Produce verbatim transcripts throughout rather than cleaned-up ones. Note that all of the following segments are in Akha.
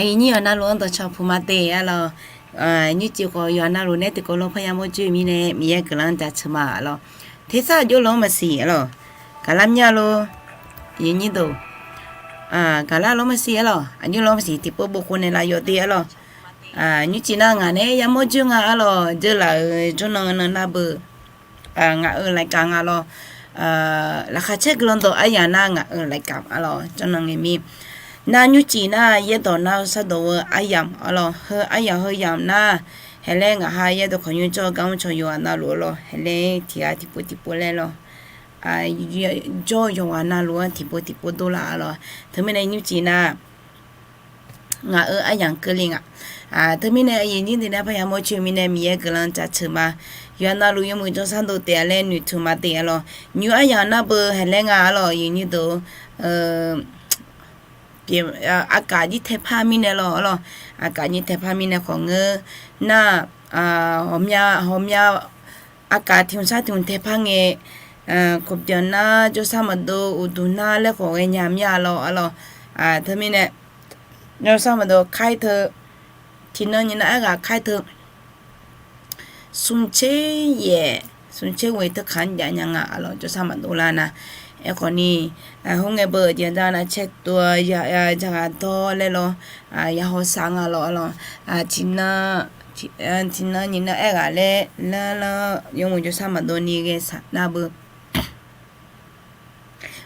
Aqyuif nyir yawqha navluf-anr dawqcawq puq ma te arlawq. Nymrcif khawf yawqha navluf nae tiqkawv lawr parya mawr joe-eu mirnae Miqyaer guiqlanq jaceuq ma arlawq. Tersar aqjox lawr maqsiq arlawq. Gaqlar mya lor. Aqyuif nyir deuq, gaqlar lawr maqsiq arlawq. Aqjox lawr maqsiq tiqpov bof khof naeqlaf yawf te arlawq. Nymrcif nar ngaq nae yamawr joe nga arlawq. Dzeurlaf-euq jawrnan nan nar beu ngaq-euq laqkaq nga lawr. Laqkhaq caer guiqlanq dawq aryamq nar ngaq-euq laqkaq arlawq. Jawrnan ngae mir nar nymrcif nar yaerdawq nar shardawq-eu aryamq arlawq. Heu aryamq heu yamq nar, haeqlaer ngaq ha yaerdawq khawqnymr jawr-eu gar mr caw yawqha navluf arlawq. Haeqlaer tiq ghaq tiqpov tiqpov laer lawr. Jawr-eu yawqha navluf-anr tiqpov tiqpov dovlar arlawq. Teumirnae nymrcif nar ngaq-euq aryamq keuvle nga. Teumirnae aqyuif nyir deuq nae parya mawr coe-eu mirnae Miqyaer guiqlanq jaceuq ma. Yawqha navluf yawmuiq jawrshar dov taef-a laer noeqtmq ma te arlawq. Nymr aryamq nar beu haeqlaer nga arlawq. Aqyuif nyir deuq, aqkaf jir taepar mirnae lawr arlawq. Aqkaf jir taepar mirnae khawf ngeur nar, hawqmya hawqmya aqkaf tiq hmq sar tiq hmq taepar ngae, kobyanq nar jawrshar maqdov uqduq nar laer khawf ghaenya mya lawr arlawq. Teumirnae jawrshar maqdov kar teu, tiqnan nyiq nar aerghaq kar teu smq tser yaef smq tser ghoeq teu kaq-anr jav nya nga arlawq. Jawrshar maqdov lar nar, aerkhawf ni, khoerngae beu-euq jeq nar caer tov-a, jav ghaq dawr laer lawr, ya hawsar nga lawr arlawq. Tiqnan nyiq nar aerghaq laer lanr lanr yawmuiq jawrshar maqdov ni ghae saq nar beu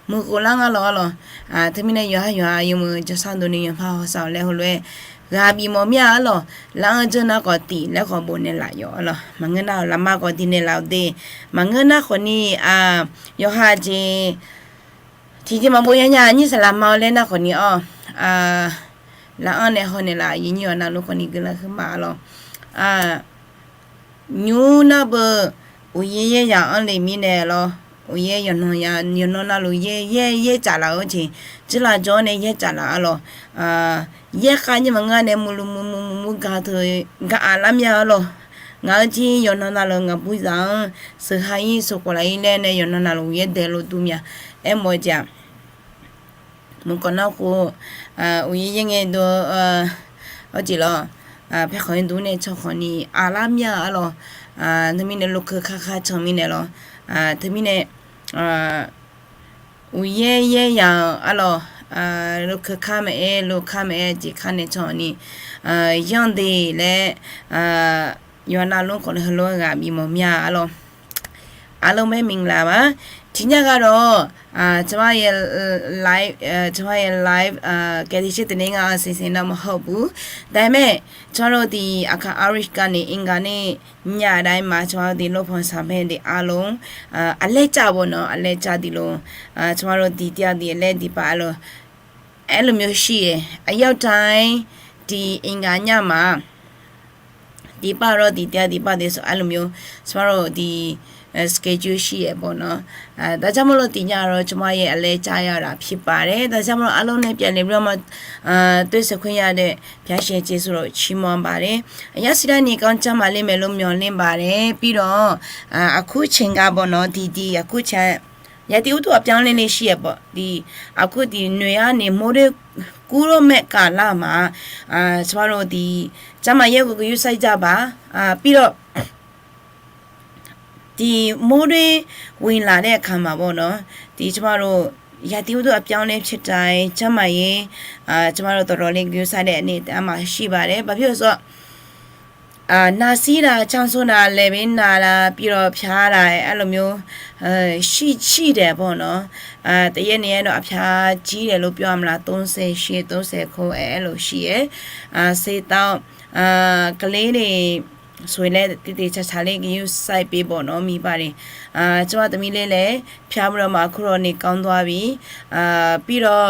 muiq khof lar nga lawr arlawq. Teumirnae yawqha yawqha yawmuiq jawrshar dov ni yawqha hawsar-awq laer heulof-aer ghaq bif mawf mir-a arlawq. Lar-anr dzeur nar khawf tiq laer khawf bof naeqlaf yawf arlawq. Maqngeur nar-awq lafma khawf diq naeqlaf-awq de. Maqngeur nar khawf ni, yawqha jeq tiqjeq maqbof yanya nyir saqlaq ma-awr laer nar khawf ni-awr, lar-anr nae hawnaeq laf aqyuif nyir yawqha navluf khawf ni guiqlanq huiqma lawr. Nymr nar beu uqyaer yaer yaq-anr le mirnae lawr. Uqyaer yawqnan ya, yawqnan navluf yaer yaer yaer tsaf laf-eu jeq, jirlaf jawr-awr nae yaer tsaf laf arlawq. Yaer khav nyir maqngeur nae murluf murmur murmur ga teu ga-aq lar mya arlawq. Ngaq-euq jir yawqnan navluf ngaq burzaq-anr sheuqha ir sheuqkhof laf ir laer nae yawqnan navluf uqyaer daeq lof dur mya. Aermawf-eu jeq-aq, mqkawq nar khof, uqyaer yaer ngae dov, awr jeq lawr, paerkhanq-ir dur nae can khawf ni aqlar mya arlawq. Teumirnae lokeu kar kar can mirnae lawr. Teumirnae uqyaer yaer yaq-euq arlawq, lokeu kar maqaer, lokar maqaer jeq kar nae can khawf ni, yanr de laer, yawqha navluf khawf ni heulof-aer ghaq bif mawf mya arlawq. Aqlmr-aer မင်္ဂလာပါ. Tiqnya ghaq dawq, ကျွန်မရဲ့ live, ကျွန်မရဲ့ live ကယ်တင်ခြင်းသင်တန်းက အစီအစဉ်တော့ မဟုတ်ဘူး။ ဒါပေမဲ့ ကျွန်တော်တို့ ဒီအခါ Irish ကနေ အင်္ဂါနေ့ညတိုင်းမှာ ကျွန်တော်တို့ ဒီလုပ်ဖော်ဆောင်ဖက်တွေအားလုံး အလှည့်ကျပေါ့နော်၊ အလှည့်ကျ ဒီလို ကျွန်တော်တို့ ဒီတယောက် ဒီအလဲ ဒီပါ အဲ့လို အဲ့လိုမျိုးရှိတယ်။ အယောက်တိုင်း ဒီအင်္ဂါညမှာ ဒီပါတော့ ဒီတယောက် ဒီပါ ဒီဆို အဲ့လိုမျိုး ကျွန်တော်တို့ ဒီ schedule ရှိရပေါ့နော်။ အဲ၊ ဒါကြောင့်မလို့ ဒီညတော့ ကျွန်မရဲ့ အလဲကျရတာ ဖြစ်ပါတယ်။ ဒါကြောင့်မလို့ အားလုံးနဲ့ ပြန်လည်ပြီးတော့မှ အဲ၊ တွေ့ဆုံခွင့်ရတဲ့ ဘုရားရှင် ကျေးဇူးတော် ချီးမွမ်းပါတယ်။ အရရှိတဲ့ နေကောင်းကျန်းမာလိမ့်မယ်လို့ မျှော်လင့်ပါတယ်။ ပြီးတော့ အာ၊ အခုချိန်ကပေါ့နော်၊ ဒီ၊ ဒီအခုချိန် ရာသီဥတု အပြောင်းအလဲလေး ရှိရပေါ့။ ဒီ၊ အခု ဒီနွေကနေ မိုးတွင်းကူးတော့မဲ့ ကာလမှာ၊ အာ၊ ကျမတို့ ဒီကျန်းမာရေးကို ဂရုစိုက်ကြပါ။ အာ၊ ပြီးတော့ ဒီမိုးတွင်းဝင်လာတဲ့အခါမှာပေါ့နော်၊ ဒီကျမတို့ ရာသီဥတု အပြောင်းအလဲဖြစ်တိုင်း ကျန်းမာရေး၊ အာ၊ ကျမတို့ တော်တော်လေး ဂရုစိုက်တဲ့ အနေအထားမှာ ရှိပါတယ်။ ဘာဖြစ်လို့လဲဆိုတော့ အာ၊ နှာစေးတာ၊ ချောင်းဆိုးတာ၊ လည်ပင်းနာတာ၊ ပြီးတော့ ဖျားတာ၊ အဲ့လိုမျိုး၊ အဲ၊ ရှိ၊ ရှိတယ်ပေါ့နော်။ အာ၊ တရက်နှစ်ရက်တော့ အဖျားကြီးတယ်လို့ ပြောရမလား၊ သုံးဆယ်ရှည်၊ သုံးဆယ်ခု၊ အဲ၊ အဲ့လိုရှိရယ်။ အာ၊ ဆေးသောက်၊ အာ၊ ကလေးတွေဆိုရင်လည်း သေသေချာချာလေး ဂရုစိုက်ပေးပေါ့နော်၊ မိဘတွေ။ အာ၊ ကျမသမီးလေးလည်း ဖျားပြီးတော့မှ အခုတော့ နေကောင်းသွားပြီ။ အာ၊ ပြီးတော့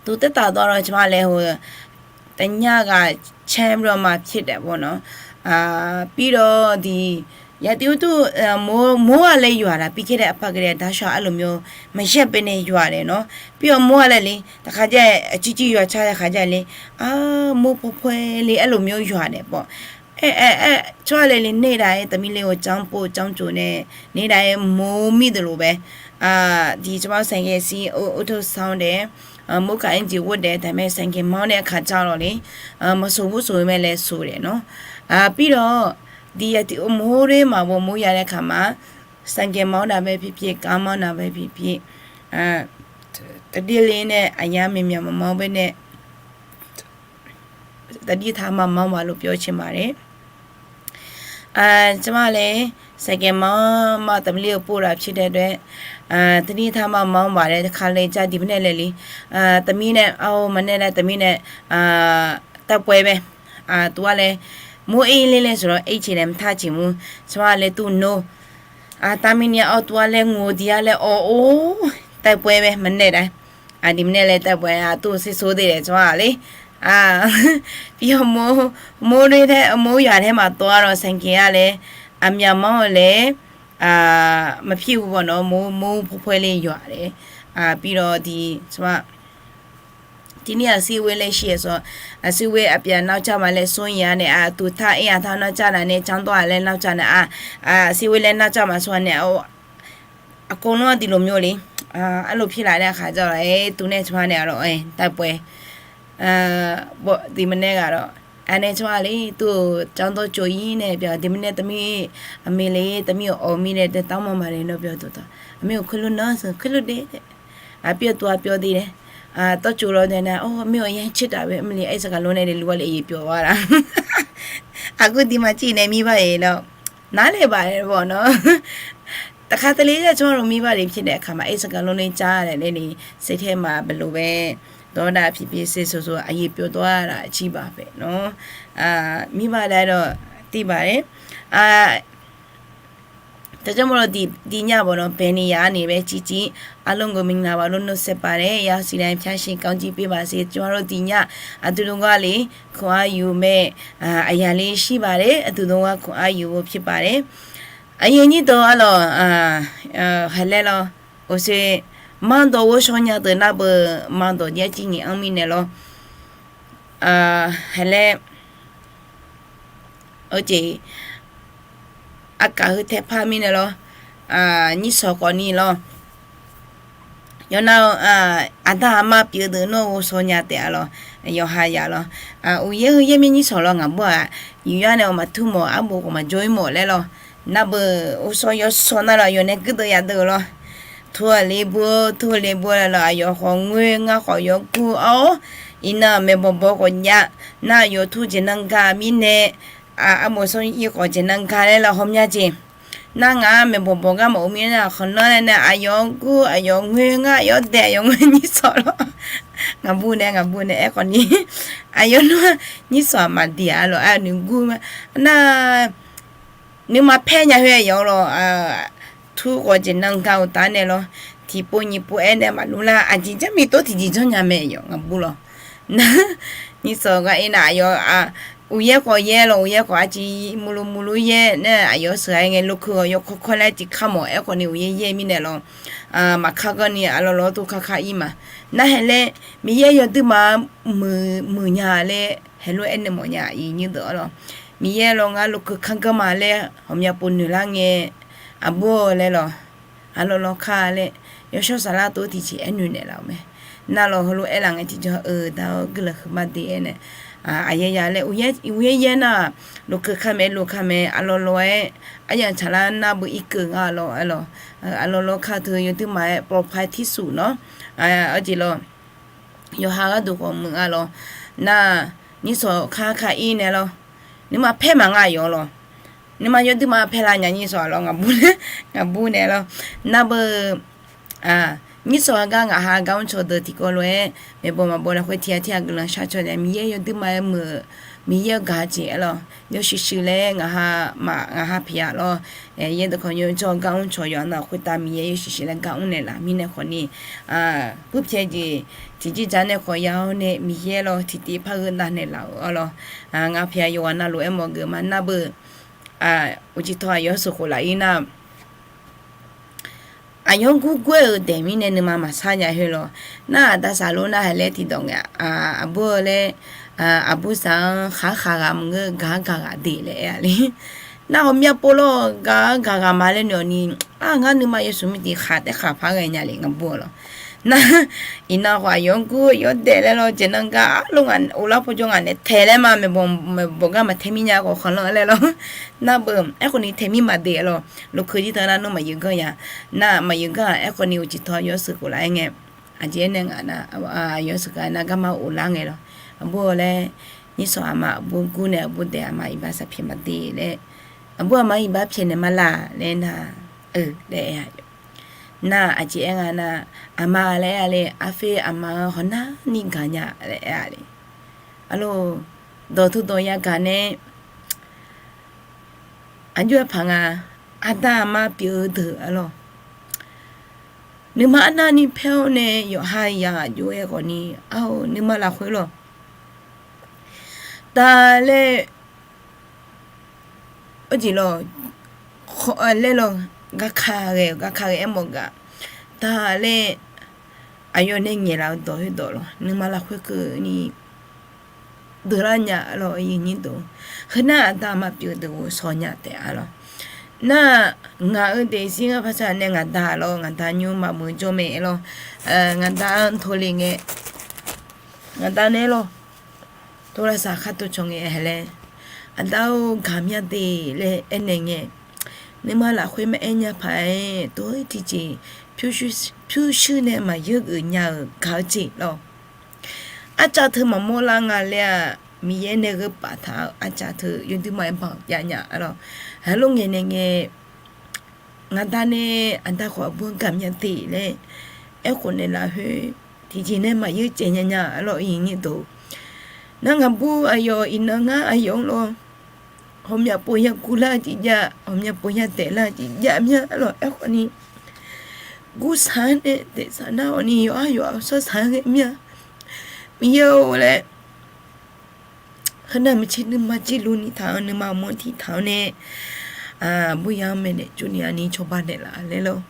သူသက်သာသွားတော့ ကျမလည်း ဟို၊ တညက ချမ်းပြီးတော့မှ ဖြစ်တယ်ပေါ့နော်။ အာ၊ ပြီးတော့ ဒီရာသီဥတု၊ အဲ၊ မိုး၊ မိုးကလည်းရွာတာ၊ ပြီးခဲ့တဲ့အပတ်ကတည်းက တောက်လျှောက် အဲ့လိုမျိုး မရပ်ဘဲနဲ့ ရွာတယ်နော်။ ပြီးတော့ မိုးကလည်းလေ တခါကျရင် အကြီးကြီးရွာချတဲ့ခါကျရင်လေ၊ အာ၊ မိုးဖွဲဖွဲလေး အဲ့လိုမျိုး ရွာတယ်ပေါ့။ အဲ၊ အဲ၊ အဲ၊ ကျမလည်းလေ နေ့တိုင်း သမီးလေးကို ကျောင်းပို့ကျောင်းကြိုနဲ့ နေ့တိုင်း မိုးမိသလိုပဲ။ အာ၊ ဒီကျမတို့ ဆိုင်ကယ်စီး အုပ်၊ အုပ်ထုပ်ဆောင်တယ်။ murkaq aer jeq ghordaef taef mae, sanqgeq manr nae kaq ja lawq le. Maqsoq bursoq-eu mae laer soq daef nawr. Pirlawq, diq yatiq mq hor ler maqghov mur ya nae kaq ma, sanqgeq manr nav bae pipyev, kar manr nav bae pipyev, taqdir le nae aqyar myav myav maqmanr bae nae taqdir taq maqmanr maqlof pyawr cae ma le. Tsawrmyanr le, sanqgeq manr ma taqbir ler-eu pov laf pyeuf dae dae, taqdir taq maqmanr maqlaer kale jar diq bae nae laer le. Taqmir nae, a, maqnaeq nae taqmir nae, tavpoev bae, tov-ar laer, mur ir ler laer saqlawr ir ceq nae mqtav ceq mur, tsawrmyanr le tov nor, tavmir ni-a awr tov-ar laer ngeur-eu diq-ar laer awr or, tavpoev bae maqnaeq dae, aqdui maqnaeq laer tavpoev aqtov ser sor de laer tsawrmyanr le. Pir-awr mur, mur ler tae mur yaq tae maqtov-ar lawq, sanqgeq-ar laer, aqmyaq manr-eu laer, maqpir-eu baw nawr mur mur poer poer le yawq-a laer. Pirlawq diq tsawrmyanr tiqni aqsir ghoer laer shir-aer sawr, aqsir ghoer aqpyaq nar car ma laer sor-ir-a nae, aqtuq tar ir-aq tar nar car nav nae cardawr-aq laer nar car nav-a, aqsir ghoer laer nar car ma sawr-a nae, aqkawv lanr-a diq loq myo le. Arloq pir laf nae khaq ja lawq-aer tov nae tsawrmyanr nae-a lawq-aer tavpoev, bawf diq maqnaeq ghaq lawq. Aqnae tsawrmyanr le tov cardawr tsov-ir nae byaq diq maqnaeq taqmir, aqmir le taqmir-awq mirnae dae taq manr ma le nawr byaq tov taq, aqmir-awq khoerlof nanr sanq khoerlof dae, aqpyawq tov aqpyawq de laer, tawr tsov lawr nae nar, or mir-awq yaer caer taf bae mr le aer saqgaq lor nae le luf-ar le aer yaeq pyawq-a la. Aqgeu diq maqciv nae mir bar-aer lawr, nar lae baf-aer baw nawr taqkaq taqle-aer tsawrmyanr lawr mir bar le pyeuf daef kaq ma aer saqgaq lor nae car laer laer le, saertae ma baqlof bae, dawr dav pyeuf pyeuf ser sor sor aqyaeq pyawq dawr-ar laf cirbaq paef nawr, mir bar dae lawr tiq baq-aer, taqjawr mawrlawr diq nya baw nawr paeqni yaq-ar ni bae civ civ, arlawr geuf miqnav baq lor nawr saeqpaq laer yasiq laer pyar shir kavjir pyeuf baq siq tsawrmyanr lawr diq nya, aqdui dawr gar le, kawq-ar yuf mae, aqyaq le shir baq le aqdui dawr gar kawq-ar yuf-eu pyeuf baq le. Aqyuif nyir deuq-ar lawq, haq laer lawr, oqsoe, mardawq ghovshaw nya deuq nar beu, mardawq jaer jir nyiq anr mirnae lawr, haq laer, oe jeq, aqkaq heu tae par mirnae lawr, nyir sawq khawf ni lawr, yawqnan-eu aqda aqma pyeuf-eu deuq nawr ghovshaw nya taef-a lawr, yawqha yaf lawr, uqyaer heu yaer mir nyir sawq lawr ngaq bur-aq, yuf yar nae awq maqtur mawf arbof khawf maqjawr-ir mawf laer lawr, nar beu, ghovshaw yawshawq nar lawr yawq nae guirdeuv yadeuv-eu lawr, tur-aq le bur, tur le bur laer lawr, aqyawf khawf ngoer ngar khawf yawgur-awr, iqnan maeqbawq bawq khawf jav, nar aqyawf tur jeq nan ga mirnae, arbof sanr ir khawf jeq nan ga laer lawr hawmya jeq, nar ngaq-ar maeqbawq bawq gar maqghov mirnae nar khanqlanr nae nae aqyawf gur aqyawf ngoer ngar aqyawf daeq aqyawf ngoer nyir sawq lawr, ngaq bur nae ngaq bur nae aerkhawf ni, aqyawf nar nyir sawq-aq maqdiq-a lawr, aqnoeq gur ma, nar nuima paer nya khoer aqyawf lawr, tur khawf jeq nan ga-eu taf nae lawr, tiqpov nyiq pov aer nae maqlur lar aqjeq jarmir tov tiqjeq janrnya mae yawf ngaq bur lawr, nar nyir sawq gar ir nar aqyawf uqyaer khawf yaer lawr uqyaer khawf arciv murlur murlur yaer nar aqyawf sheuq-aer ngae lokeu-awq yawkawr kawr laer tiq kar mawf aerkhawf ni uqyaer yaer mirnae lawr, maqkar gar ni aqlawq lawr tov kar kar ir ma, nar haq laer Miqyaer yawduirma muiq muiq nya laer heulof-aer noeqmawf nya iq nyir deuq-ar lawr, Miqyaer lawr ngar lokeu kar gar ma laer ghawqmya pov noeq lar ngae, aqbur-eu laer lawr, aqlawq lawr kar laer yawshawr saflar tov tiqjeq aernoeq naeqlaf-euq mae, nar lawr heulof-aer laf ngae tiqjawr-eu dar-awr guiqlanq huiqma de-aer nae, aqyaer ya laer uqyaer yaer nar, lokeu kar mae lokar mae aqlawq lawr-aer, aryamq tsaqlar nar beu irkeuv ngar lawr aer lawr, aqlawq lawr kar teu yawduirma-aer pawqpar tirsuf nawr, arjeq lawr yawqha gharduq khawf muiq-a lawr, nar nyir sawq kar kar ir nae lawr, nuima paer maqnga yawf lawr, nuima yawduirma paer lar nya nyir sawq-a lawr ngaq bur nae, ngaq bur nae lawr, nar beu, nyir sawq-a gar ngaqha gar mrcaw deuq tiqkawv lof-aer maeqbawq maqbawq lafkhoer tiq ghaq tiq ghaq guiqlanq shar caw nae Miqyaer yawduirma-aer muiq-euq Miqyaer-eu gaq jeq-aer lawr yawshuif shuif laer ngaqha maf ngaqha pyaeq-a lawr, yaer deuq khawf nymr jawr gar mrcaw yawqha nar khoertav Miqyaer yawshuif shuif laer gar mrnaeq laf mirnae khawf ni, puirpyaeq jeq tiqjir ja nae khawf ya-awr nae Miqyaer lawr tiqtiv par gheurnav naeqlaf-euq-a lawr, ngaq pyaeq yawqghaq navluf-aer mawf geuf ma nar beu, uqcif tawq aqyawf sheuqkhof laf-ir nar aqyawf gurgur-euq daeq mirnae nuima maqsar nya khoer lawr, nar aqda saqlor nar haq laer tiqdawq ngae, aqbur-eu laer, aqbur saq-anr khaq khaq ghaq maqngeur gaq-anr gaq ghaq de laer aer-a le. Nar ghawqmya pov lawr gaq-anr gaq ghaq ma laer noeq-awq ni, ar ngar nuima yawshuif mirtiq khaq taef khaq par ghae nya le ngaq bur-a lawr. Nar, iqnan khawf aqyawf-anr gur yawdaef laer lawr, jeq nan gar arlof ngaq uvlar pawjawr ngaq naeq taeq laer ma, maeqbawq gar maqtae mir nya khawf khanqlanr laer lawr. Nar beu, aerkhawf ni taeq mir maqdeq lawr, lokeu jir teu nar nawr maqyuif ganr ya. Nar maqyuif ganr-aq, aerkhawf ni uqcif tawv yawshuif khof laf-aer ngae, aqjeq aernaeq ngaq nar, aqyawf shuif kaq nar garma uvlar ngae lawr. Aqbur-awq laer, nyirsawq aqma aqbur gur nae aqbur daef aqma iqbax sharpyaeq maqdeq laer, aqbur aqma iqbax pyaeqnaeq ma laq laer nar, eu laer aer-a. Nar aqjeq aer nga nar, aqma laer aer-a le, arfer aqma-anr hawnar ni gaq nya laer aer-a le. Arlawr, dawq teu dawq yagaq nae, aqjox-aer paq nga, aqda aqma pyeuf-eu deuq arlawr, nuima arnavni paer-awr nae yawqha yaq aqjox-aer khawf ni, ar-eu nuima lafkhoer lawr, da laer, arjeq lawr, laer lawr, garka ghae-eu garka ghae aermawf gaq, da laer, aqyawf nae ngaeqlaf-eu dawq khoerdawq lawr, nuima lafkhoer keuvni deuqlar nya arlawr, aqyuif aqnyir deuq, heunar aqda aqma pyeuf deuq ghof shaw nya taef arlawr. Nar, ngaq-euq daefzir ngar paqsaq nae ngaq da lawr, ngaq da nymr maqmuiq jawr mae lawr, ngaq da-anr tov le ngae, ngaq da nae lawr, tov lavsav khar tov cawq ngae hae laer, aqda-or gaqmya de laer aernaeq ngae, nuima lafkhoer maqaer nya paq-aer tov-aer tiqjeq pyurshuir nae maqyeur geuf nya-euq gaq-eu jeq lawr. Arcav teu maqmawr lar nga laer-aq, Miqyaer nae gheu paftaq-eu arcav teu yawduimaf-aer banq jav nya arlawr. Heulof ngaeqnaeq ngae, ngaq da nae aqda khawf aqbur-anr gaqmya de laer aerkhof naeqlaf khoer, tiqjeq nae maqyeur caev nya nya arlawr, aqyuif aqnyir deuq. Nar ngaqbur aqyawf iqnan ngar aqyawf-anr lawr, ghawqmya pov ya guvlar-eu tiqjav, ghawqmya pov ya daeflar-eu tiqjav mya arlawr, aerkhawf ni gursaq-anr nae daefsaq nar khawf ni yawqha yawqha-euq shawrsaq-anr ghae mya. Miqyaer-or laer, heunav maqtser nuima jirluf ni taq-anr nuima mawr tiq taq-anr nae, aqbur ya-anr maeqnaeq tsovni aqni cawba naeqlaf laer lawr.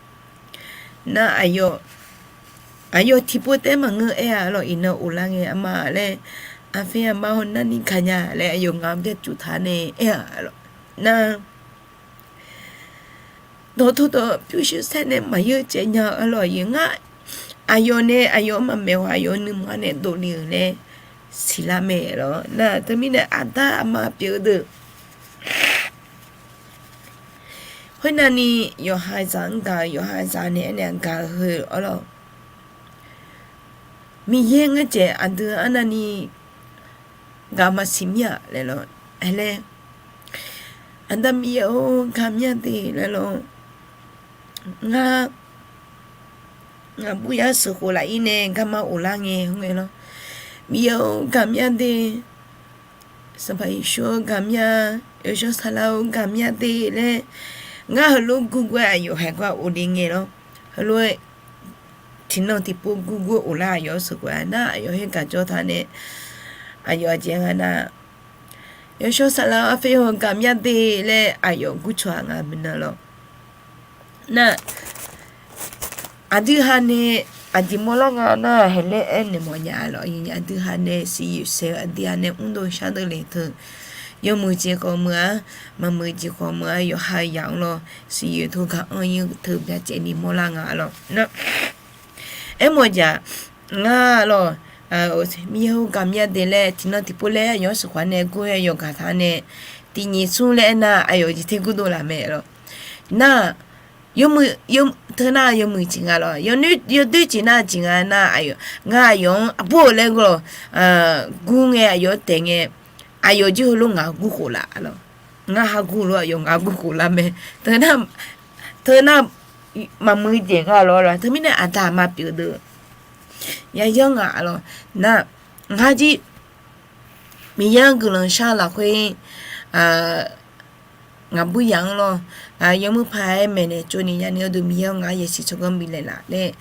Nar aqyawf, aqyawf tiqpov taef-aer maqngeur aer-a lawr, iqnan uvlar ngae aqma laer, aqfer aqma hawnar ni gaqnya laer aqyawf ngaq-anr byarcuf taq nae aer-a lawr. Nar dawqtawv dawq pyurshuir saer nae maqyeur caev nya-eu arlawr, aqyawf ngar, aqyawf nae aqyawf-anr maqmaeq-awr aqyawf-anr nuima nae dovle-euq laer siqlar mae lawr. Nar teumirnae aqda aqma pyeuf-eu deuq khoernav ni yawqha zaq-anr gaq-eu, yawqha zaq nae aernaeq gaq-eu heu arlawr, Miqyaer ngar dzaeq aqdui arnavni gaq maqsiq mir-aq laer lawr, ae laer, Aqda Miqyaer-or gaqmya de laer lawr, ngar, ngaqbur ya sheuqkhof laf-ir nae garma uvlar ngae khoerngae lawr, Miqyaer-or gaqmya de, Sanqpaq Yeqsur-or gaqmya, Yawshawr Saflar-or gaqmya de laer, ngar heulof gurgur-aer aqyawf haeq gar uvle ngae lawr, heulof-aer tiqnan tiqpov gurgur uvlar aqyawf-anr sheuqkhof-a nar aqyawf khoergaq jawr taq nae, aqyawf aqjeq nga nar, Yawshawr Saflar-or arfer haw gaqmya de laer aqyawf gurcawq-a nga maeqnan lawr. Nar aqdui ha nae aqjeq mawrlar nga nar haeq laer aernaeq mawfnya lawr. Aqdui ha nae siqyoeq sae-eu aqdui ha nae mrdov shardeuv le teu, yawmuiq jeq khawf meuq-a, maqmuiq jeq khawf meuq-a, yawqha yaq-anr lawr siqyoeq teu gaq-anr ir teu byacaevni mawrlar nga lawr. Aermawf-eu jeq-aq, ngar lawr, Miqyaer-or gaqmya de laer tiqnan tiqpov laer aqyawf-anr sheuqkhof-a nae gur-aer yawqgaq taq nae, tiqnyiq smr laer aernar aqyawf jeq ter gurdov laf mae lawr. Nar, yawmuiq, teu nar yawmuiq jeq nga lawr, yawdoer jeq nar jeq nga nar, ngar aqyawf-anr aqbur-eu laer gur lawr, gur ngae aqyawf-anr taeq ngae, aqyawf jir heulof ngaq gurkhof laf lawr. Ngar ha gur lof aqyawf ngaq gurkhof lar mae. Teu nar, teu nar maqmuiq jeq nga lawr lawr. Teumirnae aqda aqma pyeuf deuq yayanr nga lawr. Nar, ngar jir Miqyaer-anr guiqlanq shar lafkhoer, ngaqbur yaq-anr lawr, yawmuiq paq-aer maeqnaeq tsovni ya'ni arduq Miqyaer-or ngaq-anr yasiq tsawrganr bifnaeq laf laer,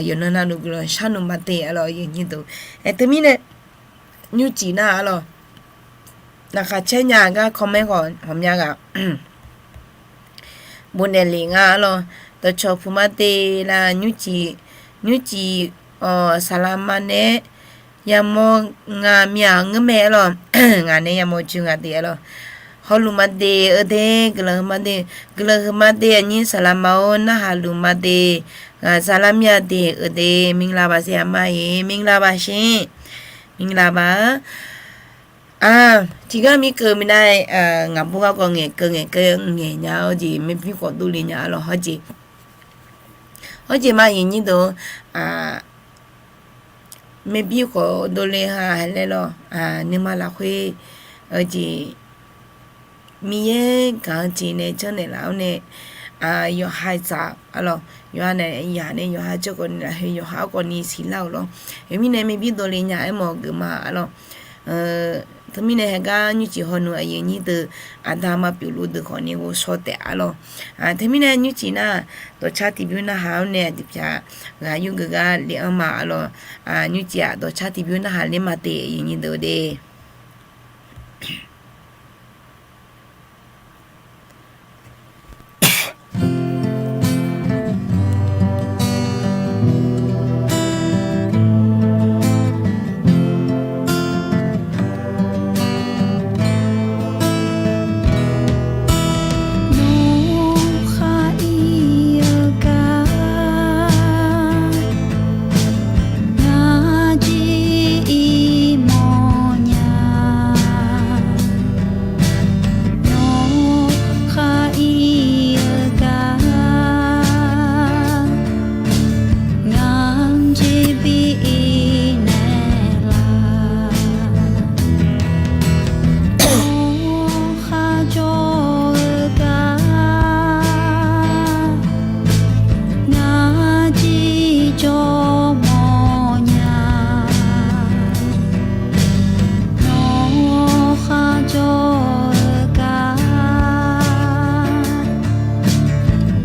yawqnan navluf guiqlanq sharnoeq ma te-a lawr, yawnyir deuq. Aer teumirnae nymrcif nar-a lawr, laqkhaq caer nya gar comment khawf ghawqmya ghaq bofnaeq lef nga lawr. Dawqcawq puq ma te la nymrcif, nymrcif, saqlaq ma nae-aer yamawr nga mya ngeur mae lawr. Ngaq nae yamawr joe nga te-a lawr. Hawluf ma de-eu de, guiqlanq huiqma de, guiqlanq huiqma de, aqnyir saqlaq ma-or, narhaq luf ma de, ghaqzaq lar mir-a de-eu de, မင်္ဂလာပါဆရာမကြီး, မင်္ဂလာပါရှင်, မင်္ဂလာပါ. Tiqgar mirkeuv minav-aer, ngaqbur garkawv ngaeqkeuv ngaeqkeuv ngaeq nya-awr jeq, maerbymr khawf dovle nya arlawq hawr jeq. Hawr jeq ma, aqnyir deuq, maerbymr khawf dovle ha laer lawr, nuima lafkhoer-eu jeq, Miqyaer gaq-eu jeq nae janrnaeq laf-awr nae, yawqha dzaq arlawq, yawqha nae yaq nae yawqha jawrkhawf ni lafkhoer yawqha-anr khawf ni siqlar-euq lawr. Khoermirnae maerbymr dovle nya aermawf-eu geuf ma arlawq. Teumirnae heugar nymrcif hawnu aqyuif aqnyir deuq, aqda maqpyeuf luf deuq khawf ni ghovshaw taef arlawq. Teumirnae nymrcif nar, dawqcar tiqbymr narhaq-awr nae aqduiq pyaq ghaq yurgeuf gar le-anr ma arlawq. Nymrcif-aq dawqcar tiqbymr narhaq ler ma de, aqyuif aqnyir deuq de. Nawr khar ir-eu gar, ngar jir ir mawrnya. Nawr khar ir-eu gar, ngar jir bi ir naeq laf. Nawr kharjawr-eu gar, ngar jir jawr mawrnya. Nawr kharjawr-eu gar,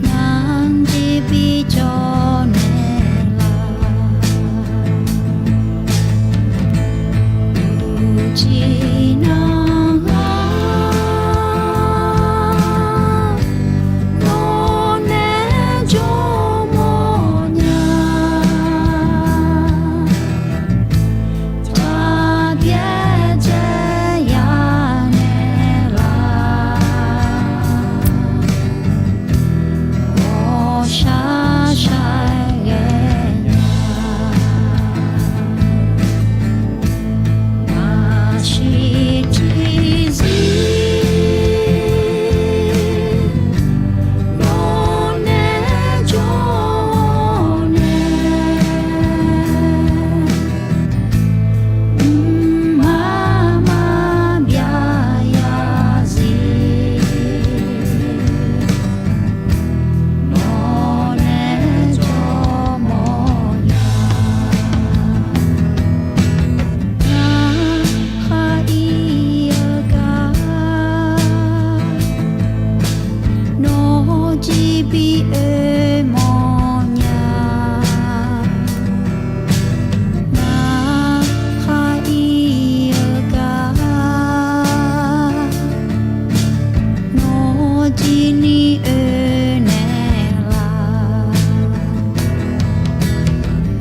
ngar jir bi jawr naeq laf. Uqcif nar ghaq, nawr nae jawr mawrnya. Taq byaerdzae ya naeq laf. Ghawqshaq shaq ghae nya. Maqsiq tiqzir nawr nae jawr nae, mqmaq maqbyav ya zir. Nawr nae jawr mawrnya. Ngar khar ir-eu gar, nawr jir bi oe mawrnya. Ngar khar ir-eu gar, nawr jir ni oe naeq laf.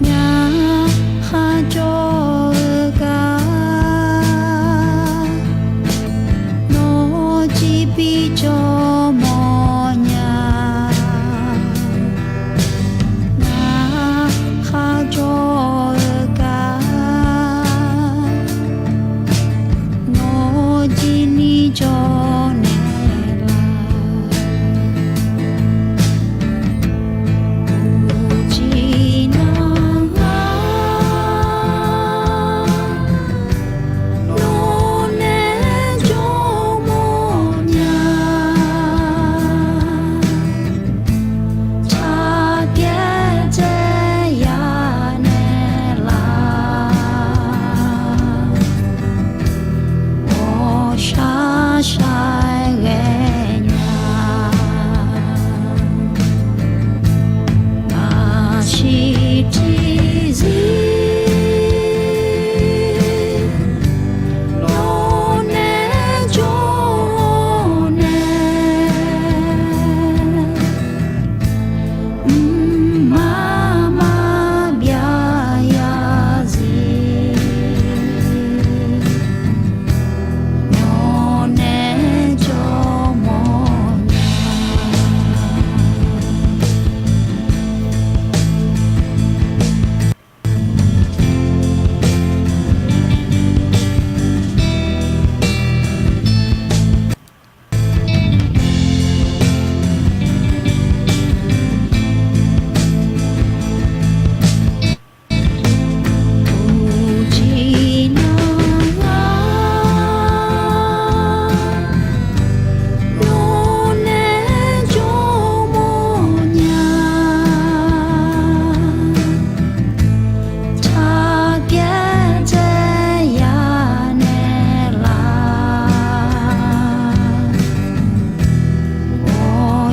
Ngar kharjawr-eu gar, nawr jir bi jawr mawrnya.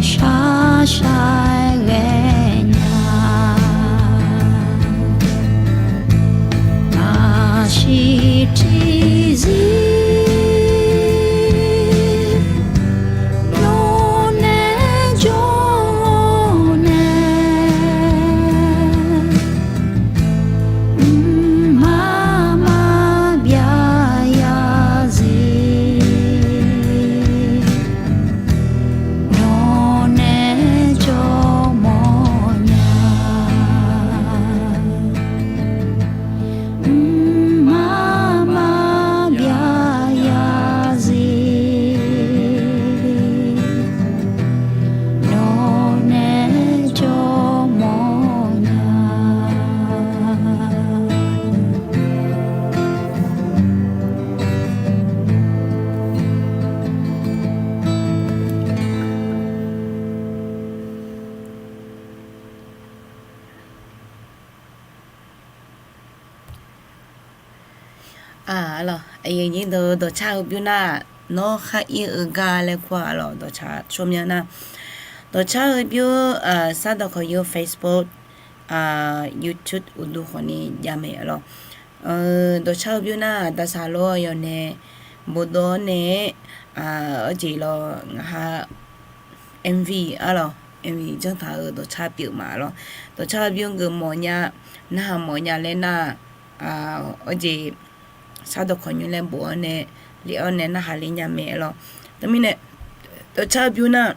Sharshar ghaenya, aqsiq tiqzir, nawq nae jawr-awr nae, mqmaq maqbyav zarzir, nawq nae jawr mawrnya. Mqmaq maqbyav zarzir, nawq nae jawr mawrnya. Aqlawq, aqyuif aqnyir deuq, dawqcar heubymr nar-aq, nawr khar ir-eu gar laer kur-aq lawq, dawqcar tsawrmyanr nar, dawqcar heubymr, sar dawqkawq yur Facebook, YouTube uqduq khawfni jav mae lawq. Dawqcar heubymr nar-aq, aqda saqlor yawnae bofdov-awr nae-aer, arjeq lawq ngaq ha MV arlawq, MV janrtaq-eu dawqcar pyeuf ma lawq. Dawqcar heubymr geufmawf nya, narhaq mawf nya laer nar-aq, arjeq sar dawqkawq nymr laer bof-awr nae, lef-awr nae narhaq le nya mae lawq. Teumirnae dawqcar heubymr nar,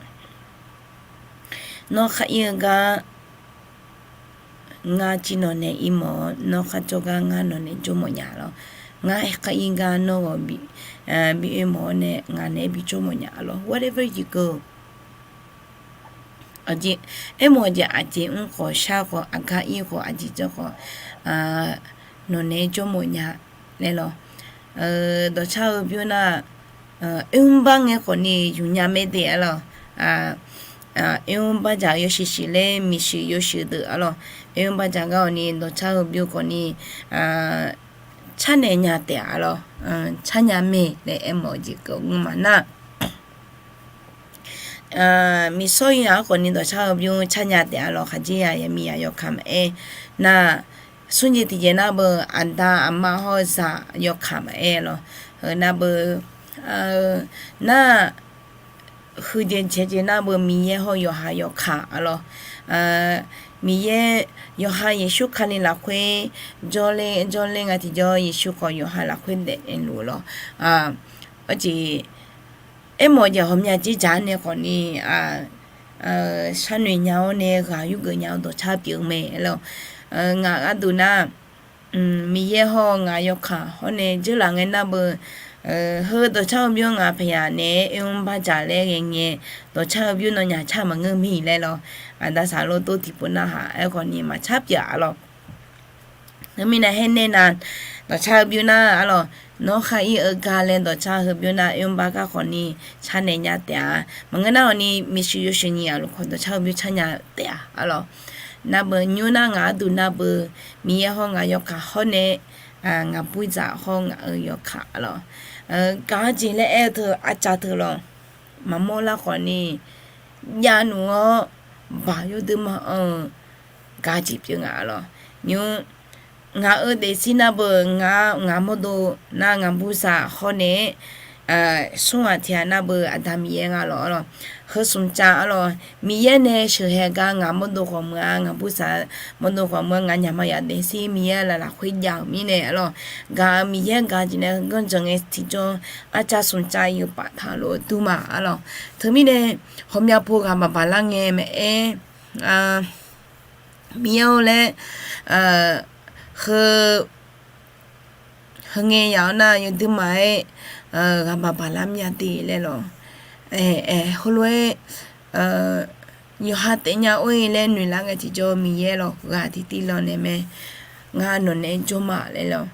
nawr khar ir-eu gar ngar jir nawq nae ir mawf-awr, nawr khar jawrgar ngar nawq nae jawr mawf nya lawq. Ngar khar ir gar nawr ghawq bi oe mawf-awr nae ngaq naeq-aer bi jawr mawf nya lawq. Wherever you go, aermawf-eu jeq aqjeq mr khawf, shar khawf, aqgar ir khawf, aqjeq janr khawf, nawq naeq-aer jawr mawf nya laer lawq. Dawqcar heubymr nar, oermr bar ngae khawfni yuf nya mae de arlawq. Oermr bardzaq-eu yawshuif shuif laer miqshuif yawshuif deuq arlawq. Oermr bardzaq gar-awq ni dawqcar heubymr khawfni carnaeq nya taef-a lawq. Car nya mae laer aermawf-eu jeq keuvnmr ma nar, miqsawr-ir-aq khawfni dawqcar heubymr car nya taef-a lawq. Khaqdzerzaq yaqmiqzaq yawkaq maqaer nar, smrjeq tiqjeq nar beu aqda aqma hawr zaq yawkaq maqaer lawq. Heu nar beu, nar, huiqdzaeq dzaeq jeq nar beu Miqyaer hawr yawqha yawkaq arlawq. Miqyaer yawqha Yeqsur Kali lafkhoer jawrler jawrler nga tiqjawr Yeqsur khawf yawqha lafkhoer daefluf lawq. Arjeq aermawf-eu jeq ghawqmya dzerdzaq-anr nae khawfni sharnoeq nya-awr nae ghaq yurgeuf nya-eu dawqcar pyeuf-eu mae lawq. Ngaq gharduq nar, Miqyaer hawr-eu ngaq yawkaq hawr nae dzeurlaf ngae nar beu, heu dawqcar heubymr ngaq paqyaq naeq-aer oermr bardzaq laer ghae ngae, dawqcar heubymr nawnyaf car maqngeur miq laer lawq. Aqda saqlor tov tiqpov narhaq aerkhawfni maqcar pyeuf-a lawq. Teumirnae haer nae nar, dawqcar heubymr nar arlawq, nawr khar ir-eu gar laer dawqcar heubymr nar oermr bar gar khawfni carnaeq nya taef-a. Maqngeur nar-awq ni miqshuif yawshuif nyiq aqluf khawf dawqcar heubymr car nya taef-a arlawq. Nar beu nymr nar ngaq gharduq nar beu, Miqyaer hawr ngaq yawkaq hawr nae, ngaq burzaq hawr ngaq-euq yawkaq arlawq. Gaq-eu jeq laer aer-eu teu arcav teu lawq. Maqmawr lar khawfni javluf-awr baq yawdui ma-anr-eu gaq-eu jeq pyeuf nga arlawq. Nymr ngaq-euq daefzir nar beu, ngaq, ngaq mawrdo nar ngaq burzaq hawr nae-aer, smr ghaq tiq ghaq nar beu Aqda Miqyaer nga lawq arlawq. Heu smqcav arlawq, Miqyaer nae sheuqhae gar ngaq mawrdo khawf meuq-a, ngaq burzaq mawrdo khawf meuq-a, ngaq nyaqma yaf daefzir Miqyaer laf lafkhoer jav-euq mirnae arlawq. Gaq-eu Miqyaer gaq jeq nae ganrjanq ngae tiqjawr arcav smqcav-eu paf taq lof-eu dur ma arlawq. Teumirnae ghawqmya pov ghaq baq baq lar ngae maqaer, Miqyaer-or laer, heu, heu ngae yaf-awr nar yawdui ma-aer ghaq baq baq lar mya de laer lawq. Ae, heulof-aer yawqha taef nya or-ir laer noeq lar ngae tiqjawr Miqyaer lawq ghaq tiqtiv lanq naeq mae. Ngar nawq naeq-aer jawr ma laer lawq.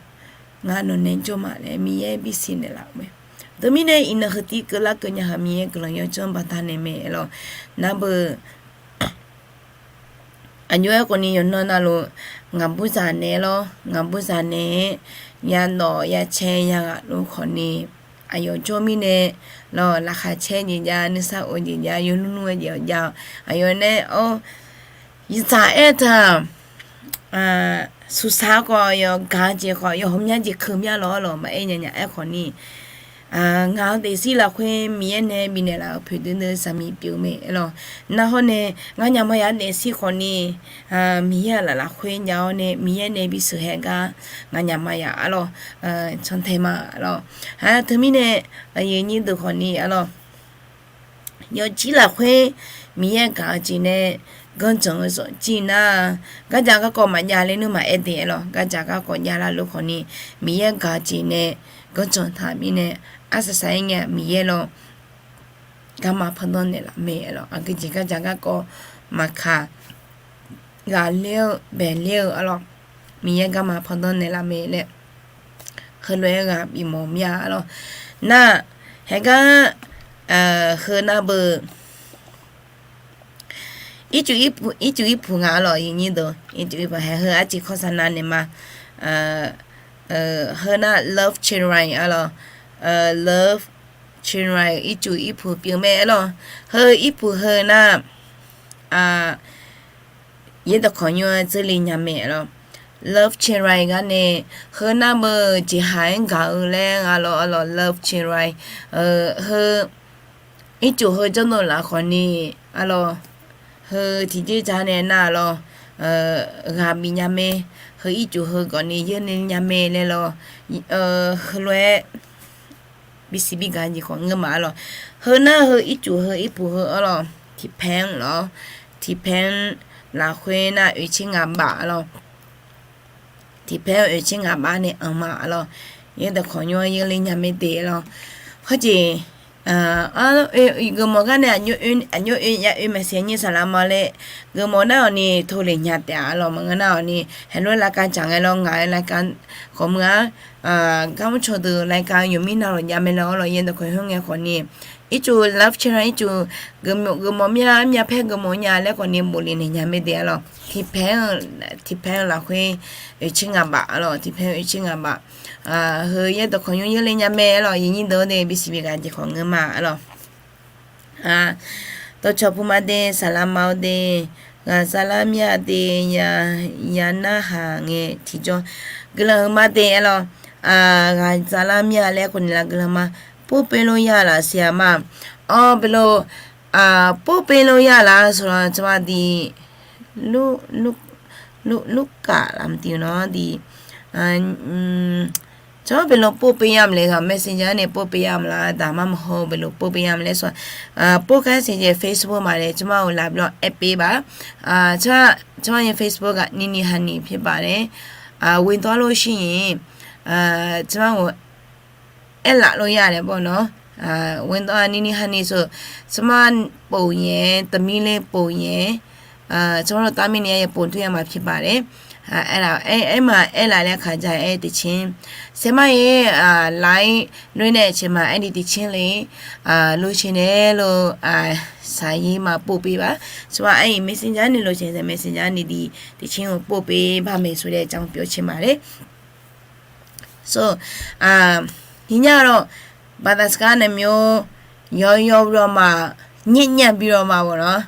Ngar nawq naeq-aer jawr ma laer Miqyaer bisiq naeqlaf-eu mae. Teumirnae iqnan heu tiv keuvlar keuv nya-euq Miqyaer guiqlanq yawdzanr baqdanae mae lawq. Nar beu aqjox-aer khawfni yawqnan navluf ngaq burzaq naeq lawr, ngaq burzaq naeq-aer yadawq yacae yaghaq luf khawfni aqyawf jawr mirnae, lawq, laqkhaq caer jeq jav, nuisar of jeq jav, yawlmr nmr-aer jeq-awq jav-awq. Aqyawf nae, or, yawtsaq aer-eu teu-aq, suqsaq khawf yawgaq-eu jeq khawf yawghawqmya jeq keumya lawq-awr lawq maqaer nya nya aerkhawf ni, ngaq-euq daefzir lafkhoer Miqyaer nae bifnaeq laf-euq poeqdui dui zaqmiq pyeuf-eu mae lawq. Nar hawr nae nganyaf maqyaf-eu daefzir khawf ni, Miqyaer-euq laf lafkhoer jav-awr nae Miqyaer nae bisheuq hae gar nganyaf maqyaf-a lawq, cantae ma lawq. Teumirnae, aqyuif nyir deuq khawf ni-a lawq, yawqjir lafkhoer Miqyaer gaq-eu jeq nae ganrjanq-eu zawqjir nar, gardzaq garkawv maqjav laer nuir maqaer de-a lawq. Gardzaq garkawv javlar luf khawf ni, Miqyaer gaq-eu jeq nae ganrjanq taq mirnae, arsaq saq-aer ngae Miqyaer lawq, garma pandanr naeqlaf mae-a lawq. Aqgeu jeq gardzaq garkawv maqkaq, ghaqler-eu baeqler-eu-a lawq, Miqyaer garma pandanr naeqlaf mae laer heulof-aer ghaq bifmawf mir-a lawq. Nar, haegar, heu nar beu, ircuf irpuq nga-a lawq, aqyuif nyir deuq, ircuf irpuq haeq heu arciv kawrsaq nav naeq ma. Heu nar Love Chiang Rai-a lawq, Love Chiang Rai ircuf irpuq pyeuf mae-a lawq. Heu irpuq heu nar, yaerdawq kawq nymr-aer dzeurle nya mae-a lawq. Love Chiang Rai gar nae, heu nar beu jeqhaq-aer gaq-eu laer nga lawq-a lawq, Love Chiang Rai. Heu ircuf heu janrdov laf khawf ni-a lawq, heu tiqjeq ja nae nar-a lawq, ghaq bif nya mae, heu ircuf heu khawf ni yeurle nya mae laer lawq, heulof-aer bisiq bigaq jeq khawf ngeur ma-a lawq. Heu nar heu ircuf heu irpuq heu-a lawq, tiqpaer-anr lawq, tiqpaer-anr lafkhoer nar oeqtser ngaq baf-a lawq. Tiqpaer-anr oeqtser ngaq baf nae anq ma-a lawq. Yaerdawq kawq nymr-aer yeurle nya mae de-a lawq. Khoerjeq, geufmawf gar nae aqnymr oe ya oe maqsiq nyir saqlaq ma laer, geufmawf nar-awq ni tov le nya taef-a lawq. Maqngeur nar-awq ni haeqlof-aer รายการ dzaq ngae lawr ngaq-aer รายการ khawf meuq-a, garmr caw deuq รายการ yawqmir navluf jav mae laer-awr lawq, yaerdawq kawq nymr ngae khawf ni, ircuf Love Chiang Rai ircuf geufmawf mya myapaer geufmawf nya laer khawf ni bofle naeq nya mae de-a lawq. Tiqpaer-anr, tiqpaer-anr lafkhoer oeqtser ngaq baf-a lawq, tiqpaer-anr oeqtser ngaq baf. Heu yaerdawq kawq nymr yeurle nya mae-a lawq, aqyuif nyir deuq-a de, bisiq bigaq jeq khawf ngeur ma-a lawq. Dawqcawq puq ma de, saqlaq ma-eu de, ghaq zalar mir-a de, ya narhaq ngae tiqjawr guiqlanq heu ma de-a lawq. Ghaq zalar mir-a laer khawf ni laf guiqlanq ma. ပို့ပေးလို့ရလား ဆရာမ. Awr, ဘယ်လို ပို့ပေးလို့ရလားဆိုတော့ ကျွန်မဒီ လူလူလူကလာမသိဘူးနော်ဒီ ကျွန်တော်ဘယ်လိုပို့ပေးရမလဲဆိုတော့ messenger နဲ့ပို့ပေးရမလား ဒါမှမဟုတ်ဘယ်လိုပို့ပေးရမလဲဆိုတော့ ပို့ခိုင်းစေချင် Facebook မှာလည်းကျွန်မကိုလာပြီးတော့ add ပေးပါ ကျွန်မရဲ့ Facebook က Nini Honey ဖြစ်ပါတယ်ဝင်သွားလို့ရှိရင်ကျွန်မကို add လာလို့ရတယ်ပေါ့နော် ဝင်သွား Nini Honey ဆို ကျွန်မပုံရယ် သမီးလေးပုံရယ် ကျွန်တော်တို့သားမီးနှစ်ယောက်ရဲ့ပုံတွေ့ရမှာဖြစ်ပါတယ် အဲ့ဒါအဲ့အဲ့မှာ add လာတဲ့အခါကျရင်အဲ့တချင်း ဆရာမရေ live လွှင့်တဲ့အချိန်မှာအဲ့ဒီတချင်းလေး လိုချင်တယ်လို့စာရေးမှာပို့ပေးပါ ကျွန်မအဲ့ဒီ messenger ကနေလိုချင်တယ် messenger ကနေဒီတချင်းကိုပို့ပေးပါမယ်ဆိုတဲ့အကြောင်းပြောချင်ပါတယ် ဆို အာ ညီညွတ်တော့ ဘာသာစကားနှစ်မျိုး ရောရောပြီးတော့မှ ညံ့ညံ့ပြီးတော့မှပေါ့နော်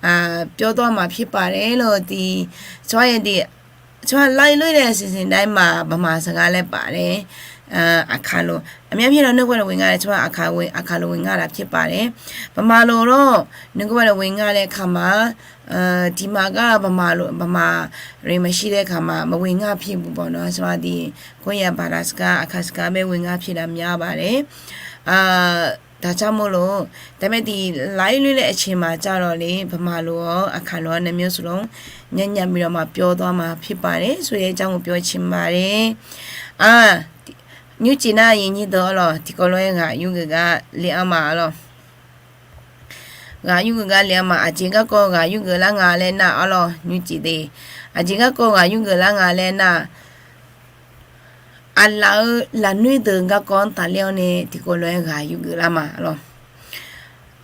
အာ ပြောသွားမှာဖြစ်ပါတယ်လို့ ဒီ ကျွန်မရဲ့ဒီ ကျွန်မ live လွှင့်တဲ့အစီအစဉ်တိုင်းမှာ ဗမာစကားလည်းပါတယ် အာ အခါလို အများကြီးတော့ နှုတ်ကပတ်တော်ဝင်ငါတဲ့ ကျွန်မ အခါဝင် အခါလိုဝင်ငါတာဖြစ်ပါတယ် ဗမာလိုတော့ နှုတ်ကပတ်တော်ဝင်ငါတဲ့အခါမှာ အာ ဒီမှာက ဗမာလို ဗမာတွေမရှိတဲ့အခါမှာ မဝင်ငါဖြစ်ဘူးပေါ့နော် ကျွန်မဒီ ကိုယ့်ရဲ့ဘာသာစကား အခါစကားပဲ ဝင်ငါဖြစ်တာများပါတယ် အာ ဒါကြောင့်မို့လို့ ဒါပေမဲ့ဒီ live လွှင့်တဲ့အချိန်မှာကျတော့လေ ဗမာလိုရော အခါလိုရော နှစ်မျိုးစလုံး ညံ့ညံ့ပြီးတော့မှ ပြောသွားမှာဖြစ်ပါတယ်ဆိုတဲ့အကြောင်းကို ပြောချင်ပါတယ်။ အာ ညူးကျင်နာရင်ညိသော် ဒီကော်လိုဂါယူဂါလီအမ Ghaq yurgeuf gar le-a ma, aqjeq garkawv ghaq yurgeuf lar nga laer nar-awr lawr, nymrcif de. Aqjeq garkawv ghaq yurgeuf lar nga laer nar, aqlaf-eu lafnoer deuq garkawv-anr tafler-awr nae tiqkawv lof-aer ghaq yurgeuf lar ma lawr.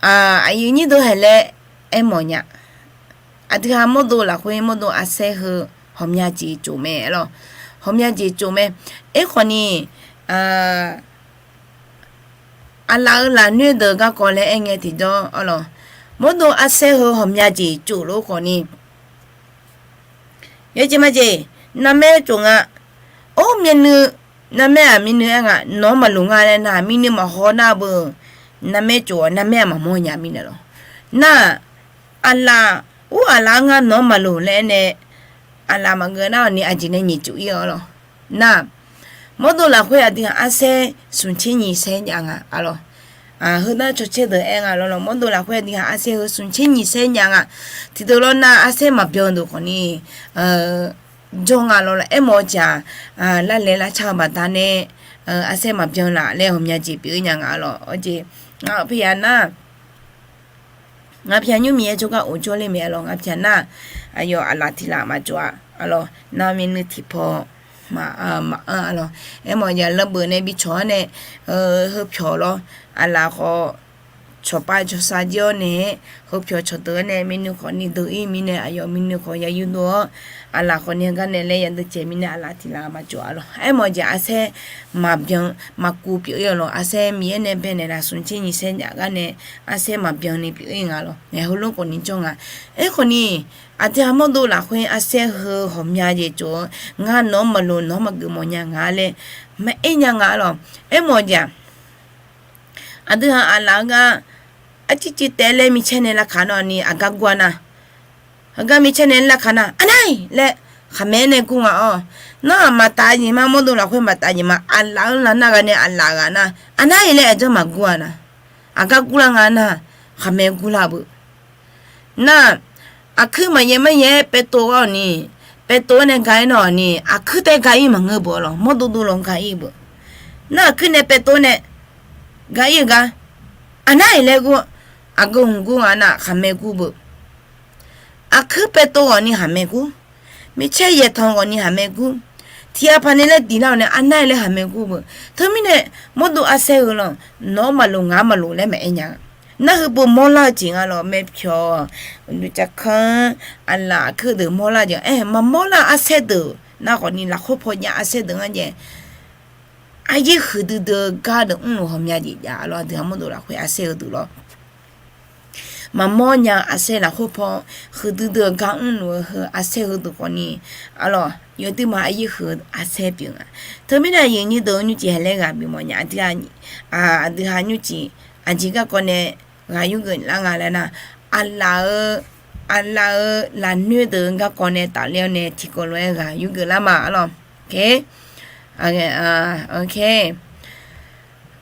Aqyuif nyir deuq haeq laer aermawf nya. Aqdui ha mawrdo lafkhoer mawrdo arsaer heu ghawqmya jeq tsof mae lawr. Ghawqmya jeq tsof mae. Aerkhawf ni, aqlaf-euq lafnoer deuq garkawv laer aer ngae tiqjawr arlawq, mawrdo arsaer heu ghawqmya jeq tsof lof khawfni, yawjeq majeq, narmaer tsof nga. Or, myavnuiv, narmaer-aq myavnuiv aer nga, nawq-anr maqloq nga laer nar-aq, myavnuiv maqhaw nar beu, narmaer tsof-awq, narmaer-aq maqmawr nya mirnae lawq. Nar-aq, aqlaf, ur, aqlaf-anr ngar nawq-anr maqloq laer aer nae, aqlaf maqngeur nar-awq ni aqjeq nae nyiq tsof ir-awr lawq. Nar-aq, mawrdo lafkhoer aqdui-aq arsaer smqtser nyiq saer jav nga arlawq. Heu nar cawcaer deuq aer nga lawr lawq, mawrdo lafkhoer aqdui-aq arsaer heu smqtser nyiq saer jav nga. Tiqdeuq lawr nar arsaer maqbyan deuq khawfni jawr nga lawr lawq. Aermawf-eu jeq-aq, lavlaeq lavcar-eu baqdanae arsaer maqbyan laf laer ghawqmya jeq pyeuf-ir nya nga lawq. Awr jeq, ngaq-euq pyanar, ngaq pyanar nymr Miqyaer jawrgar of jawrler mae arlawq. Ngaq pyanar, aqyawf aqlaf tiq laf maqtsof-a arlawq. Nar myavnuiv tiqpaw maqanr arlawq. Aermawf-eu jeq-aq, lanbeuf nae bi cawq-anr nae, heu pyawq lawr, aqlaf khawf cawqpav cawqsav jir-awr nae-aer, heu pyawq cawqdeuq-anr nae myavnuiv khawfni deuq ir mirnae, aqyawf myavnuiv khawf ya yurdov-awr, aqlaf khawfni heugar nae laer ya deuv caev mirnae, aqlaf tiq laf maqtsof arlawq. Aermawf-eu jeq arsaer maqbyan maqkuv pyeuf-ir-awq lawq. Arsaer Miqyaer nae baenaeq laf smqtser nyiq saer jav gar nae arsaer maqbyan ni pyeuf-ir nga lawq. Ngaeq heulof khawfni jawr nga. Aerkhawfni, aqdui-aq mawrdo lafkhoer arsaer heu ghawqmya jeq tsof-eu, ngar nawq-anr maqloq nawq-anr maqgeuf mawfnya nga laer maqaer nya nga arlawq. Aermawf-eu jeq-aq, aqdui-aq aqlaf-eu gar arcivciv taef laer micaer nae lavkaq nawq ni aqgar gur-a nar, heugar micaer nae lavkaq nar, aqnar-iq laer khaqmae nae gur nga-awr. Nar-aq maqtaf jeq ma, mawrdo lafkhoer maqtaf jeq ma, aqlaf-eu lar nar ghaq nae aqlaf ghaq nar, aqnar-iq laer aqjanr maqgur-a nar, aqgar gurlar nga nar, khaqmae gurlar beu. Nar-aq, aqkuir maqyaer maryaer paevtov-awr ni, paevtov-awr nae ga-ir nawq ni, aqkuir taef ga-ir maqngeur beu arlawq, mawrdo dov law ga-ir beu. Nar aqkuir nae paevtov nae ga-ir-eu gar, aqnar-iq laer gur, aqgeu hmq gur nga nar khaqmae gur beu. Aqkuir paevtov ghawq ni khaqmae gur, micaer yaeqtanq ghawq ni khaqmae gur, tiqghaq paq nae laer diq lar-awq nae aqnar-iq laer khaqmae gur beu. Teumirnae mawrdo arsaer heu lawq, nawq-anr maqloq ngaq-anr maqloq laer maqaer nya-a. Nar heu beu mawrlar-eu jeq nga lawq, maerpyawq, uqduq tsavkanr, aqlaf aqkuir deuq mawrlar jeq aer, maqmawr lar-eu arsaer deuq nar khawfni, lafkhoer paw jav arsaer deuq-anr jaev, aqyaer huiqdui dui-eu gar deuq mrluf ghawqmya jeq jav-a lawr. Aqdui-aq mawrdo lafkhoer arsaer heu deuq lawr, maqmawr nya-eu arsaer lafkhoer paw huiqdui dui-eu gar mrluf-eu heu arsaer heu deuq khawfni, arlawq, yawduima aqyaer huiq-eu arsaer pyeuf nga. Teumirnae aqyuif nyir deuq-eu nymrcif haq laer ghaq bimawf nya, aqdui-aq, aqdui-aq nymrcif aqjeq garkawv nae ghaq yurgeuf lar nga laer nar, aqlaf-eu, aqlaf-eu lafnoer deuq-eu garkawv nae tafler-awr nae tiqkawv lof-aer ghaq yurgeuf lar ma arlawq.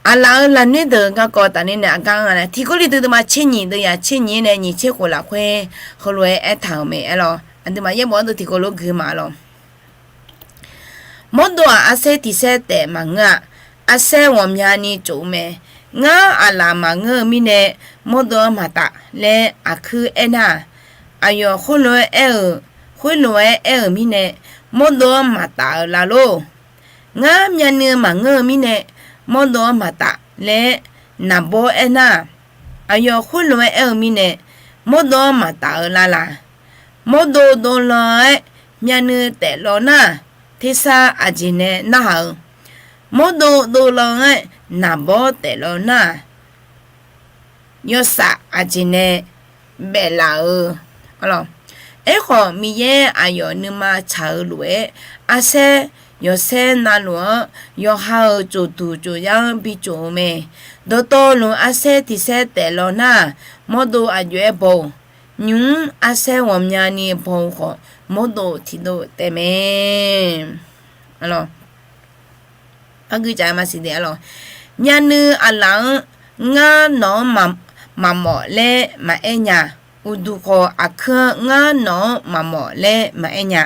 Aqlaf-eu lafnoer deuq-eu garkawv tafler nae aqgar nga laer, Tiq Gawrliqtu deuvma tser nyiq deuv yaq tser nyiq nae nyiq tser khof lafkhoer heulof-aer aertaq-euq mae arlawq. Aqduimaf yaerbof-anr deuq tiqkawv lof gui ma arlawq. Mawrdo-aq arsaer tiq saer taef maqngeur-a. Arsaer ghawqmyani tsof-eu mae. Ngar aqlaf maqngeur-eu mirnae mawrdo-anr maqtaf laer aqkuir aernar-aq, aqyawf khoerlof-aer aer-euq, khoerlof-aer aer-euq mirnae mawrdo-anr maqtaf-eu la lor. Ngar myavnuiv maqngeur-eu mirnae mawrdo-anr maqtaf laer naqbawr aernar-aq, aqyawf khoerlof-aer aer-eu mirnae mawrdo-anr maqtaf-eu la laq. Mawrdo dovlan-aer myavnuiv taef law nar-aq, tersar aqjeq nae narhaq-eu. Mawrdo dovlan-aer naqbawr taef law nar-aq, yawsaf aqjeq nae baef laf-eu. Aerkhawf, Miqyaer aqyawf nuima tsaq-eu lof-aer, arsaer yawqsaer navluf-anr yawqha-euq tsofduq tsofyar-anr bitsof-eu mae. Dawqtawvluf arsaer tiq saer taef law nar-aq, mawrdo aqjox-aer baw-eu. Nymq-mr arsaer ghawqmyani baw-eu khawf, mawrdo tiqdov taef mae. Myavnuiv aqlaf-anr ngar nawq-anr maqmawf laer maqaer nya. Uqduq khawf aqkuir-anr ngar nawq-anr maqmawf laer maqaer nya.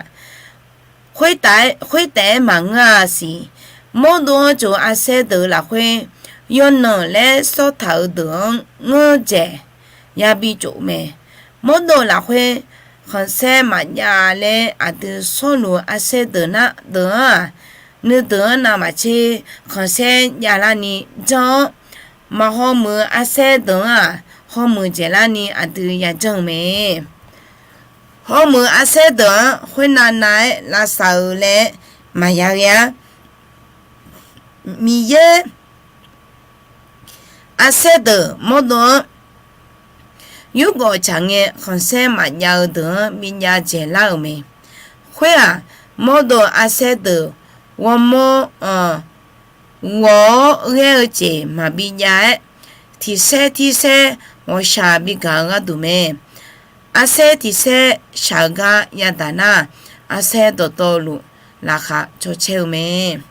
Khoertaef-aer maqngeur-a siq. Mawrdo-anr tsof-eu arsaer deuq lafkhoer, yawqnan laer sawrtaq-eu deuq-anr ngeurdzaeq yabi tsof mae. Mawrdo lafkhoer khanqsaer maqjav laer aqdui sawrluf-eu arsaer deuq nar deuq-anr-aq, nuideuq-anr navmaqtser khanqsaer javlarni janr-awr, maqhaw muiq-eu arsaer deuq-anr-aq, hawmuiq dzaeqlarni aqdui yajanr-eu mae. Hawmuiq-eu arsaer deuq-anr khoernav nav-aer lavsav-eu laer maqya ghae-ar. Miqyaer, arsaer deuq mawrdo-anr yurgawv tsaq ngae, khanqsaer maqjav-eu deuq-anr bi jav dzaeqlar-euq mae. Khoer-aq, mawrdo arsaer deuq ghawrmawr-anr ghawq-awr ghaer-eu jeq maqbi jav-aer, tiqsaer tirsaer ghawqshaq bi gaq-eu gharduq mae. Arsaer tiqsaer shaq-eu gar yadaq nar, arsaer dawqtawvluf laqkhaq cawcaer-eu mae.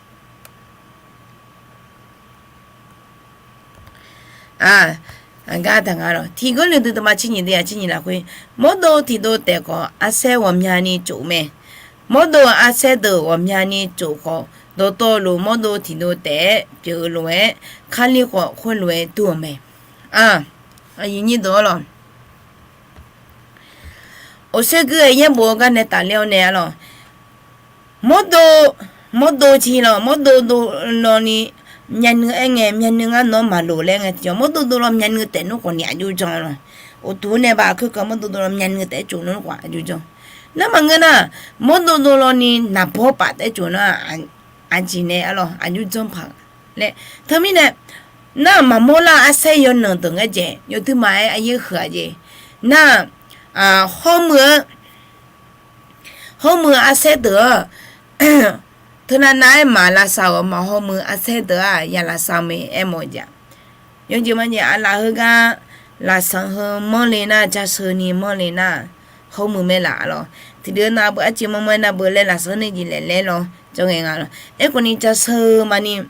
Aqgar daq nga lawq. Tiq Gawrliqtu deuvma tser nyiq deuv yaq tser nyiq lafkhoer, mawrdo tiqdov taef khawf arsaer ghawqmyani tsof mae. Mawrdo arsaer deuq ghawqmyani tsof khawf, dawqtawvluf mawrdo tiqdov taef-aer pyeuf-eu lof-aer, Kali khawf khoerlof-aer dur-eu mae. Aqyuif nyir deuq-ar lawq. Oqsoer guir-aer yaerbof-eu gar nae tafler-awr nae-ar lawq. Mawrdo, mawrdo tiq lawq, mawrdo dovlawni myavnuiv aer ngae, myavnuiv ngar nawr maqloq laer ngae tiqjawr, mawrdo dovlaw myavnuiv taef nmr khawf ni aqjox jan lawq. Uqduq nae baq khoerkeuv mawrdo dovlaw myavnuiv taef-aer tsof nmr khawf aqjox jan. Narmaqngeur nar, mawrdo dovlawni naqbawr paf taef-aer tsof nar, aqjeq nae-ar lawq, aqjox jan paq laer. Teumirnae, nar maqmawr lar arsaer yawnanq deuq ngaer jaeq yawduirma-aer aryaer huiq-aq jeq. Nar, hawmuiq-anr hawmuiq arsaer deuq-anr, teunav nav-aer maq lavsav-euq ma hawmuiq arsaer deuq-aq ya lavsav mae aermawf-eu jeq. Yawjeq ma jeq aqlaf heugar lafsanq heu manrle nar, jasheu ni manrle nar, hawmuiq mae laf-ar lawq. Tiqdeuq nav beu arciv manrmanr nar beu laer lafsanq ni jeq laeq laer lawr janr ngae nga lawq. Aerkhawf ni jasheu maqni,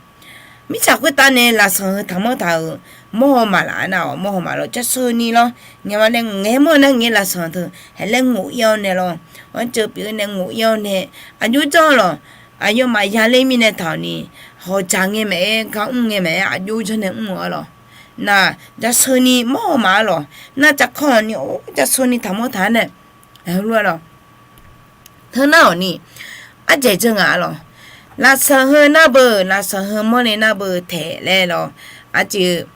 mirtsaq khoertav nae lafsanq heu taqmanr taq-euq mawrhaw maqlaf nar-awq, mawrhaw maqlaf jasheu ni lawr. Ngaeq ma nae ngaeq manr nar ngaeq lafsanq teu haeq laer ngof ir-awr nae lawr. Anrceuv pyeuf-eu nae ngof ir-awr nae, aqjox janr-eu lawq. Aqyawfmaf yaler mirnae taq-awq ni, hawqdzaq ngae maqaer, gar mr ngae maqaer, aqjox janr nae mr-eu-ar lawq. Nar, jasheu ni mawrhaw maqar lawq. Nar, cavkanr-awq ni, or, jasheu ni taqmanr taq-ar nae, heulof-ar lawq. Teunar-awq ni, ardzaeq janr ngaq-ar lawq. Lafsanq heu nar beu, lafsanq heu manrle nar beu taeq laer lawr. Aqjeq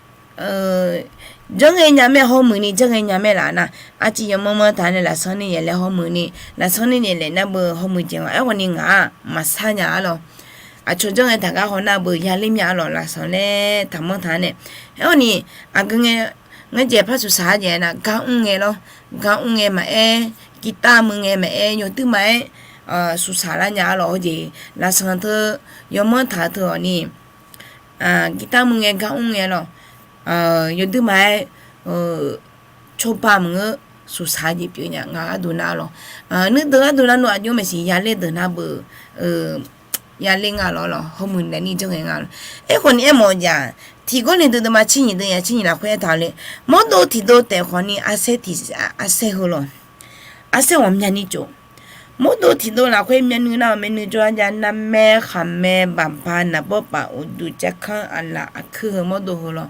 janr ngae nya mae, hawmuiq ni janr ngae nya mae laf nar, aqjeq yawmanr manr taq nae lafsanq ni yaeq laer hawmuiq ni, lafsanq ni yaeq laer nar beu hawmuiq jeq nga. Aerkhawf ni ngaq-aq maqsar nya-ar lawq. Aqcawq janr ngae taqgar haw nar beu yaler mya-ar lawq, lafsanq laer taqmanr taq-ar nae. Aerkhawf ni, aqgeu ngae, ngar jaeq par suqsaq-ar jaeq nar, gar mr ngae lawr, gar mr ngae maqaer, guitar muiq ngae maqaer, yawduir maqaer, suqsaq lar nya-ar lawq. Hawjeq lafsanq teu, yawmanr taq teu-awq ni, guitar muiq ngae gar mr ngae lawq, yawduir maqaer, cawba maqngeur, suqsaq jeq pyeuf nya nga gharduq nar lawq. Nuideuq gharduq nar nawr aqjox maeqsiq yaler deuq nar beu, yaler nga lawr lawq, hawmuiq naeq ni janr ngae nga lawq. Aerkhawf ni aermawf-eu jeq-aq, tiq Gawrliqtu deuvma tser nyiq deuv yaq tser nyiq lafkhoer aertaq le, mawrdo tiqdov taef khawf ni arsaer tiq, arsaer heu lawq. Arsaer ghawqmyani tsof. Mawrdo tiqdov lafkhoer myavnuiv nar-awq, myavnuiv jawrgar jav, narmaer, khaqmae, baqba, naqbawr paf, uqduq, cavkanr, aqlaf, aqkuir heu mawrdo heu lawq.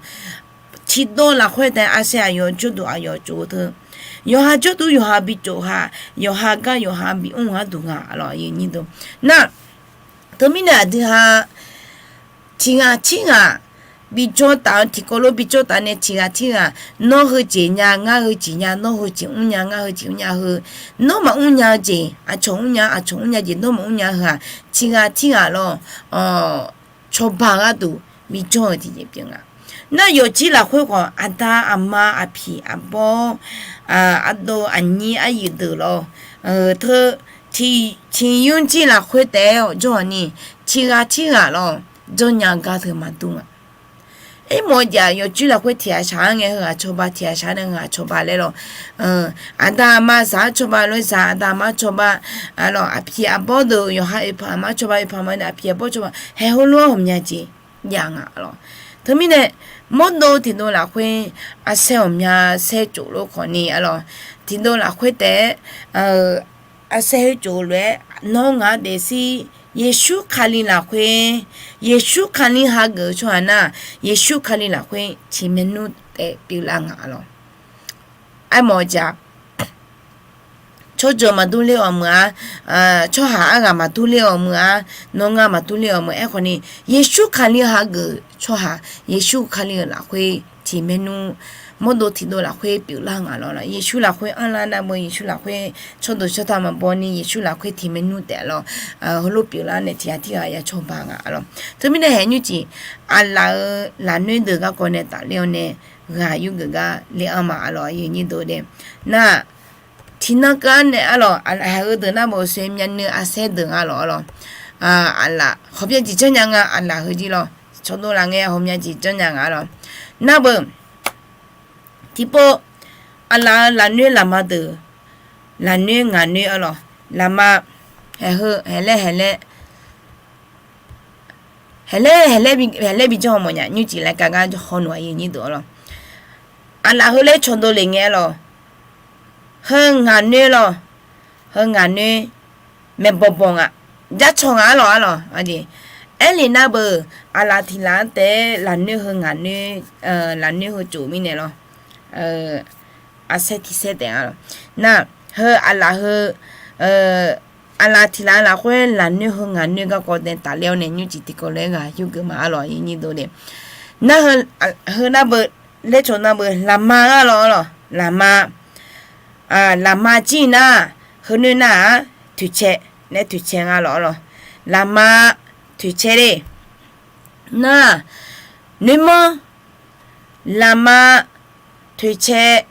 Tiqdov lafkhoer taef arsaer aqyawf jawrduq aqyawf tsof-eu teu, yawqha jawrduq yawqha bi tsof ha, yawqha gar yawqha bi mr gharduq nga lawq. Nar, teumirnae aqdui ha tiq ghaq tirghaq bijawr taf-eu, tiqkawv lof bijawr taf nae tiq ghaq tirghaq, nawr heujeq nya, ngar heujeq nya, nawr heujeq mr nya, ngar heujeq mr nya heu, nawr maqmr nya-eu jeq aqcawq mr nya, aqcawq mr nya jeq nawr maqmr nya heu-aq, tiq ghaq tirghaq lawr, cawba gharduq bijawr-eu tiqjeq pyeuf nga. Nar yawfjir lafkhoer khawf, aqda aqma aqpiq aqbawr, ardov aqnyir aryuif deuq lawr, teu, tiq, tiq yurjir lafkhoer taef-aer awq jawr-awq ni, tiq ghaq tirghaq lawr, janrnya gar teu maqdur nga. Aermawf-eu jeq-aq, yawfjir lafkhoer tiq ghaq shaq-anr ngae, heughaq cawba, tiq ghaq shaq-anr nae heughaq cawba laer lawr. Aqda aqma zaq-anr cawba lof-aer zaq, aqda aqma-anr cawba, aqlawq aqpiq aqbawr deuq yawqha oeqpaq aqma cawba, oeqpaq aqma nae aqpiq aqbawr cawba, haeq heulof-aer ghawqmya jeq jav nga lawq. Teumirnae, mawrdo tiqdov lafkhoer arsaer ghawqmya saer tsof lof khawf ni-ar lawq, tiqdov lafkhoer taef-aer arsaer khoer tsof-eu lof-aer nawr ngaq-anr daefzir, Yeqsur Kali lafkhoer, Yeqsur Kali hageuf-eu tsawrhaq nar, Yeqsur Kali lafkhoer tiq maernmr taef pyeuflar nga lawq. Aermawf-eu jeq-aq, tsawrjeuq maqdur ler-awq meuq-a, tsawrhaq arghaq maqdur ler-awq meuq-a, nawr ngar maqdur ler-awq meuq. Aerkhawf ni, Yeqsur Kali hageuf tsawrhaq, Yeqsur Kali-euq lafkhoer tiq maernmr mawrdov tiqdov lafkhoer pyeuflar nga lawr. Yeqsur lafkhoer anrlar nar beu, Yeqsur lafkhoer tsawrdoq tsawrtaq maqbaw ni, Yeqsur lafkhoer tiq maernmr taef lawr, heulof pyeuflar nae tiq ghaq tirghaq ya cawba nga lawr. Teumirnae haeq nymrcif, aqlaf-euq lafnoer deuq garkawv nae tafler-awr nae ghaq yurgeuf gar le-anr ma lawr, aqyuif aqnyir deuq-or de. Nar, tiqnan keuv-anr nae arlawq, aqlaf heu deuq nar beu, soe myavnuiv arsaer deuq nga lawr arlawq. Aqlaf hawqbyav jeq janrnya nga, aqlaf heu jir lawr. Cawdov laf ngae hawqbyav jeq janrnya nga lawr. Nar beu, tiqpov, aqlaf-euq lafnoer lafma deuq, lafnoer ngaqnoer arlawq, lafma, haeq heu haeq laer haeq laer, haeq laer haeq laer bi janr haw mawfnya, nymrcif laer ka gar haw noeq, aqyuif aqnyir deuq arlawq. Aqlaf heu laer cawdov le ngae arlawq. Heu ngaqnoer lawr. Heu ngaqnoer, maeqbawq bawq nga, jarcaw nga arlawq arlawq. Aerlef nar beu, aqlaf tiq laf-anr taef-aer lafnoer heu ngaqnoer, lafnoer heu tsof mirnae lawr. Arsaer tiq saer taef nga lawr. Nar, heu aqlaf heu, aqlaf tiq laf lafkhoer lafnoer heu ngaqnoer garkawv nae tafler-awr nae nymrcif tiqkawv laer ghaq yurgeuf ma arlawq, aqyuif aqnyir deuq-or de. Nar, heu nar beu, laer cawq nar beu, lafma arlawq arlawq, lafma. Lafma jir nar, heu noer nar-aq, toeqcae laer toeqcae nga lawr arlawq. Lafma, toeqcae le. Nar, noermanr, lafma, toeqcae,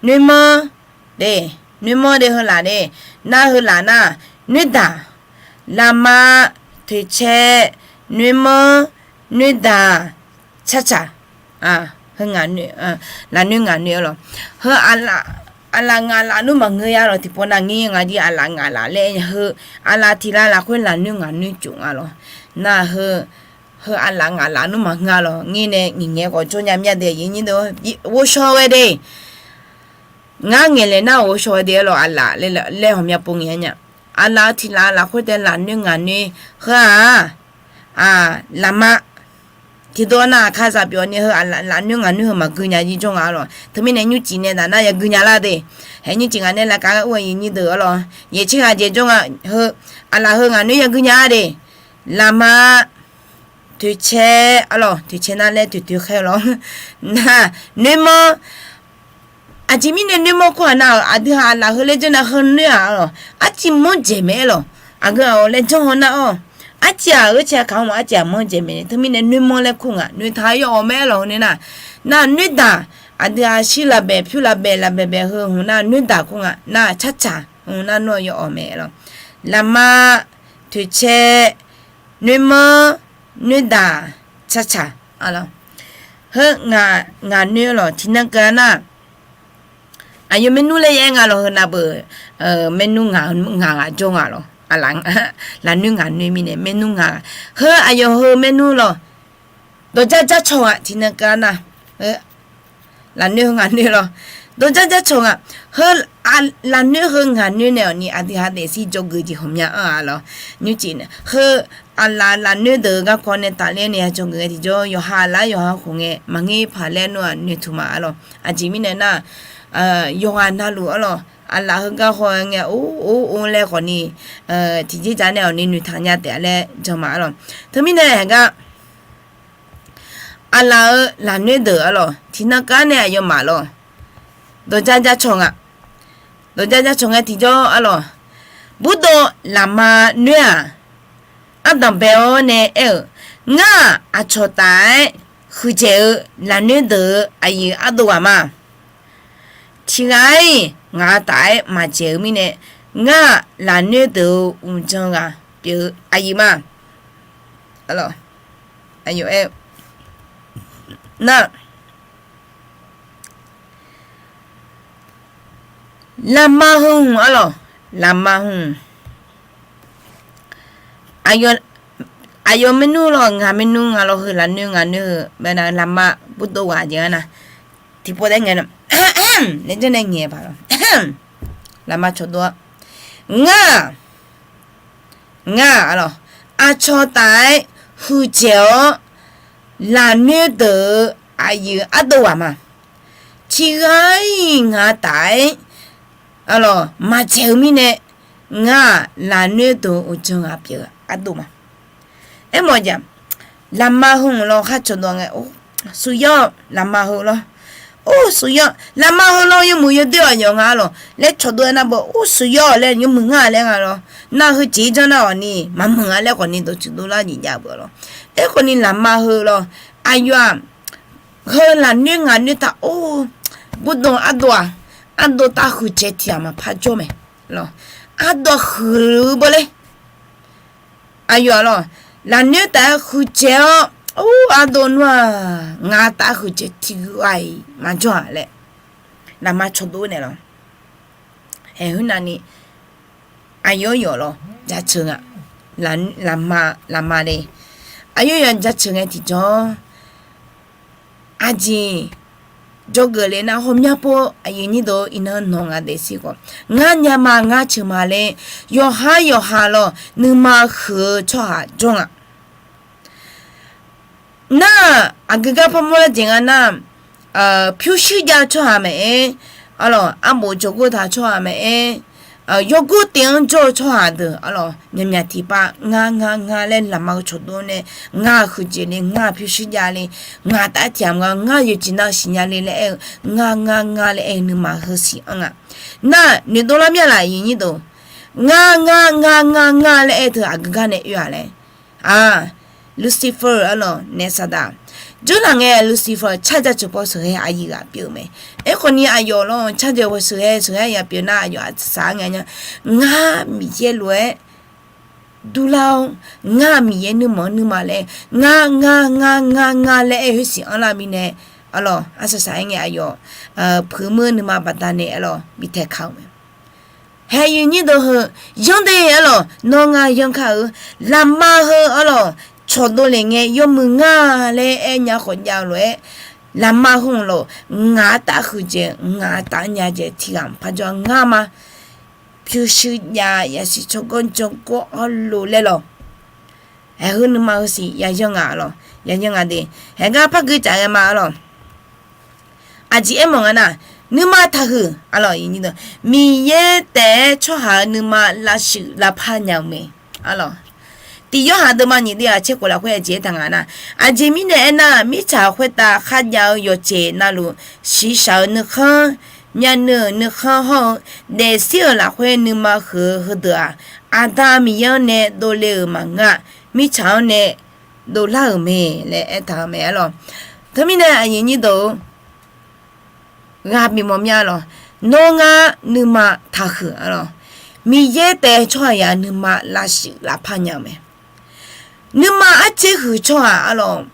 noermanr de, noermanr de heu laf de. Nar heu laf nar, noerdaq, lafma, toeqcae, noermanr, noerdaq, carcaq. Heu lafnoer ngaqnoer arlawq. Heu aqlaf ngaqlaf nmr maqngeur ya lawq, tiqpov nav ngir nga jir aqlaf ngaqlaf laer heu, aqlaf tiq laf lafkhoer lafnoer ngaqnoer tsof nga lawq. Nar heu, heu aqlaf ngaqlaf nmr maqngeur lawq, ngir nae nyiq ngae khawf jawr nya mir-a de, aqyuif aqnyir deuq-or, ghovshaw ghae de. Ngar ngaeqlaeq nar-aq ghovshaw ghae de arlawq, aqlaf laer hawqmya pov ngaeq-a nya. Aqlaf-eu tiq laf lafkhoer taef lafnoer ngaqnoer heu-aq, lafma. Tiqdov nar-aq kazaq pyeuf-awr ni heu aqlaf lafnoer ngaqnoer heu maqgui nya jir jawr nga arlawq. Teumirnae nymrcif nae taf nar yagui nya lar de. Haeq nymrcif ngaq nae laqkav ghae ur-eu aqyuif aqnyir deuq arlawq, yaeq tser ghaq jaeq jawr nga. Heu, aqlaf heu ngaqnoer yagui nya-a de. Lafma, toeqcae arlawq, toeqcae nar laer toeqtoe khaer lawr. Nar, noermanr. Aqjeq mirnae noermanr kur-aq nar-euq, aqdui-aq aqlaf heu laer janr nar heu noer-aq arlawq, arciv manr dzaeq mae aer lawq. Aqgeu-aq-awq laer janr haw nar-awr, arciv-aq gheurcae kaq-anr ma, arciv-aq manr dzaeq mae. Teumirnae noermanr laer kur nga, noeqtaq yawawq mae aer lawq heu nae nar. Nar noerdaq, aqdui-aq shir lafbaeq pyur lafbaeq lafbaeq baeq heu hmq nar noerdaq kur nga. Nar carcaq hmq nar nawr yawawq mae aer lawq. Lafma, toeqcae, noermanr, noerdaq, carcaq. Heu ngaq, ngaq noer lawq, tiqnan keuv-a nar, aqyawf maernmr laer ya aer nga lawq, heu nav beu, maernmr ngaq, ngaq ghaq jawr nga lawq. Lafnoer ngaq noer mirnae maernmr ngaq ghaq. Heu aqyawf heu maernmr lawq, dawqjar jar cawq ghaq tiqnan keuv-a nar, lafnoer heu ngaq noer lawq, dawqjar jar cawq ghaq. Heu lafnoer heu ngaq noer naeq-awq ni aqdui ha daefzir dzawgeuf jeq ghawqmya anr-a lawq. Nymrcif heu aqlaf lafnoer deuq-eu garkawv nae tafler nae ya dzawgeuf ghae tiqjawr, yawqha lar yawqha khof ngae maqngeur paq laer nar-aq noeqtmq ma arlawq. Aqjeq mirnae nar, yawqghaq navluf arlawq, aqlaf heugar haw ngae or or or laer khawf ni, tiqjeq dzaq nae-awq ni noeqtaq nya taef-a laer jan ma arlawq. Teumirnae haeq gar, aqlaf-euq lafnoer deuq arlawq, tiqnan keuv-a nae aqyawfmaf lawq, dawqjar jar cawq nga. Dawqjar jar cawq ngae tiqjawr arlawq, Burdov lafma noer-aq, ardanq bae-awr nae aer-euq, Ngar-aq aqcawq taf-aer huiqdzaeq-eu lafnoer deuq-eu aqyuif ardov ghaq ma. Tiqghaq-iq ngaq taf-aer maqdzaeq-eu mirnae, ngar-aq lafnoer deuq-eu uqdzan ghaq pyeuf-eu aqyuif ma. Nar, lafma heu hmq arlawq, lafma hmq. Aqyawf maernmr lawq, ngaq maernmr nga lawq, heu lafnoer ngaq noer heu, lafma burdov ghaq jeq-a nar, tiqpov taef ngae, nae janr nae ngaeq paq lawq. Lafma cawqdov-a, ngar, ngar arlawq, aqcawq taf-aer huiqdzaeq-awr lafnoer deuq-eu aqyuif ardov ghaq ma. Tiqghaq-iq ngaq taf-aer arlawq maqdzaeq-eu mirnae, ngar-aq lafnoer deuq-eu uqdzan ghaq pyeuf-eu ardov ma. Aermawf-eu jeq, lafma heu hmq lawq khar cawqdov ngae, suqyawr lafma heu lawr, Or, suqyawr lafma heu lawr yawmuiq yawdoer-aq yawf nga lawq laer cawqdov-aer nar beu, or, suqyawr laer yawmuiq nga laer nga lawr. Nar heujeq-ir janr nar-awq ni maqmuiq nga laer khawf ni dawqtsuif dovlar nyiq jav beu lawr. Aerkhawf ni lafma heu lawr, aqyawf-aq, heu lafnoer ngaq noer taq or, gurdan ardov-aq, ardov taf huiqdzaeq tiq ghaq maqpar jawr mae. Ardov huiq-eu beu ler. Aqyawf-aq lawr, lafnoer taf-aer huiqdzaeq-awr, or, ardov nmr-aq, ngaq taf huiqdzaeq tiq ghaq-iq maqjawr-aq laer, lafma cawqdov naeq lawr. Aer khoernav ni, aqyawf yawf lawr jaceuq nga. Lafma, lafma le. Aqyawf yawf jaceuq ngae tiqjawr, aqjeq jawrgeuf le nar, hawmya pov aqyuif nyir deuq iqnan nawq nga daefzir khawf, ngar nya ma ngar ceuq ma laer, yawqha yawqha lawr nuima huiq-eu tsawrhaq jawr nga. Nar-aq, aqgeu gar parmawr lar jeq nga nar, pyurshuir jav-eu tsawrhaq maqaer, arlawq, arbof jawrgor taq-eu tsawrhaq maqaer, yawgor tiv-anr jawr-eu tsawrhaq deuq arlawq, myaqmyaq tiqpav ngar ngar ngar laer lafma-eu cawqdov nae, ngar huiqdzaeq le, ngar pyurshuir jav le, ngaq taf tiq ghaq maqnga, ngar yawjeq nav siqnya le laer aer-eu, ngar ngar ngar laer aer-eu nuima heusiq-anr nga. Nar noeqdov lar mya laf aqyuif nyir deuq, ngar ngar ngar ngar ngar laer aer-eu teu aqgeu gar nae oe-aq laer. Lucifer arlawq naef Saqdaq. Jawrlaf ngae Lucifer carjav ceuq paw sheuqghae aqyuif ghaq pyeuf-eu mae. Aerkhawf ni aqyawf lawr carjav paw sheuqghae sheuqghae aqyuif ghaq pyeuf nar aqyawf aqsaq-aer ngae nya, ngar Miqyaer lof-aer durlar-awr, ngar Miqyaer nuirmanq-anr nuima laer, ngar ngar ngar ngar ngar laer aer-eu khoersiq-anr lar mirnae, arlawq arsaq saq-aer ngae aqyawf puiq muir-eu nuima baqdanae arlawq bi taeq ka-eu mae. Hae aqyuif nyir deuq heu, yanr de arlawq, nawr ngar yanr kar-eu, lafma heu arlawq, cawqdov le ngae yawmuiq nga laer aer nya khawf jav-eu lof-aer, lafma heu lawq, ngaq-anr taf huiqdzaeq, ngaq-anr taf nya dzaeq tiq ghaq maqpar jawr ngar ma. Pyurshuir jav, yasiq tsawrganr jawrgor arlo laer lawq. Aer heu nuima heusiq ya yanr nga lawq, ya yanr nga de. Hae gar par gui tsaf ghae ma arlawq. Aqjeq aermawf nga nar, nuima taqhuiq arlawq, Miqyaer taef-aer tsawrhaq-euq nuima lavshuif lavpar nya-eu mae. Arlawq, tiq yawrhaq deuvma nyiq dui-aq caerkhof lafkhoer aqjeq aertaq nga nar, aqjeq mirnae aernar, mirtsaq khoertav kharjav-eu yawqjeq navluf, shiqshaq-euq nuikhanr, myavnuiv-euq nuikhanr hawr-eu, daefzir-euq lafkhoer nuima huiq-eu heudeuq-aq, Aqda Miqyaer-anr nae dovle-euq maqngeur-a. Mirtsaq-anr nae dovlar-euq mae laer aertaq-eu mae arlawq. Teumirnae aqyuif nyir deuq-or, ghaq bif mawf mya lawq. Nawr ngar nuima taqhuiq arlawq. Miqyaer taef tsawrhaq yaf nuima lavshuif lavpar nya-eu mae. Nuima arcaer huiq tsawrhaq arlawq,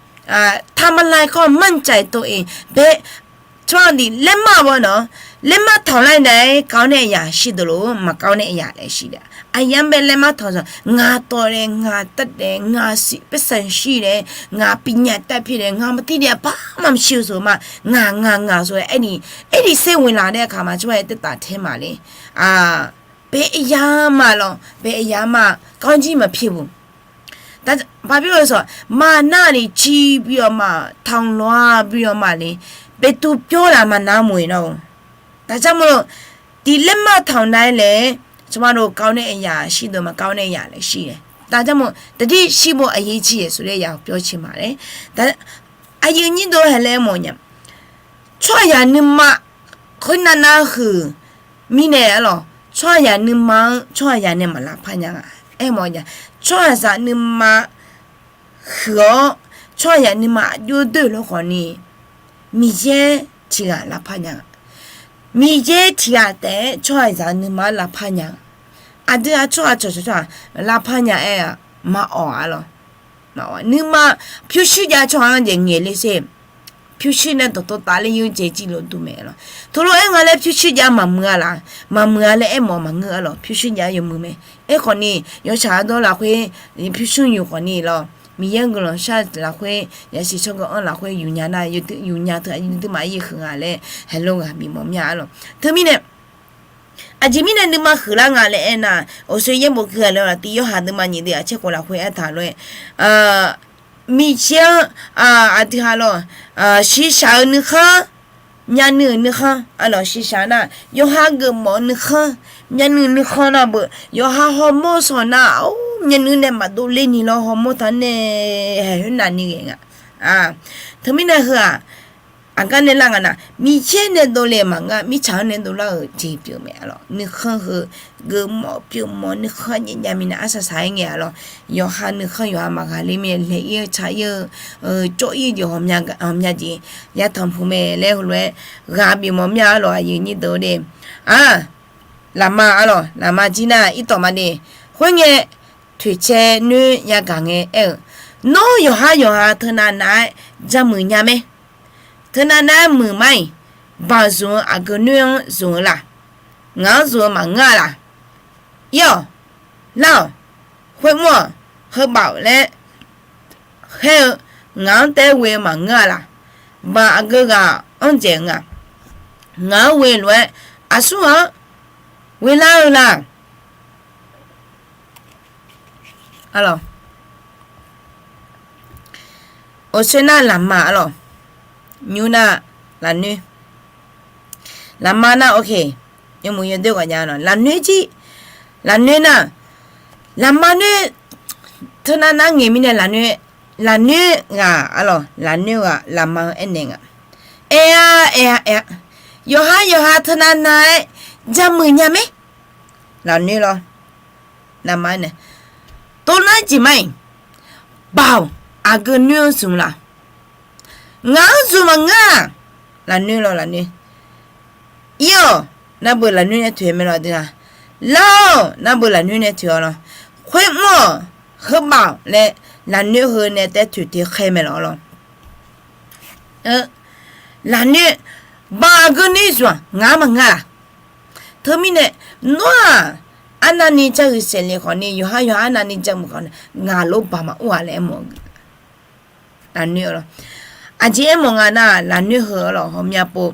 ทำอะไรก็มั่นใจตัวเอง bae, tsawrhaq dif laermar baw nawq, laermar tawq lar nae-aer kawv nae yaq shir deuq lof-aer maqkawv nae yaq laer shir daef. Aqyamr bae laermar tawq zanq, ngaq tawq daef, ngaq tav daef, ngaq siq paersanq shir daef, ngaq piqnya tav pir daef, ngaq maqtir daef par maqshir-eu seuq ma, ngaq ngaq ngaq seuq-aer aerni, aerni ser ghoeqlaf daef kaq ma tsawrhaq-aer taef taf tae ma le. Bae ya ma lawq, bae ya ma, kawv jir maqpyeuf bu. Paqpyeuf-eu sawq, maqnar le jir bi-awr ma, taqnq lawq-a bi-awr ma le, baetuv pyawr laf maqnar moeq nar-or. Taqjar mawr, tiq laermar taqnq nav-aer laer, tsawrmaqdov kawv nae yaq shir deuq maqkawv nae yaq laer shir-aer. Taqjar mawr, taqdir shir bo aqyuif jir-aer sawq laer yaq pyawr cae ma laer. Aqyuif nyir deuq hae laer mawf nya. Tsawrhaq yaq nuima khoernav nar huiq mirnae arlawq, tsawrhaq yaq nuima-anr tsawrhaq yaq nae maq lavpar nya nga. Aermawf nya, tsawrhaqzaq nuima huiq-awr, tsawrhaq yaq nuima aqjox doer lawr khawf ni, Miqyaer tiq ghaq lavpar nya nga. Miqyaer tiq ghaq taef-aer tsawrhaqzaq nuima-anr lavpar nya nga. Aqdui-aq tsawrhaq cawqcawq tsawrhaq lavpar nya-aer-aq maqawq arlawq. Nuima pyurshuir jav tsawrhaq-anr jeq ngaeq le sher. Pyurshuir nae dawqtawv taf le yur jeq jir lof dur mae arlawq. Teulof-aer nga laer pyurshuir jav maqmuiq-a laf, maqmuiq-a laer aermawf maqngeur arlawq. Pyurshuir jav yawmuiq mae. Aerkhawf ni yawshaq ardawr lafkhoer pyurshuir yuf khawf ni lawq, Miqyaer-euq guiqlanq shar lafkhoer, yasiq tsawrganr-anr lafkhoer yufnya nar, yufnya teu aqyuif duimaf-aer yawhuiq nga laer haelof ghaq bif mawf mya arlawq. Teumirnae aqjeq mirnae nuima huiqlar nga laer aernar, awqsoe yaerbof keuv-a laer tiq yawrhaq deuvma nyiq dui-aq caerkhof lafkhoer aertaq lof-aer, Miqyaer-anr aqdui ha lawq, shiqshaq-eu nuikhanr, myavnuiv-euq nuikhanr arlawq, shiqshaq nar yawqha geufmawf-eu nuikhanr, myavnuiv nuikhanr nar beu, yawqha hawmawr sawq nar-or, myavnuiv nae maqdov ler ni lawr hawmawr taq nae haeq khoernav ni ghae nga. Teumirnae heu-aq, Aqgar nae lar nga nar, miqyaer nae dovle-euq maqngeur-a, mirtsaq-anr nae dovlar-euq jeq pyeuf mae arlawq. Nuikhanr heu geufmawf pyeufmawf nuikhanr jav jav mirnae arsaq saq-aer ngae arlawq. Yawqha nuikhanr yawqha maqghaqler mirnae laeq-ir-eu tsaq-ir-eu cawv-ir jeq ghawqmya jeq yatanq puq mae laer heulof-aer ghaq bifmawf mir-a arlawq, aqyuif nyir deuq-eu de. Aq, lafma arlawq, lafma jir nar irtawf ma de. Khoerngae, toeqcae noer yagaq ngae aer-euq, Nawr yawqha yawqha teunav nav-aer jamuiq nya mae. Teunav nav-aer muiq mar-iq, Baoq zmq-eu aqgeu noer-anr zmq-eu la? Ngaq-anr zmq-eu maqngeur-a laq? Ir-awq, lar-awq, khoermr-awq, heubaoq laer khaer-eu ngaq-anr taef-aer ghoe-eu maqngeur-a laq? Baoq aqgeu ghaq-anr dzaeq-eu nga. Ngaq-anr ghoe lof-aer aqsur ghaq-anr ghoe lar-eu la? Arlawq, oqsoer nar lafma arlawq, nymr nar lafnoer. Lafma nar, ok, yawmuiq yawdoer ghawqjav lafnoer jir, lafnoer nar, lafma noer, teunav nav ngaeq mirnae lafnoer, lafnoer ghaq arlawq, lafnoer ghaq lafma-anr aernaeq nga. Aer-a, aer-a, aer-a. Yawqha yawqha teunav nav-aer jamuiq nya mae. Lafnoer lawr, lafma aernaeq, Tov lar jeq mar-iq, Baoq aqgeu noer-anr zmq la? Ngaq-anr zmq maqngeur-a. Lafnoer lawr, lafnoer. Ir-awq, navbeuq lafnoer nae toeq mae lawr dui-a. Lar-awq, navbeuq lafnoer nae toeq-awr lawr. Khoermr-awq, heubaoq laer lafnoer heu nae taef-aer toeq toeq khaer mae lawr lawr. Lafnoer, Baoq aqgeu noer zmq-aq ngaq-anr maqngeur-a laq? Teumirnae, nawr-aq, arnavni jaguiq saeqle khawfni, yawqha yawqha arnavni jaguiq khawfni, ngaq lof baq maqur-a laer aermawf-eu. Lafnoer lawr. Aqjeq aermawf nga nar, lafnoer heu arlawq ghawqmya pov.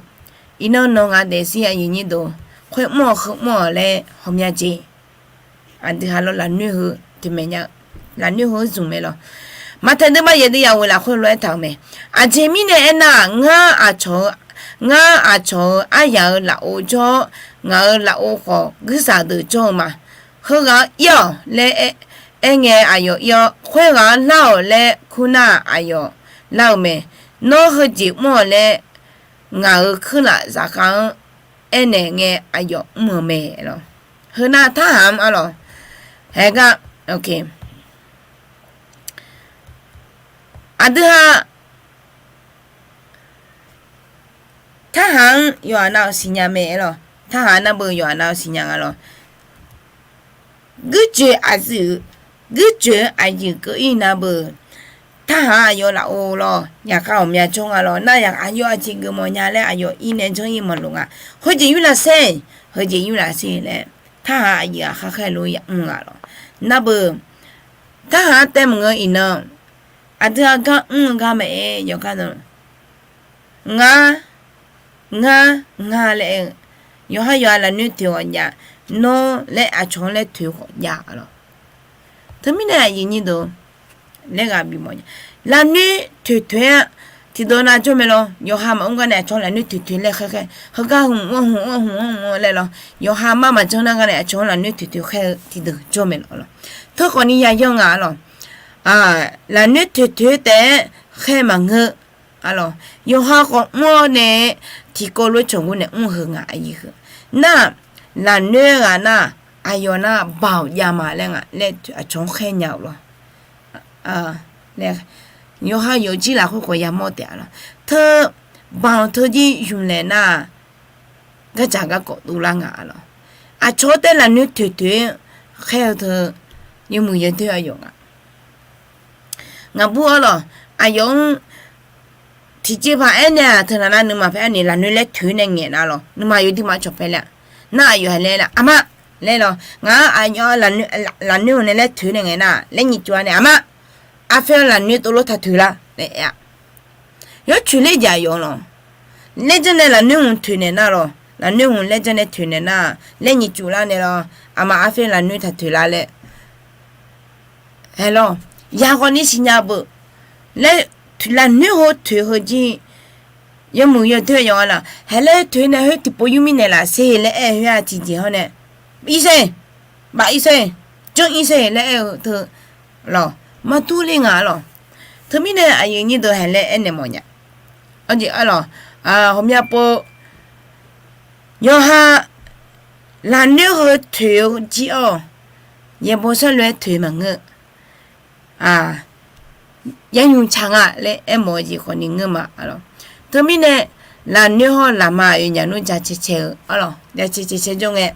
Iqnan nawq ngaq daefzir aqyuif nyir deuq, khoermr-awq heumr-awq laer ghawqmya jeq. Aqdui ha lawr lafnoer heu toeqmaeq nya-eu, lafnoer heu zmq mae lawr. Maqtaeq deuq bar yaeq deuq yaq ghoeq lafkhoer lof-aer taq-euq mae. Aqjeq mirnae aernar-aq, ngar aqcawq-eu, ngar aqcawq-euq aryaq-euq lafov jawr-awr, ngaq-euq lafov khawf guirzaq deuq jawr-eu ma. Heughaq-anr ir-awq laer aerngae aqyawf ir-awr, khoerghaq-anr lar-awq laer kur nar aqyawf lar-eu mae. Nawr heujeq mr-awq laer ngaq-euq kuirlaf zaqkhav-anr aernaeq ngae aqyawf mr-eu mae lawr. Heu nar tarhaq-anr arlawq, haegar, ok, aqdui ha tarhaq-anr yawqha nav-euq siqnya mae aer lawq. Tarhaq navbeuq yawqha nav-euq siqnya nga lawr. Guirjoeq aqyuif, guirjoeq-eu aqyuif keuv-ir navbeuq, tarhaq aqyawf lafov lawr, yaqkhav ghawqmya jawr nga lawr. Nar yaq aqyawf aqjeq geufmawf nya laer aqyawf ir nae janr-ir maqlof nga. Heujeq yurlaf saer, heujeq yurlaf saer laer, tarhaq aqyuif aqkhaer khaer lof yamr nga lawr. Navbeuq, tarhaq-anr taev maqngeur iqnan, aqdui-aq gar mr-eu gar maqaer yawqgar na. Ngar, ngar, ngar laer aer-eu, yawqha yawqha lafnoer toeq ghawqjav, nawr laer aqcawq-anr laer toeq ghawqjav lawr. Teumirnae aqyuif nyir deuq, laer ghaq bifmawf nya. Lafnoer toeq toeq-aer tiqdeuq nav jawr mae lawr. Yawqha maqmr gar nae aqcawq-anr lafnoer toeq toeq laer khaer khaer, heugar hmq-anr hmq-anr hmq-anr laer lawr. Yawqha mar maqjanr nar gar nae aqcawq-anr lafnoer toeq toeq khaer-eu tiqdeuq jawr mae lawr. Teu khawfni ya yanr nga lawr. Lafnoer toeq toeq taef-aer khaer maqngeur. Arlawq, yawqha khawf mr-awr nae tiqkawv lof-aer cawqgur nae mr-eu heu nga aqyuif heu. Nar-aq, lafnoer ghaq nar-aq, aqyawf nar-aq Baoq jav ma laer nga laer aqcawq-anr khaer nya-euq lawr. Yawqha yawqjir lafkhoer khawf yamawr taef-a lawr. Teu Baoq teu jir ymq laeq nar-aq, gardzaq garkawv dovlar nga lawr. Aqcawq-anr taef lafnoer toeq toeq-aer khaer-eu teu, yawmuiq yawdoer aqyawf nga. Ngaqbur arlawq, aqyawf-anr tiqjeqpaq aernaeq-aq, teunav nar nuima paer aernaeq lafnoer laer toeq nae ngaeq nar lawr, nuima yawduima cawq paer laer-a. Nar aqyawf haeq laer laer aqma laer lawr, ngaq-anr aqyawf lafnoer-eu nae laer toeq nae ngaeq nar laer nyiq cuf-a nae aqma, arfaer-anr lafnoer tov lof taq toeq lar laer aer-a. Yawcoeq ler jaq yawf lawq. Laer janr nae lafnoer hmq toeq naeq nar lawq, lafnoer hmq laer janr nae toeq naeq nar, laer nyiq cuf lar nae lawr, aqma arfaer lafnoer taq toeq lar laer. Haeq lawr, yaq khawfni siqnya beuq. Laer, lafnoer heu toeq heu jir, yawmuiq yawdoer yawq-a lawq, haeq laer toeq nae khoer tiqpov yur mirnaeq laf sher laer aer-eu khoer-aq tiqjeq hawr nae, ir sher, baf ir sher, janr ir sher laer aer-eu teu lawq, maqdur le nga lawq. Teumirnae aqyuif nyir deuq haeq laer aernaeq mawfnya. Arjeq arlawq, Ghawqmya pov, yawqha lafnoer heu toeq-eu jir-awr, yaerbof sarlof-aer toeq maqngeur. Yaernymq tsaq nga laer aermawf-eu jeq khawfni ngeur ma. Teumirnae lafnoer hawr lafma aqyawfnyaf nmr ja cae cae-eu arlawq, ja cae cae cae jawr ngae,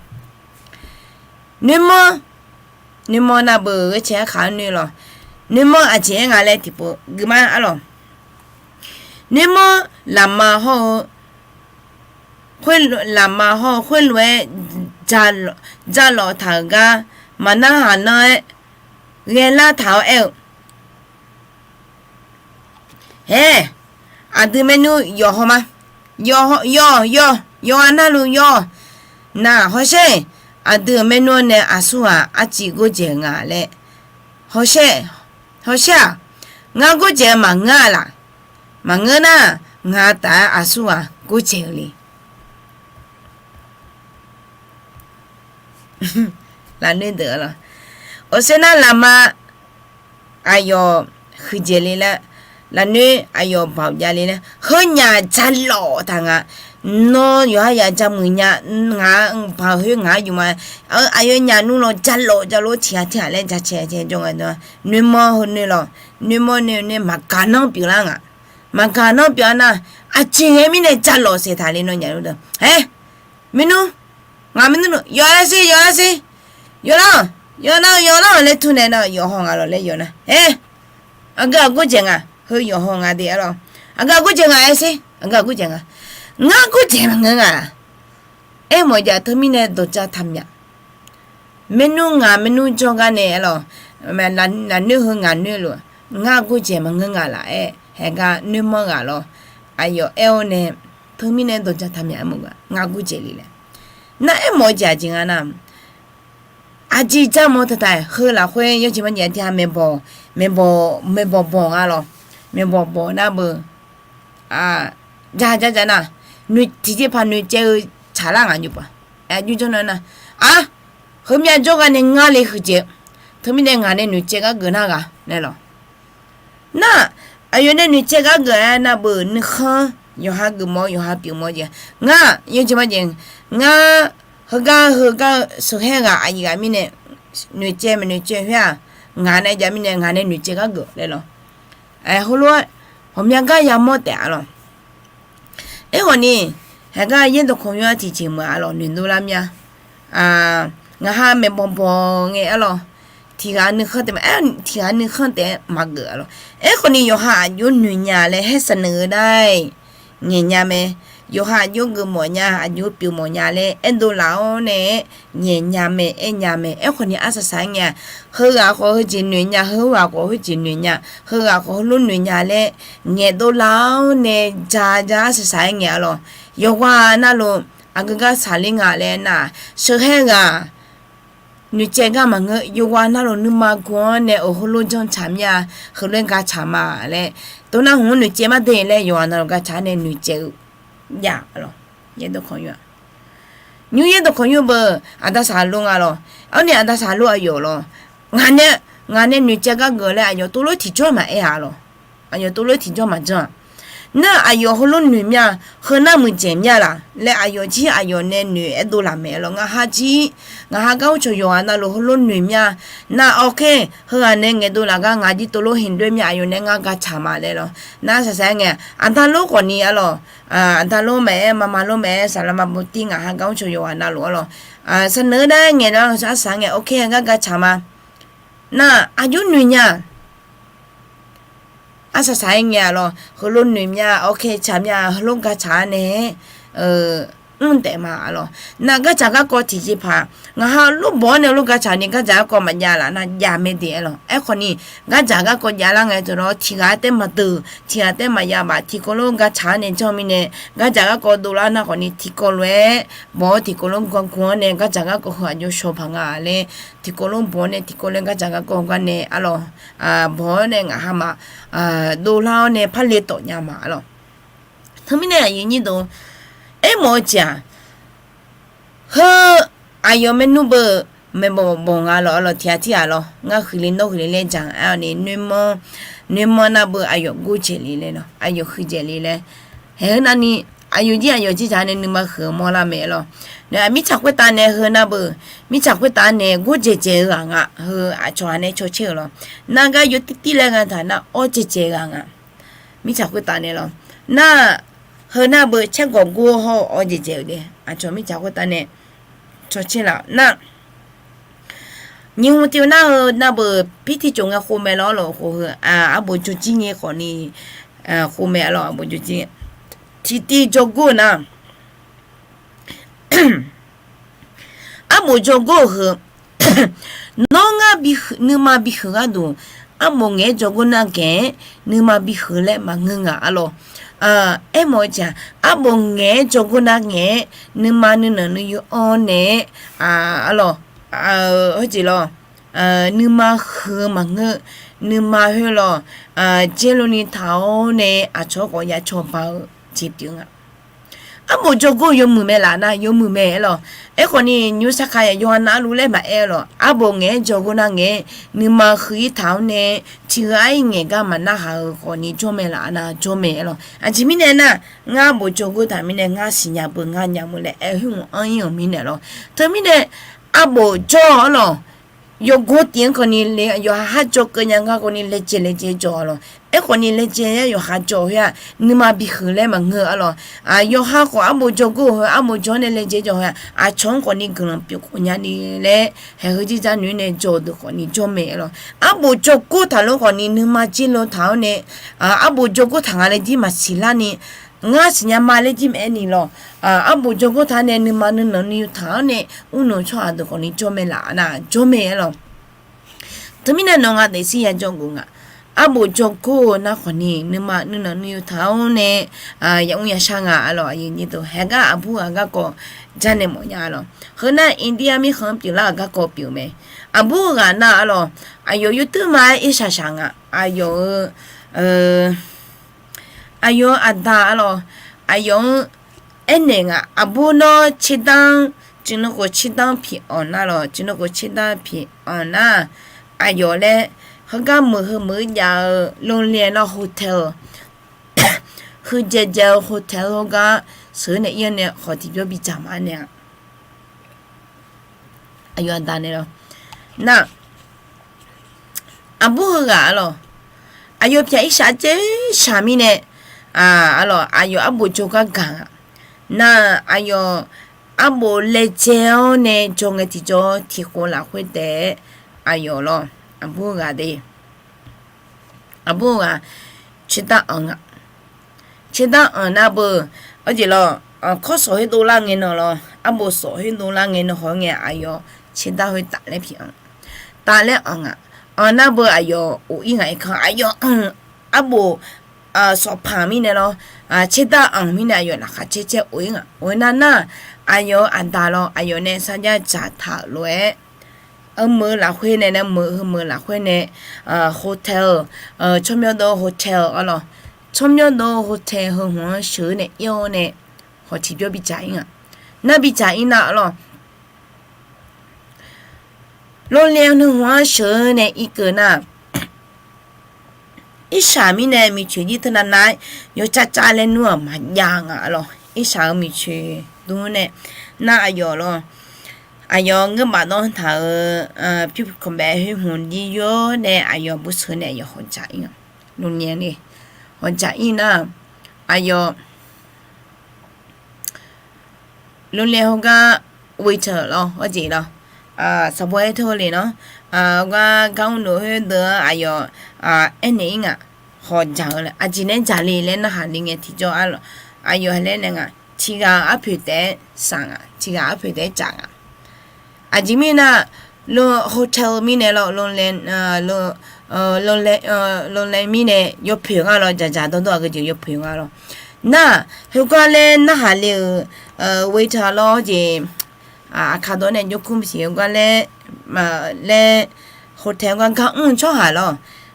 noermanr, noermanr navbeuq ghae cae arkhaq-anr noer lawq. Noermanr aqjeq aer nga laer tiqpov guima arlawq. Noermanr lafma hawr-eu, lafma hawr-eu khoerlof-aer jalawf taq-euq gar maqnar haq nanr-aer ghaelar taq-awr aer-eu, Haer, aqdui maernmr yawqhaw ma. Yawq, yawq, yawq, yawqha narluf yawq. Nar hawsher, aqdui-euq maernmr-anr nae aqsurghaq arciv gordzaeq-eu nga laer. Hawsher, hawsher-aq, ngar gordzaeq-eu maqngeur-a laf. Maqngeur nar, ngaq taf-aer aqsurghaq gordzaeq-eu le. Lafnoer deuq-a lawq. Awqsher nar lafma aqyawf huiqdzaeq le laer, lafnoer aqyawf baoq jav le laer, heunyaf jalawf taq nga. Nawr yawqha yaf jamuiq nya, ngaq-anr baoq khoer ngaq-anr yufma. Aqyawfnyaf nmr lawq jalawf jalawf tiq ghaq tiq ghaq laer ja cae cae jawr nga. Noermanr heu noer lawq, noermanr noer noer maqgaq nanr pyeuflar nga. Maqgaq nanr pyeuf-a nar, aqjeq ghae mirnae jalawf saeq taq le nawnyaf nmr deuq. Haer, maernmr, ngaq maernmr yawqha laer sher, yawqha laer sher, yawqha lar, yawqha nar yawqha lar laer tmr nae nar yawqhaw nga lawq laer yawq nar. Haer, aqgeu aqgordzaeq nga, heu yawqhaw nga de arlawq. Aqgeu aqgordzaeq nga aer sher, aqgeu aqgordzaeq nga. Ngar gordzaeq maqngeur nga laf. Aermawf-eu jeq teumirnae dawqja taqmyaq. Maernmr ngaq maernmr jawrgar nae arlawq, lafnoer heu ngaq noer lof, ngar gordzaeq maqngeur nga laf-aer haegar noermanr ghaq lawq. Aqyawf aer-awr nae, teumirnae dawqja taqmyaq aermawf-eu nga, ngar gordzaeq le laer. Nar aermawf-eu jeq aqjeq nga nar, aqjeq jarmawr taqtaq heu lafkhoer yawjeq marjaeq tiq ghaq maeqbawq, maeqbawq, maeqbawq bawq nga lawq. Maeqbawq bawq nar beu, ja ja ja nar, tiqjeqpaq noeqcaev-eu tsaqlar ngaq nymr paq. Aqjox jawr nar nar, a, heumyav jawrgar nae ngar le huiqdzaeq-eu, teumirnae ngaq nae noeqcaev gar geuf nar ghaq nae lawq. Nar, aqyawf nae noeqcaev gar geuf-aer nar beu nuikhanr, yawqha geufmawf-eu yawqha pyeufmawf-eu jeq. Ngar yawjeq marjaeq, ngar heugar heugar-eu sheuqhaer ghaq aqyuif ghaq mirnae noeqcaev maqnoeqcaev khoer-aq, ngaq nae jav mirnae ngaq nae noeqcaev gar geuf laer lawq. Heulof-aer ghawqmya gar yamawr taef-a lawq. Aerkhawf ni, haegar yaerdawq kawq nymr-anr tiqjeq meuq-a lawq noeqdov lar mya. Ngaq ha maeqbawq bawq ngae-a lawq. Tiq ghaq nuikhanr taef ma, tiq ghaq nuikhanr taef-aer maqgeuf-a lawq. Aerkhawf ni yawqha aqjox noeq nya laer haer saqneuq-eu nar-aq, ngaeq nya mae. Yawqha aqjox geufmawf nya, aqjox pyeufmawf nya laer aerdov laf-awr nae-aer ngaeq nya mae, aer nya mae. Aerkhawf ni arsaq saq-aer ngae-a, heughaq khawf heujeq noeq nya, heughaq khawf heujeq noeq nya, heughaq khawf heulof noeq nya laer ngaeqdov lar-awr nae ja ja arsaq saq-aer ngae-a lawq. Yawqghaq navluf aqgeu gar saqler nga laer nar, sheuqhaer ghaq noeqcaev gar maqngeur. Yawqghaq navluf nuima gu-anr nae-euq heulof janr tsaq mir-a, heulof-aer ga tsaq ma laer, tov nar hmq-anr noeqcaev mar de laer yawqghaq navluf ga tsaq-anr nae noeqcaev-eu jav-a lawq. Yaerdawq kawq nymr-a, nymr yaerdawq kawq nymr beu aqda saqlof nga lawq. Arni aqda saqlof aqyawf lawq. Ngaq nae, ngaq nae noeqcaev gar geuf laer aqyawf tovlof tiqjawr maqaer-a lawq. Aqyawf tovlof tiqjawr maqjanr-a. Nar aqyawf heulof noeq mir-a, heu nar muiqdzaeq mir-a laf laer aqyawf jir aqyawf nae noeq aerdov laf mae lawq. Ngaq ha jir, ngaq ha gar ur cawq yawqghaq navluf heulof noeq mir-a. Nar awr kaer heughaq nae ngaeqdov laf gar ngaq jir tovlof heqdoer mir-a, aqyawf nae ngar ga tsaq ma laer lawq. Nar saqsaq-aer ngae, aqda lof khawf ni-a lawq. Aqda lof maqaer, mama lof maqaer, saqlaq ma bawtir ngaq ha gar ur cawq yawqghaq navluf-a lawq. Saqneuq-eu nar ngaeq nar arsaq ngae awr kaer gar ga tsaq ma. Nar aqjox noeq nya arsaq saq-aer ngae-a lawq. Heulof noeq mir-a, awr kaer tsaq mir-a, heulof ga tsaq-a nae-aer mr taef ma-a lawq. Nar gar tsaq garkawv tiqjeqpaq, ngaq ha lof bawq-awr nae lof ga tsaq ni gar dzaq garkawv maqjav laf nar jav mae de-a lawq. Aerkhawf ni, gar dzaq garkawv javlar ngae teulof tiqghaq taer maqdeuq, tiqghaq taer maqya baf, tiqkawv lof gar tsaq-a nae janr mirnae, gar dzaq garkawv dovlar nar khawf ni tiqkawv lof-aer bawq-awr tiqkawv lof gar gu-anr nae gar dzaq garkawv heu aqjox shawq paq nga laer, tiqkawv lof bawq-awr nae tiqkawv lof-aer gar dzaq garkawv gar nae-a lawq. Bawq-awr nae ngaq ha ma dovlar-awr nae parle tawf nya ma-a lawq. Teumirnae aqyuif nyir deuq, aermawf-eu jeq-aq, heu aqyawf maernmr beu maeqbawq bawq nga lawq-a lawq, tiqghaq tirghaq lawq, ngar huiqle nawr huiqle laer dzaq-a ni noermanr, noermanr nar beu aqyawf gordzaeq le laer lawq, aqyawf huiqdzaeq le laer. Haeq-eu navni Aqyawf jir aqyawf jir dzaq nae nuima huiq-eu mawrlar mae lawr. Nae mirtsaq khoertav nae heu nar beu, mirtsaq khoertav nae gordzaeq dzaeq-eu ghaq nga. Heu aqcawq-a nae cawtser-euq lawr. Nar gar yawtir tir laer nga taq nar awr dzaeq dzaeq-eu ghaq nga. Mirtsaq khoertav nae lawr. Nar heu nar beu caergawq gor hawr-eu awr dzaeq dzaeq-euq de. Aqcawq mirtsaq khoertav nae cawtser laf nar, nyiq hmq tiq nar heu nar beu pirtiv tsof ngae khov mae lawr lawq. Khof heu arbof jawrjir ngae khawfni, khof mae lawr arbof jawrjir ngae. Tiqtiv jawrgor-eu nar, arbof jawrgor-eu heu, nawr ngar nuima bihuiq gharduq, arbof ngaeq-aer jawrgor nar ngaeq-aer nuima bihuiq laer maqngeur nga arlawq. Aermawf-eu jeq-aq, arbof ngaeq-aer jawrgor nar ngaeq-aer nuima nuinanq nuiyu anr nae-aer, arlawq, heujeq lawr, nuima huiq-eu maqngeur, nuima khoer lawr, dzer lov ni taq-awr nae aqcawq-anr khawf ya cawba-eu jeq pyeuf nga. Arbof jawrgor-eu yawmuiq mae laf nar yawmuiq mae aer lawq. Aerkhawfni nymr sarkaq yawqha navluf laer maqaer lawq. Arbof ngaeq-aer jawrgor nar ngaeq-aer nuima huiq-ir taq-awr nae tiq ghaq-ir ngaeq gar maqnarhaq-eu khawfni jawr mae laf nar jawr mae aer lawq. Aqjeq mirnae nar, ngar arbof jawrgor taq mirnae ngar siqnya beu ngar nya mur laer aer khoer hmq anr-ir-euq mirnae lawr. Teumirnae arbof jawr-awr lawq, yawgor tif-anr khawfni le yawqha har jawr keuv nya ngar khawfni laejae laejae jawr-awr lawq. Aerkhawfni laejae-aer yawqha jawr khoer-aq, nuima bihuiq laer maqngeur arlawq. Yawqha khawf arbof jawrgor-eu heu arbof jawr nae laejae jawr khoer-aq, aqcawq-anr khawfni guiqlanq pyeuf khof nya ni laer, haeq heu jir dzar noeq-ir nae jawr-eu deuq khawfni jawr mae aer lawq. Arbof jawrgor taq lor khawfni nuima jir lov taq-awr nae, arbof jawrgor taq nga laer jir maqsiq larni, ngar siqnya ma laer jir maqaer ni lawq. Arbof jawrgor taq-awr nae nuima nuinanq nuiyu taq-awr nae, mrnmq tsawrhaq deuq khawfni jawr mae laf nar jawr mae aer lawq. Teumirnae nawq nga daefzir ya jawr geuf nga. Arbof jawrgor-eu nar khawfni nuima nuinanq nuiyu taq-awr nae, yamr yashar nga arlawq. Aqyuif nyir deuq haeq gar aqbur ghaq garkawv jarnae mawfnya arlawq. Heu nar India mirkhanq-anr pyeuflar-euq garkawv pyeuf mae. Aqbur ghaq nar arlawq, aqyawf yawtuir ma-aer irshaq shaq nga. Aqyawf-eu, aqyawf-eu aqda arlawq, aqyawf-anr aernaeq nga. Aqbur nawr tserdar-anr, tsuif nmr khof tserdar-anr piq-anr nar lawq, tsuif nmr khof tserdar piq-anr nar, aqyawf laer heugar meuq heu meuq-eu jav-eu โรงแรม nar hotel, heujaev jaev-eu hotel heugar sheuq-eu nae ir-awr nae khawf tiqbyan bidzaq ma nae-a. Aqyawf aqda nae lawq. Nar, aqbur heughaq arlawq, aqyawf pyaq irshaq jaev shaq mirnae, arlawq aqyawf arbof jawrgar gaq nga. Nar, aqyawf arbof laejae-awr nae jawr ngae tiqjawr tiqkhof lafkhoer taef-aer aqyawf lawq, aqbur ghaq de. Aqbur ghaq tserdar anq nga. Tserdar anq nar beu, arjeq lawq, kawr sawq khoer dovlar ngae nan lawq, arbof sawq khoer dovlar ngae nan haw ngae aqyawf tserdar khoer taf laer piq anq, taf laer anq nga. Anq nar beu aqyawf of-ir nga. Irkanr aqyawf anq, arbof sawqpaq mirnae lawr, tserdar anq mirnae aqyawf laqkhaq caer caer of-ir nga. Of-ir nar nar, aqyawf-eu aqda lawr aqyawf nae sarjax dzaqtaq-euq lof-aer, heumeuq-eu lafkhoer nae, nae meuq heumeuq lafkhoer nae, hotel, tsawrmyanr dov hotel arlawq, tsawrmyanr dov hotel heu hmq-anr sheuq-eu nae ir-awr nae, hawq tiqbyan bidzaq ir nga. Nar bidzaq ir nar arlawq, โรงแรม heu hmq-anr sheuq-eu nae irkeuv nar, irshaq mirnae miqcoeq jir teunav nav-aer yawcav cav laer nmr-aq maqjav nga arlawq. Irshaq-euq miqcoeq dur nae, nar aqyawf lawr, aqyawf ngeurmaf dawr taq-euq pyur kanqbaef khoer hmq jir yawr nae aqyawf bur sheuq nae aqyawf hawq dzaq ir nga. โรงแรม ni hawq dzaq ir nar, aqyawf โรงแรม heugar waiter lawr hawjeq lawr, sanqbof aer teu le nawr, gar gar mrluf khoerdeuq-anr aqyawf aernaeq ir nga. Hawq dzaq-eu laer aqjeq nae dzaq le laer narhaq le ngae tiqjawr arlawq, aqyawf laer nae nga, tiqghaq-eu arpoeq taef-aer saq nga, tiqghaq arpoeq taef-aer dzaq nga. Aqjeq mirnae, hotel mirnae lawr, โรงแรม mirnae yawpoeq nga lawr, dzaqdzaq dawrdawr-aq geujeq yawpoeq nga lawr. Nar, heugar laer narhaq le-euq waiter lawr jeq, aqkar dawr nae jawrkmr siq heugar laer, laer hotel gar gar mr-eu tsawrhaq lawr,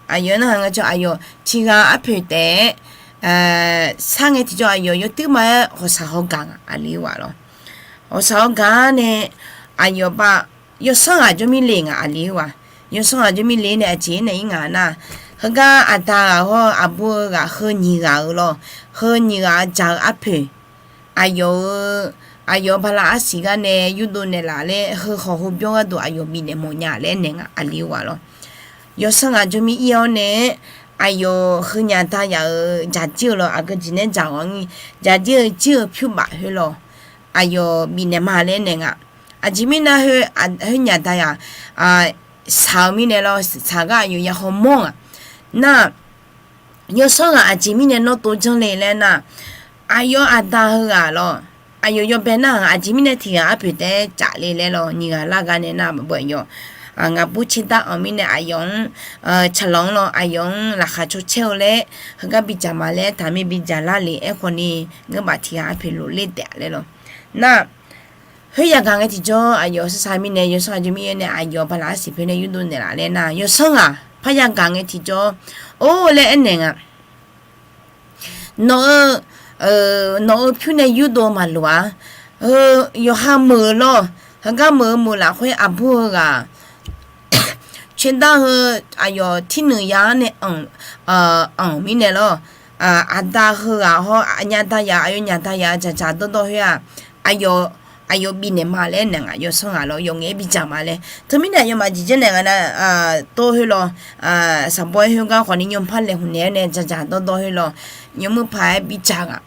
aqyawf narhaq ngae tsawr aqyawf tiqghaq arpoeq taef-aer sar ngae tiqjawr aqyawf yawtuir ma-aer hawqshaq hawgaq nga aqli-eu ghaq lawr. Hawqshaq hawgaq-ar nae aqyawf bav yawsanr ghaq jawr mir le nga aqli-eu ghaq. Yawsanr ghaq jawr mir le nae aqjeq nae ir nga nar, heugar aqda ghaq hawr aqbur-eu ghaq heu nyiq ghaq-euq lawr, heu nyiq ghaq dzaq-eu arpoeq aqyawf-eu, aqyawf bala arsiq gar nae yurdov naeqlaf laer heu khawf heu byanr gharduq aqyawf bifnaeq mawf nya laer naeq nga, aqli-eu ghaq lawr. Yawsanr ghaq jawr mir ir-awr nae-aer, aqyawf heu nyaf dayaf-euq jaqjir-eu lawr, aqgeu jeq nae dzaq-awq ni, jaqjir-eu jir-eu pyur baf khoer lawr, aqyawf bifnaeq ma laer naeq nga. Aqjeq mirnae khoer nyaf dayaf shaq-eu mirnae lawr, shaq gar aqyawf ya hawmawr ngaq. Nar, yawsanr ghaq aqjeq mirnae nawr tov janr le laer nar, aqyawf aqda heughaq lawr, aqyawf yawbae nar-aq aqjeq mirnae tiq ghaq arpoeq taef-aer caf le laer lawr, nyiq ghaq lar gar nae nar, bawq aqyawf, ngaqbur caerdar anq mirnae aqyawf-anr, tsaqlawq-anr lawr, aqyawf-anr laqkhaq caw caer-eu laer, heugar bidzaq ma laer taqmir bidzaq lar le. Aerkhawf ni, ngeur baf tiq ghaq arpoeq lof ler taef laer lawr. Nar, khoer yagaq ngae tiqjawr aqyawf sarsar mirnae yawsanr ghaq jawr mir-aer nae aqyawf bala arsiq poer nae yurdov naeqlaf laer nar, yawsanr ghaq par yagaq ngae tiqjawr, or laer aernaeq nga. Nawq-eu, nawq-eu pyur nae yurdov maqloq-a. Heu yawqha meuq-eu lawr, heugar meuq-eu meuq lafkhoer aqbur heughaq caerdar heu aqyawf tirnuiq ya-anr nae anq mirnae lawr, aqda heughaq hawr aqnyaf dayaf, aqyawf nyaf dayaf dzaqdzaq dawrdawr khoer-aq, aqyawf bifnaeq ma laer naeq nga, yawsanr ghaq lawr, yawf ngaef-aer bidzaq ma laer. Teumirnae aqyawfmaf jeq janrnaeq nga nar, tov khoer lawr, saqbawr-aer khoergar khawf ni yawmuiq par laeqhmq naeq-aer nae dzaqdzaq dawrdawr khoer lawr, yawmuiq paq-aer bidzaq nga.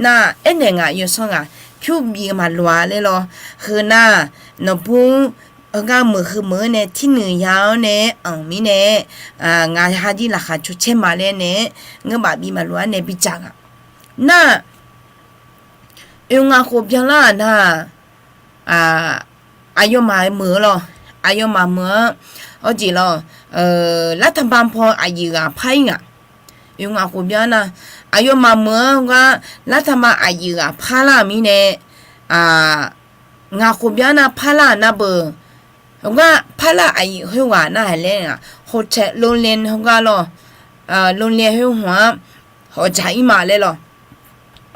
Nar, aernaeq nga, yawsanr ghaq pyur bif-eu maqloq-a laer lawr. Heu nar, nawqbur heugar meuq heu meuq-anr nae tirnuiq ya-anr nae anq mirnae, ngaq ha jir laqkhaq caw caer ma laer nae-aer, ngeur baf bif maqloq-ar nae bidzaq nga. Nar, oe ngaq khof byanlar-aq nar, aqyawfmaf meuq-eu lawr, aqyawfmaf meuq-anr, awr jeq lawr, lartaba paw aqyuif ghaq par-ir ngaq. Oe ngaq khof byan nar, aqyawfmaf meuq-anr gar lartaba aqyuif ghaq parlar-euq mirnae, ngaq khof byan nar parlar-euq nar beu, heugar parlar aqyuif khoerghaq nar haiq laer nga, hotel โรงแรม heugar lawr, โรงแรม khoer hmq-anr hawqdzaq ir ma laer lawr,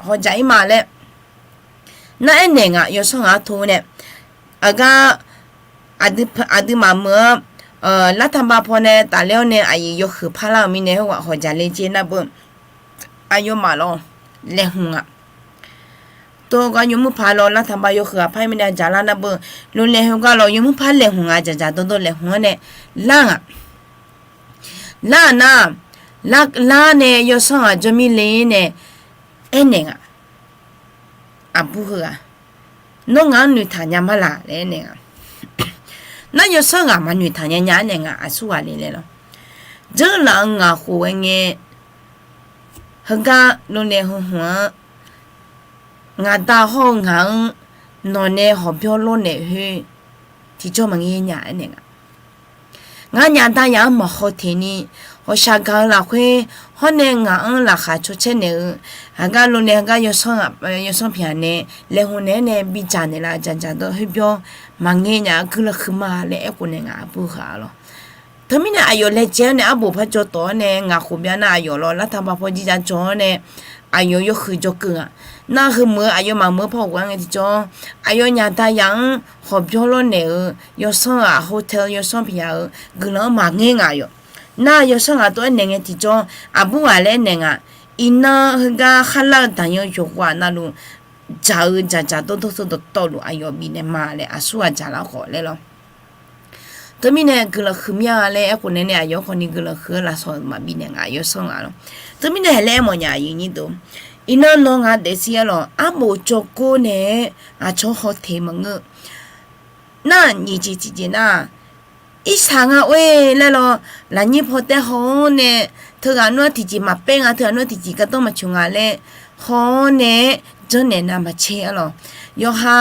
hawqdzaq ir ma laer nar aernaeq nga, yawsanr ghaq-anr tov nae, aqgar aqduimaf meuq-anr lartaba paw nae tafler-awr nae aqyuif yawhuiq parlar-euq mirnae khoerghaq hawqdzaq le jeq nar beu, aqyawfmaf lawr laeqhmq nga. Tov gar yawmuiq par lawr lartaba yawhuiq ghaq par-ir mirnae dzaqlar nar beu, โรงแรม khoergar lawr yawmuiq par laeqhmq nga, dzaqdzaq dawrdawr laeqhmq-anr nae lar nga. Lar-aq nar, lar nae yawsanr ghaq jawr mir le nae aernaeq nga. Aqbur heughaq, nawr ngaq-anr noeqtaq nya ma laq laer aernaeq nga. Nar yawsanr ghaq maqnoeqtaq nya nya-aer naeq nga, aqsur ghaq le laer lawr. Dzeurlaf-eu ngaq khof-aer ngae, heugar โรงแรม heu hmq-anr ngaq da hawr-eu ngaq-anr nawq nae hawqbyawr lawrnaeq khoer tiqjawr maqngeur nya-aer naeq nga. Nganyaf dayaf-anr maqhaw teq ni, hawqshaq gaq-eu lafkhoer hawr nae ngaq-anr laqkhaq caw caer naeq-eu, heugar โรงแรม heugar yawsanr pyaq nae laeqhmq naeq-aer nae bidzaq naeqlaf dzaqdzaq dawr khoerbyawr maqngeur nya-eu guiqlanq huiqma laer aerkhof naeq nga, aqbur heughaq lawr. Teumirnae aqyawf laejae-awr nae arbof par jawr tawq-awr nae ngaq khof byan nar aqyawf lawr lartaba paw jir ja jawr-awr nae aqyawf yawhuiq jawrkeuv nga. Nar heumeuq-eu aqyawfmaf meuq-eu paw ghawq-aer ngae tiqjawr, aqyawfnyaf dayaf-anr hawqbyawr lawrnaeq-eu yawsanr ghaq hotel yawsanr pyaq-eu guiqlanq-anr maqngeur nga yawq. Nar yawsanr ghaq tov-aer naeq ngae tiqjawr, aqbur ghaq laer naeq nga. Iqnan heugar kharlar-eu daqyan yawqghaq navluf dzaq-eu dzaqdzaq dawrdawr teu dawqtawvluf aqyawf bifnaeq ma laer aqsur ghaq dzaqlar khawf laer lawr. Teumirnae guiqlanq huiqmya laer aerkhof naeq nae aqyawf khawf ni guiqlanq huiq-eu lafsawq maqbif naeq nga, yawsanr ghaq lawr. Teumirnae haiq laer aermawf nya aqyuif nyir deuq, iqnan nawr ngaq daefzir-aer lawq, arbof jawrgor nae-aer aqcawq haw teq maqngeur. Nar nyiq jeq tiqjeq nar, irsaq nga or-e laer lawr, lafnyir paw taer haw-awr nae, teughaq nmr-anr tiqjeq maqpaer nga, teughaq nmr-anr tiqjeq gardanr maqcoeq nga laer haw-awr nae-aer janrnaeq navmaqtser-a lawq. Yawqha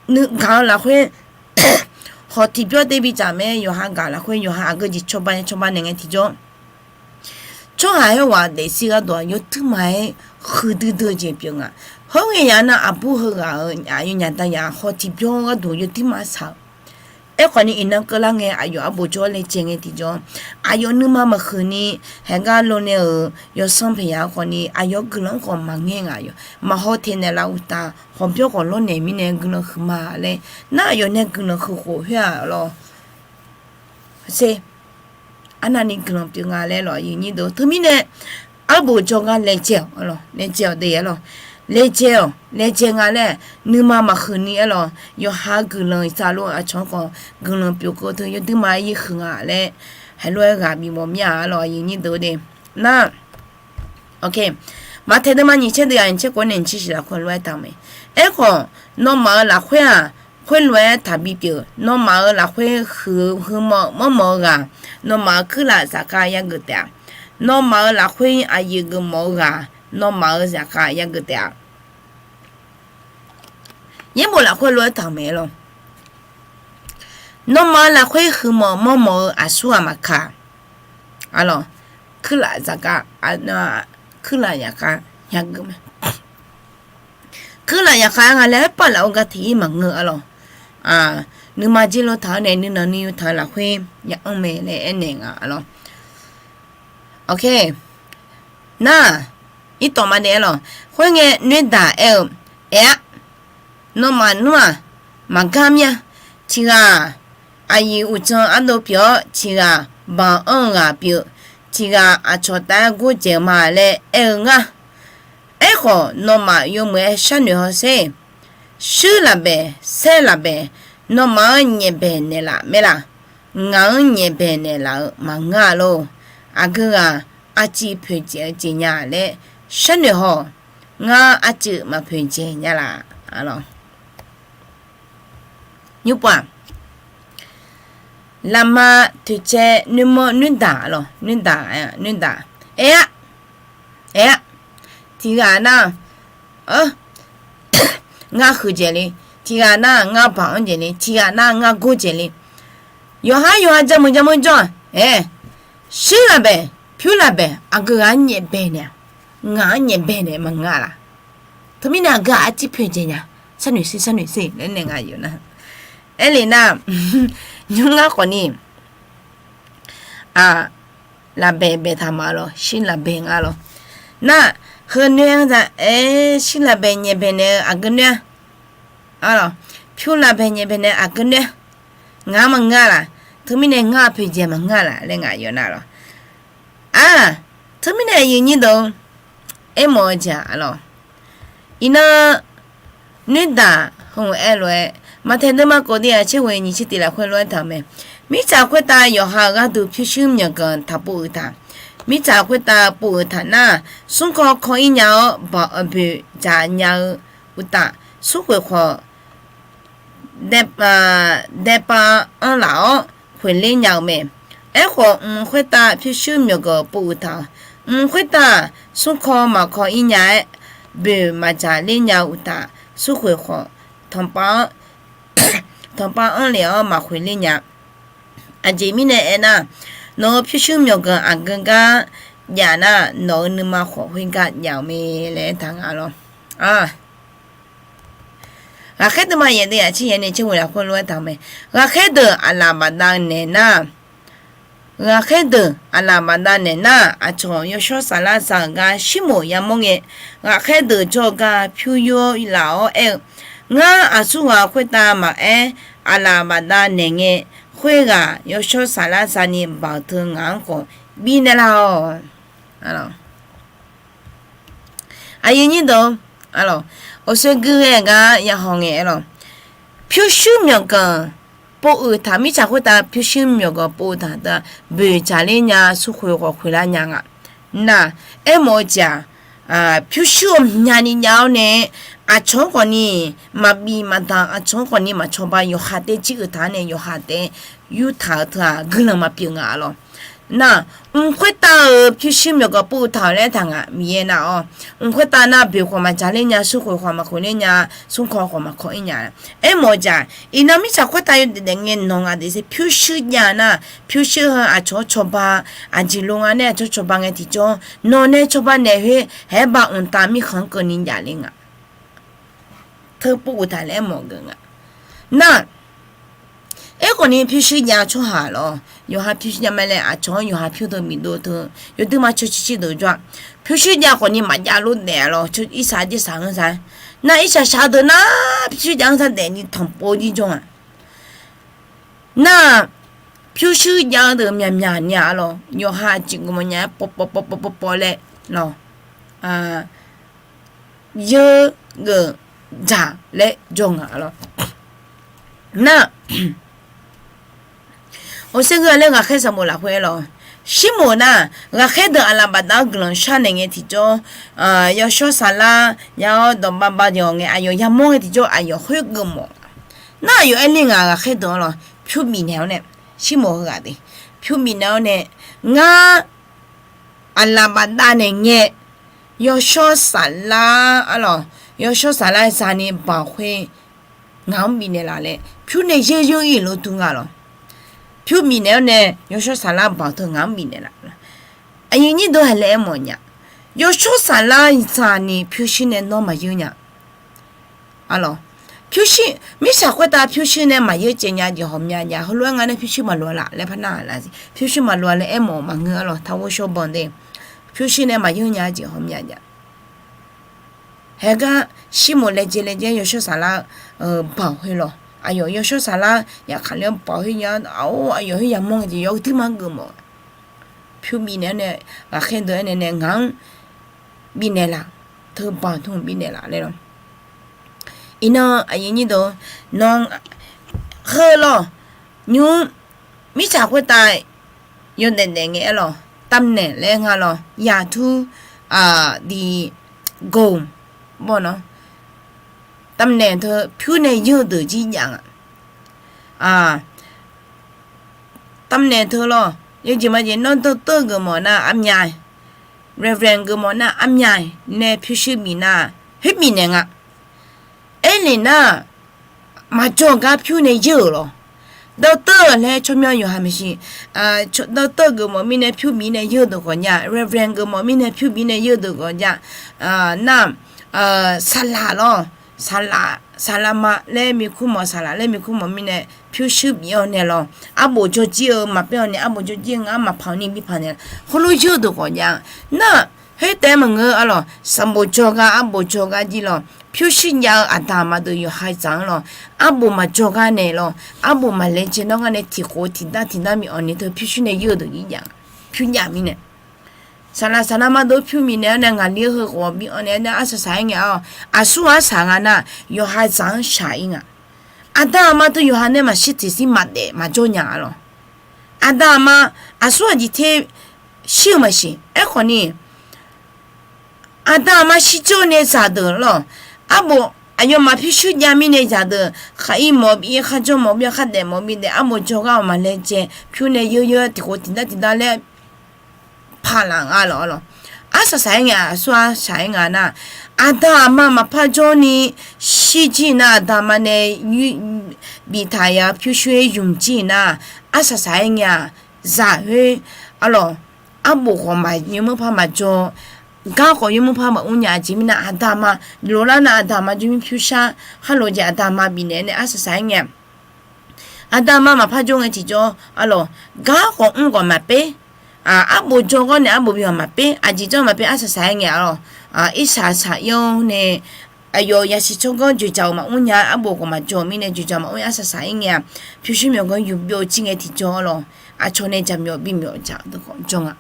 nuigaq-eu lafkhoer hawq tiqbyawr dae bidzaq mae, yawqha gaq lafkhoer yawqha aqgeu jeq cawba cawba naeq ngae tiqjawr, tsawrhaq khoerghaq daefzir gharduq-aq yawduirma-aer huiqdui dui-eu jeq pyeuf nga. Khoerngae yaf nar aqbur heughaq-euq aqyawfnyaf dayaf haw tiqbyawr gharduq yawduirma saq-eu. Aerkhawf ni iqnan keuvlar ngae aqyawf arbof jawr-awr laejae ngae tiqjawr, aqyawf nuima maqhuiq ni, haigar lawrnaeq-euq yawsanr pyaq-eu khawf ni aqyawf guiqlanq-anr khawf maqngeur nga yawq. Maqhaw teq naeqlaf uqtaf hawqbyawr khawf lawrnaeq mirnae guiqlanq huiqma laer nar aqyawf nae guiqlanq huiq khof khoer-aq lawr. Sher, arnavni guiqlanq pyeuf nga laer lawq, aqyuif nyir deuq. Teumirnae arbof jawrgar laejae-awq, laejae-awq deuq-aer lawq. laejae-awq, laejae nga laer, nuima maqhuiq ni aerlawq. Yawqha guiqlanq iqtaq lof-eu aqcawq-anr khawf guiqlanq pyeuf keuv teu yawduirma ir huiq nga laer, heulof-aer ghaq bif mawf mir-a aerlawq, aqyuif nyir deuq de. Nar, Maqtaeq deuvma nyiq tser deuv-aq, nyiq tser khof nae nyiq tser shiq lafkhoer lof-aer taq-eu mae. Aerkhawf, nawmaf-euq lafkhoer-aq, khoerlof-aer taqbi pyeuf. Nawmaf-euq lafkhoer huiq-eu huiqmawf mawrmawf-eu ghaq, nawmaf-euq kuirlaf zafkhav yageuf taef-a. Nawmaf-euq lafkhoer aqyuif geufmawf-eu ghaq, nawmaf-euq zafkhav yageuf taef-a. Yaerbof lafkhoer lof-aer taq-eu mae lawr. Nawmaf-euq lafkhoer huiqmawf mawrmawf-eu aqsur ghaq maqkaq, arlawq, kuirlaf zafkhav, kuirlaf yaqkhav yageuf mae. Kuirlaf yaqkhav-aer nga laer aerpar laf-eu gar tiq ir maqngeur arlawq. Nuima jir lo taq-awr nae nuinanq nuiyu taq-eu lafkhoer ya anr mae laer aernaeq nga arlawq. Nar, irtawf ma daef-aer lawq. Khoerngae noerdaq aer-eu, Aer-ar, nawmaf nmr-aq, maqgar mir-a. Tiq ghaq aqyuif uqdzan ardov pyeuf-awr, tiq ghaq banq anr-eu ghaq pyeuf, tiq ghaq aqcawq taef-aer gordzaeq-eu ma laer aer-eu ngar. Aerkhawf, nawmaf yawmuiq-aer sharnoeq haw sher. Shuir lafbaeq, saer lafbaeq, nawmaf-anr nyaefbaeq naeqlaf maerlaf? Ngaq-anr nyaefbaeq naeqlaf-eu maqngeur-a lor. Aqgeu ghaq arciv poeqdzaeq-eu jeq nya laer sharnoeq haw-awq. Ngar arcuif maqpoeqdzaeq nya laf? Nymr pov-aq, lafma toeqcae noermawr noerdaq lawq, noerdaq, noerdaq, Aer-ar, aer-ar, tiq ghaq nar, ngar huiqdzaeq le, tiq ghaq nar ngar banq anr dzaeq le, tiq ghaq nar ngar gordzaeq le. Yawqhar yawqha jawrmuiq jawrmur jawr-aq, aer, shuir lafbaeq, pyur lafbaeq, aqgeu ghaq-anr nyaefbaeq naeq-a? Ngaq-anr nyaefbaeq naeq maqngeur-a laf? Teumirnae aqgeu ghaq arciv poeqdzaeq nya? Sharnoeq sher, sharnoeq sher laer naeq nga yawf nar. Aerlef nar, nymr ngar khawfni lafbaeq baeq taq ma lawq, shuir lafbaeq nga lawq. Nar, heu noer-anr za, aer, shuir lafbaeq nyaefbaeq naeq-eu aqgeu noer-a? Arlawq, pyur lafbaeq nyaefbaeq naeq-eu aqgeu noer-a? Ngaq-anr maqngeur-a laf? Teumirnae ngar poeqdzaeq maqngeur-a laf laer ngaq yawf nar lawq. Aq, teumirnae aqyuif nyir deuq-or, aermawf-eu jeq-aq lawq, iqnan noerdaq heu aer lof-aer, Maqtaeq deuvma kof deuv-aq tser ghoeq nyiq tser tiq lafkhoer lof-aer taq-eu mae. Mirtsaq khoertav yawqha-euq gharduq pyurshuir myawqganq taq pov-euq taq. Mirtsaq khoertav pov-euq taq nar, smrkawv kaw-ir nya-awr, bawq boeq dzaq nya-eu uqtaf, smrkhoeq khawf daepav anr laf-awr khoeqler nya-eu mae. Aerkhawf, mq khoertav pyurshuir myawqganq pov-euq taq. Mq khoertav smrkawv maqkaw-ir nya-aer, boeq maqdzaq ler nya-eu uqtaf, smrkhoeq khawf tanqpav anr lef-awr maqkhoeq ler nya. Aqjeq mirnae aernar, nawq-euq pyurshuir myawqganq aqgeu gar jav nar, nawq-euq nuima khawf khoergar jav-eu mae laer aertaq nga lawr. Ghaqkhaer deuvma yaeq deuv-aq tser yaeq nae tser ghoeq lafkhoer lof-aer taq-eu mae. Ghaqkhaer deuq aqlaf bafdav naeq nar, ghaqkhaer deuq aqlaf bafdav naeq nar, aqcawq yawshawr saflar za-euq gar shirmof yamawr ngae, ghaqkhaer deuq jawr-eu gar pyur yur laf-awr aer-eu, Ngar aqsurghaq khoertav maqaer, aqlaf bafdav naeq ngae, khoerghaq yawshawr saflar zani baq-euq teu ngaq-anr khawf bifnaeq lar-awq. Aqyuif nyir deuq, awqsoer guir ghae-eu gar yahaw ngae aer lawq. Pyurshuir myawqganq pov-euq taq, mirtsaq khoertav pyurshuir myawqganq pov-euq taq teu-aq, boeqdzaq ler nya, smrkhoeq khawf khoeqlar nya nga. Nar, aermawf-eu jeq-aq, pyurshuir-eu myavni jav-awr nae, aqcawq-anr khawfni maqbif maqdaq, aqcawq-anr khawfni maqcawba, yawqha taef jir-euq taq-anr nae yawqha taef yurtaq-eu teu-aq guiqlanq maqpyeuf nga lawq. Nar, mq khoertav-euq pyurshuir myawqganq pov-eu taq-euq laer taq nga, Miqyaer nar-awr, mq khoertav nar boeq khawf maqdzaq ler nya, smrkhoeq khawf maqkhoeq ler nya, smrkawv khawf maqkawv-ir nya. Aermawf-eu jeq-aq, iqnan mirtsaq khoertav yawdaef daef ngae nawq ngaq daefzir pyurshuir jav nar, pyurshuir heu aqcawq-anr cawba, aqjeq lo nga nae aqcawq-anr cawba ngae tiqjawr, nawq nae cawba naeq khoer haer ba mqtav mirkhanq-anr keuvni jav ler nga. Teu pov-euq taq laer aermawf geuf nga. Nar, aerkhawfni pyurshuir jav-eu tsawrhaq lawq, yawqha pyurshuir jav ma laer aqcawq-anr yawqha pyur teu miqdov teu, yawduima caw ciqcir deuq jawr-a. Pyurshuir jav khawfni maqjav lof daef-a lawq, irsaq jaersaq-anr sar. Nar irsaq shaq deuq nar, pyurshuir jav-anr sar daefni tanqpov jir jawr-a. Nar, pyurshuir jav-eu deuq myaqmyaq ni-a lawq, yawqha aqjeq geufmawf nya-aer pawpawpawpawpawpaw laer lawq. yeur geuf dzaq laer jawr nga lawr. Nar, awser ngeur-a laer ghaqkhaer sanqbof lafkhoer aer lawr. Shirmof nar, ghaqkhaer deuq aqlaf bafdav-anr guiqlanq sharnaeq ngae tiqjawr, yawshawr saflar ya-awr dawqbav bav yawq ngae aqyawf yamawr ngae tiqjawr aqyawf khoergeuf mawf. Nar aqyawf aer ler ngaq ghaqkhaer deuq-anr lawr, pyur bifnaeq-awr nae, shirmof heughaq de, pyur bifnaeq-awr nae, ngar aqlaf bafdav naeq ngae, yawshawr saflar, arlawq, yawshawr saflar zani baoq khoer ngaq-anr bifnaeq laf laer pyur nae yeur yeur-ir lof dur nga lawr. Pyur bifnaeq-awr nae yawshawr saflar baoq teu ngaq-anr bifnaeq laf. Aqyuif nyir deuq haiq laer aermawf nya. Yawshawr saflar zaqni pyurshuir nae nawr maqyeur nya. Arlawq, pyurshuir, mirtsaq khoertav pyurshuir nae maqyeur caev nya jeq hawmya nya. Heulof-aer nga nae pyurshuir maqloq-a laf laer par nar-a laf. Pyurshuir maqloq-a laer aermawf maqngeur arlawq. Taqghovshaw banq de, pyurshuir nae maqyeur nya jeq hawmya nya. Haegar shirmof laejae laejae yawshawr saflar-eu baoq khoer lawr, aqyawf yawshawr saflar yaqkaq le-anr baoq khoer nya-awr aqyawf khoer yamawr ngae tiqjawr uiqduir maqgeuf mawf. Pyur bifnaeq-awr nae, ghaqkhaer deuq aernaeq nae ngaq-anr bifnaeq laf, teu baoq teu bifnaeq laf laer lawr. Iqnan aqyuif nyir deuq, nawr heu lawr, nymr mirtsaq khoertav yawdaef daef ngae aer lawr, tavnaeq laer nga lawr, yaqtur, di, gom, bawr nawr, tavnaeq teu pyur nae yeur-eu deuq jir jav nga. Tavnaeq teu lawr, yawjeq majeq nawr dawrtawr geufmawf nar armya, Reverend geufmawf nar armya nae pyurshuir bif nar, khoer bifnaeq nga. Aernaeq nar, maqjawr gar pyur nae yeur-euq lawr. Dawrtawr laer tsawrmyanr yawqha maeqshi, dawrtawr geufmawf mirnae pyur bif nae yeur-eu deuq khawf nya, Reverend geufmawf mirnae pyur bif nae yeur-eu deuq khawf nya, nar, saqlaq lawr, saqlaq, saqlaq ma laer mikur mawf, saqlaq laer mikur mawf mirnae pyurshuir bif-awr nae lawr, arbof jawrjir-eu maqpar-awr nae arbof jawrjir-eu ngar maqpaq-awr ni bipaq naeq, heulof yeur-eu deuq khawf nya. Nar, khoertaef-aer maqngeur arlawq, sanqbof jawrgar arbof jawrgar jir lawr, pyurshuir jav-eu aqda aqma deuq yawqha dzaq-anr lawr, arbof maqjawr gar naeq lawr, arbof maqlaejae nawr gar nae tiqkhof tiqdar tiqdar miq-awq ni teu pyurshuir nae yeur-eu deuq jir jav, pyur jav mirnae. Saqlaq saqlaq ma deuq pyur bifnaeq-awr nae ngaqli-eu heu khawf bif-awr nae arsaq saq-aer ngae-awr, aqsur arsaq nga nar, yawqha dzaq-anr shaq-ir nga. Aqda aqma teu yawqha nae maqshir tiqshir maqdaef maqjawr nya arlawq. Aqda aqma, aqsur aqjeq ter shir-eu maqsiq. Aerkhawf ni, aqda aqma shirjawr nae zaqdeuq lawr, arbof aqyawfmaf pyurshuir jav mirnae zaqdeuq, khaq-ir mawf-eu bi-ir, kharjawr mawf-eu bi-ir, khardaef mawf-eu bi daef, arbof jawrgar-awq maqlaejae pyur nae yeur yeur tiqkhof tiqdar tiqdar laer paqlaf nga lawq arlawq. Arsaq saq-aer ngae, aqsur arsaq-aer nga nar, aqda aqma maqpar jawr ni shirjir nar, aqda aqma nae biftaq ya pyurshuir yumq jir nar, arsaq saq-aer ngae-aq, zaq khoer arlawq, arbof khawf maq yawmuir par maqjawr, gar khawf yawmuir par maqmr nya. Aqjeq mirnae aqda aqma lolar nar, aqda aqma jawrmir pyurshuir, khar lof jeq aqda aqma bifnaeq nae arsaq saq-aer ngae, aqda aqma maqpar jawr ngae tiqjawr arlawq, gar khawf mr khawf maqper, arbof jawr ghawr nae arbof bi khawf maqper, aqjeq jawr maqper arsaq saq-aer ngae arlawq, irsaq saq ir-awr nae, aqyawf yasiq tsawrganr dzoeqdzaq-euq maqmr nya, arbof khawf maqjawr-eu mirnae dzoeqdzaq maqmr-ir arsaq saq-aer ngae-aq, pyurshuir myawqganq yuf byov jir ngae tiqjawr arlawq, aqcawq nae jaqmyawf bimyawf dzaq-eu deuq khawf jawr nga.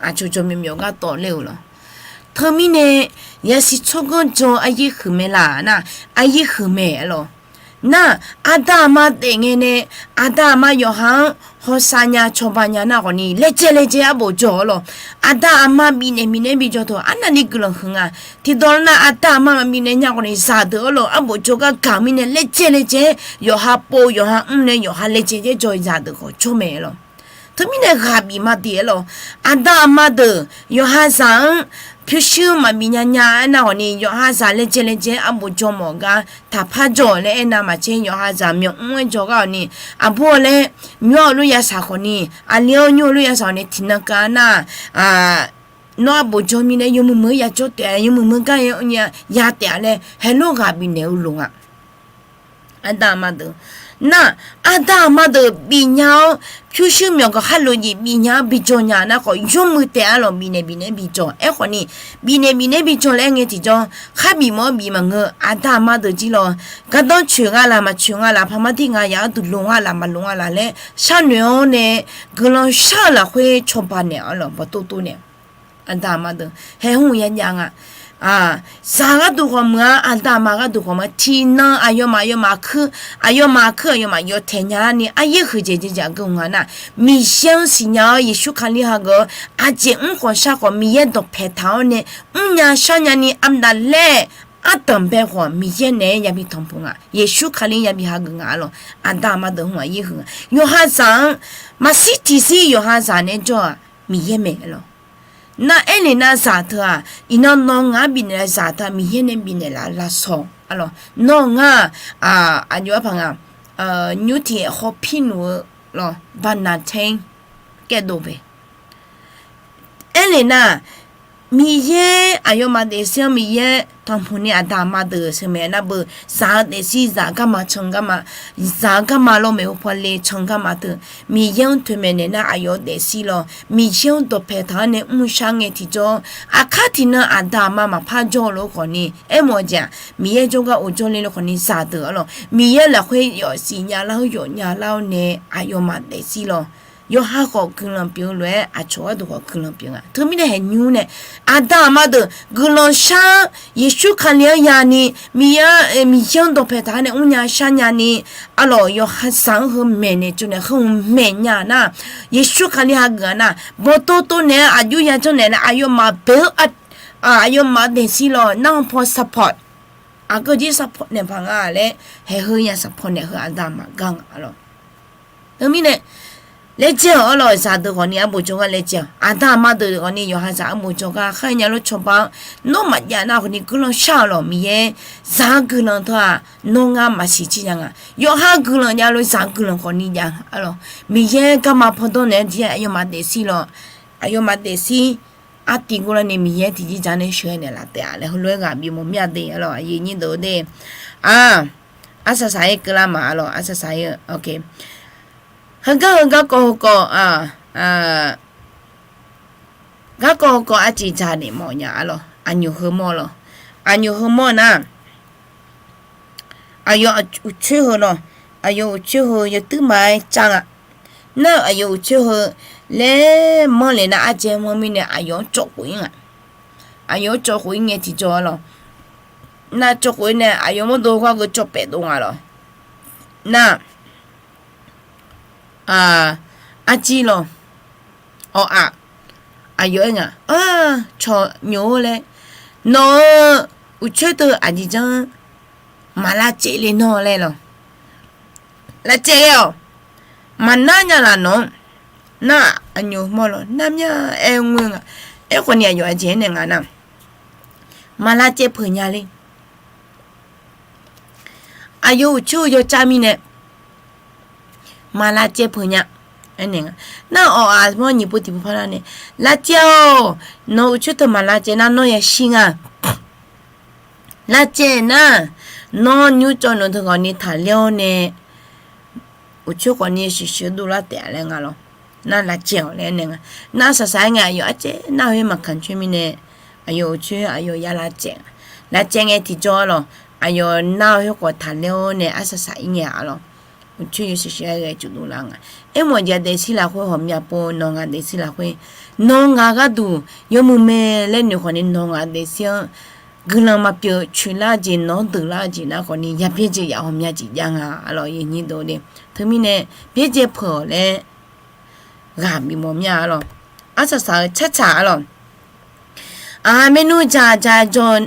Aqcawq jawqmyawf myawf gar tawv ler-euq lawq. Teumirnae yasiq tsawrganr jawr-eu aryaer huiq mae laq nar, aryaer huiq mae arlawq. Nar, aqda aqma daef ngae nae, aqda aqma yawqha-anr hawsav nya cawba nya nar khawf ni, laejae laejae arbof jawr-awr lawq. Aqda aqma bifnaeq bifnaeq-aer bijawr teu arnavni guiqlanq huiq nga. Tiqdawq nar aqda aqma maqbifnaeq nya khawf ni zaqdeuq arlawq, arbof jawrgar gaq mirnae laejae laejae-aer yawqha pov yawqha mr nae yawqha laejae jaer jawr-eu zaqdeuq khawf jawr mae arlawq. Teumirnae ghaq bif ma de arlawq. Aqda aqma deuq yawqha zaq-anr pyurshuir maqbif nya nya aernar khawf ni, yawqha zaq laejae laejae-aer arbof jawr mawf gar taqpar jawr laer aernar maqtser, yawqha zaq myawq mr-aer jawr gar-awq ni, aqbur-awq laer nymr-awq lof yasaq khawf ni, aqli-awr nymr-awq lof yasaq khawf ni, tiqnan kav nar, nawr arbof jawr mirnae yawmuiq muiq-aer yajawr taef-a, yawmuiq muiq gar-aer nya ya taef-a laer haelof ghaq bifnaeq-eu loq nga. Aqda aqma deuq nar, aqda aqma deuq bifnya-awr pyurshuir myawqganq khar lof jeq bifnya-awr bijawr nya nar khawf, yawmuiq taef-a lawq. Bifnaeq bifnaeq-aer bijawr. Aerkhawf ni, bifnaeq bifnaeq-aer bijawr laer aer ngae tiqjawr, khar bif mawf-awr bif maqngeur. Aqda aqma deuq jir lawq, gardanr coeq nga laq maqcoeq nga laq, paqmar dir nga yaq-anr duq loq nga laq maqloq nga laq laer sharnoeq-awr nae, guiqlanq shar-eu lafkhoer cawba naeq-awr lawq, bawqtov tov naeq. Aqda aqma deuq haeq hmq yajav nga. zaq gharduq khawf muiq-a, aqda aqma gharduq khawf muiq-a. Tiqnan aqyawfmaf aqyawfmaf aqkuir, aqyawfmaf aqkuir aqyawfmaf yawtaeq nya larni aryaer huiqdzaeq dzaeq-eu nga nar, Miqyaer-anr siqnya-awr Yeqsur Kali hageuf-eu aqjeq mr khawf shar khawf Miqyaer dawqpae taq-awr nae mrnya sharnya ni aqdaq laer ardanq bae khawf Miqyaer naeq-aer yabi tanqpuq nga. Yeqsur Kali-anr yabi hageuf nga arlawq. Aqda aqma deuq hmq aqyaer huiq nga. Yawqha zaq-anr maqshir tiqshir yawqha zaq naeq-aer jawr-aq Miqyaer mae arlawq. Nar aernaeq nar zaq teu-aq, iqnan nawr ngar bifnaeq laf zaq teu-aq Miqyaer nae bifnaeq laf lavsaw arlawq. Nawr ngar-aq, aqjox arpaq nga, nymr tiq hawpir luf-eu lawq, baqnaq taer kaerdov bae. Aernaeq nar, Miqyaer aqyawfmaf daefzir-anr Miqyaer tanqpuq ni aqda aqma deuq sheuqmaeq nar beu, zaq-eu daefzir zaq garma can garma, zaq-eu garma lawr maeqhu paw le can garma teu, Miqyaer-anr toeqmaeq naeq nar aqyawf-eu daefzir lawr, Miqyaer-anr dawqpae taq-awr nae mrshar ngae tiqjawr, aqkar tiqnan aqda aqma maqpar jawr-eu lof khawfni aermawf-eu jeq-aq, Miqyaer jawrgar of jawrle lof khawfni zaqdeuq arlawq, Miqyaer lafkhoer yawf siqnya lar-awr yawf nya lar-awr nae aqyawfmaf daefzir lawr. Yawqha khawf guiqlanq pyeuf-eu lof-aer aqcawq gharduq khawf guiqlanq pyeuf nga. Teumirnae haeqnymr nae aqda aqma deuq guiqlanq shar-awr Yeqsur Kali-anr yani, Miqyaer-anr dawqpae taq-awr nae mrnya sharnya ni arlawq, yawqha zaq-anr heu maeqnaeq tsovnaeq heu-anr maeqnya nar, Yeqsur Kali hageuf-a nar, bawqtov tov naeq-aer aqjox yajanr naeq nae aqyawfmaf bae-eu aqyawfmaf-eu daefzir lawr, nar-anr paw support, aqgeu jir support naeq paq nga laer, haeq heu ya support naeq heu aqda aqma gar nga arlawq. Teumirnae laejae-awq arlawq, zaqdeuq khawfni arbof jawrgar laejae-awq. Aqda aqma deuq khawfni yawqha zaq arbof jawrgar kharnya lof cawba-anr nawr maqjav nar khawfni guiqlanq shar-awq lawq. Miqyaer zaq-eu guiqlanq teu-aq nawr ngar maqsiq jir nya nga. Yawqha guiqlanq javlof zaq-eu guiqlanq khawfni jav arlawq. Miqyaer garma pawdawr naeq-aer jir aqyawfmaf daefzir lawr, aqyawfmaf daefzir artiv gurlar ni Miqyaer tiqjir dzaq nae sheuqghae naeqlaf taef-a laer heulof-aer ghaq bif mawf mir-a de arlawq, aqyuif nyir deuq-eu de. Arsaq saq-ir keuvlar ma arlawq, arsaq saq-ir-eu, heugar heu garkawv heukawv, garkawv heukawv arciv dzaq naeq mawf nya arlawq, aqnyoq heu mawr lawq, aqnyoq heu mawr nar, aqyawf uqcoer heu lawq, aqyawf uqcoer heu yawtuir ma-aer car nga. Nar-euq aqyawf uqcoer heu laer manr le nar, ardzae manr mirnae aqyawf-anr cawv khof-ir nga. Aqyawf-anr cawv khof-ir ngae tiqjawr lawq. Nar cawv khof-ir nae aqyawf mawrdo hawr geu cawv paef dov nga lawq. Nar arjir lawq, awq-aq, aqyawf aer nga, cawq nyoq-or laer, nawq-euq uqcoer teu aqjeq janr-anr maq lavcaev le nawr laer lawq. Lavcaev ghae-awq. Maqnar nya laf nawq-anr. Nar aqnyoq mawr lawq, nar mya aer ngoer nga. Aerkhawf ni aqyawf aqjeq aer naeq nga nar, maq lavcaev peuq nya le. Aqyawf uqcoer-eu yawcav mirnae maq lavcaev peuq nya. Nar awq-aq, mawr nyiq pov tiq pov par lar nae, lavcaev-awq. Nawq-euq uqcoer teu maq lavcaev nar nawr yashir nga. Lavcaev nar, nawr nymr cawv nawq teu ghawqni taqler-awr nae, uqcoer khawfni sheuqsheuq dovlar taef-a laer nga lawq. Nar lavcaev-awq laer nae nga. Nar saqsaq-aer ngae aqyawf arcaev nar khoer maqkanq coer mirnae, aqyawf uqcoer aqyawf ya lavcaev nga. Lavcaev ngae tiqjawr lawq, aqyawf nar khoer khawf taqler-awr nae arsaq saq-ir ngae-a lawq. Uqcoer yawshuif shuif-aer ghae cuf dovlar nga. Aermawf jeq daefzir lafkhoer ghawqmya pov nawq ngaq daefzir lafkhoer, nawq ngaq gharduq yawmuiq mae laer noeq khawfni nawq ngaq daefzir-anr guiqlanq maqpyeuf coeqlar-eu jeq nawq-anr deuqlar-eu jeq nar khawfni ya byaerdzae yaf ghawqmya jeq jav nga-a lawq, aqyuif aqnyir deuq-eu de. Teumirnae byaerdzae peuq-awq laer ghaq bif mawf mir-a lawq. Arsaq saq-eu carcaq-a lawq. Aq, maernmr ja ja jawr,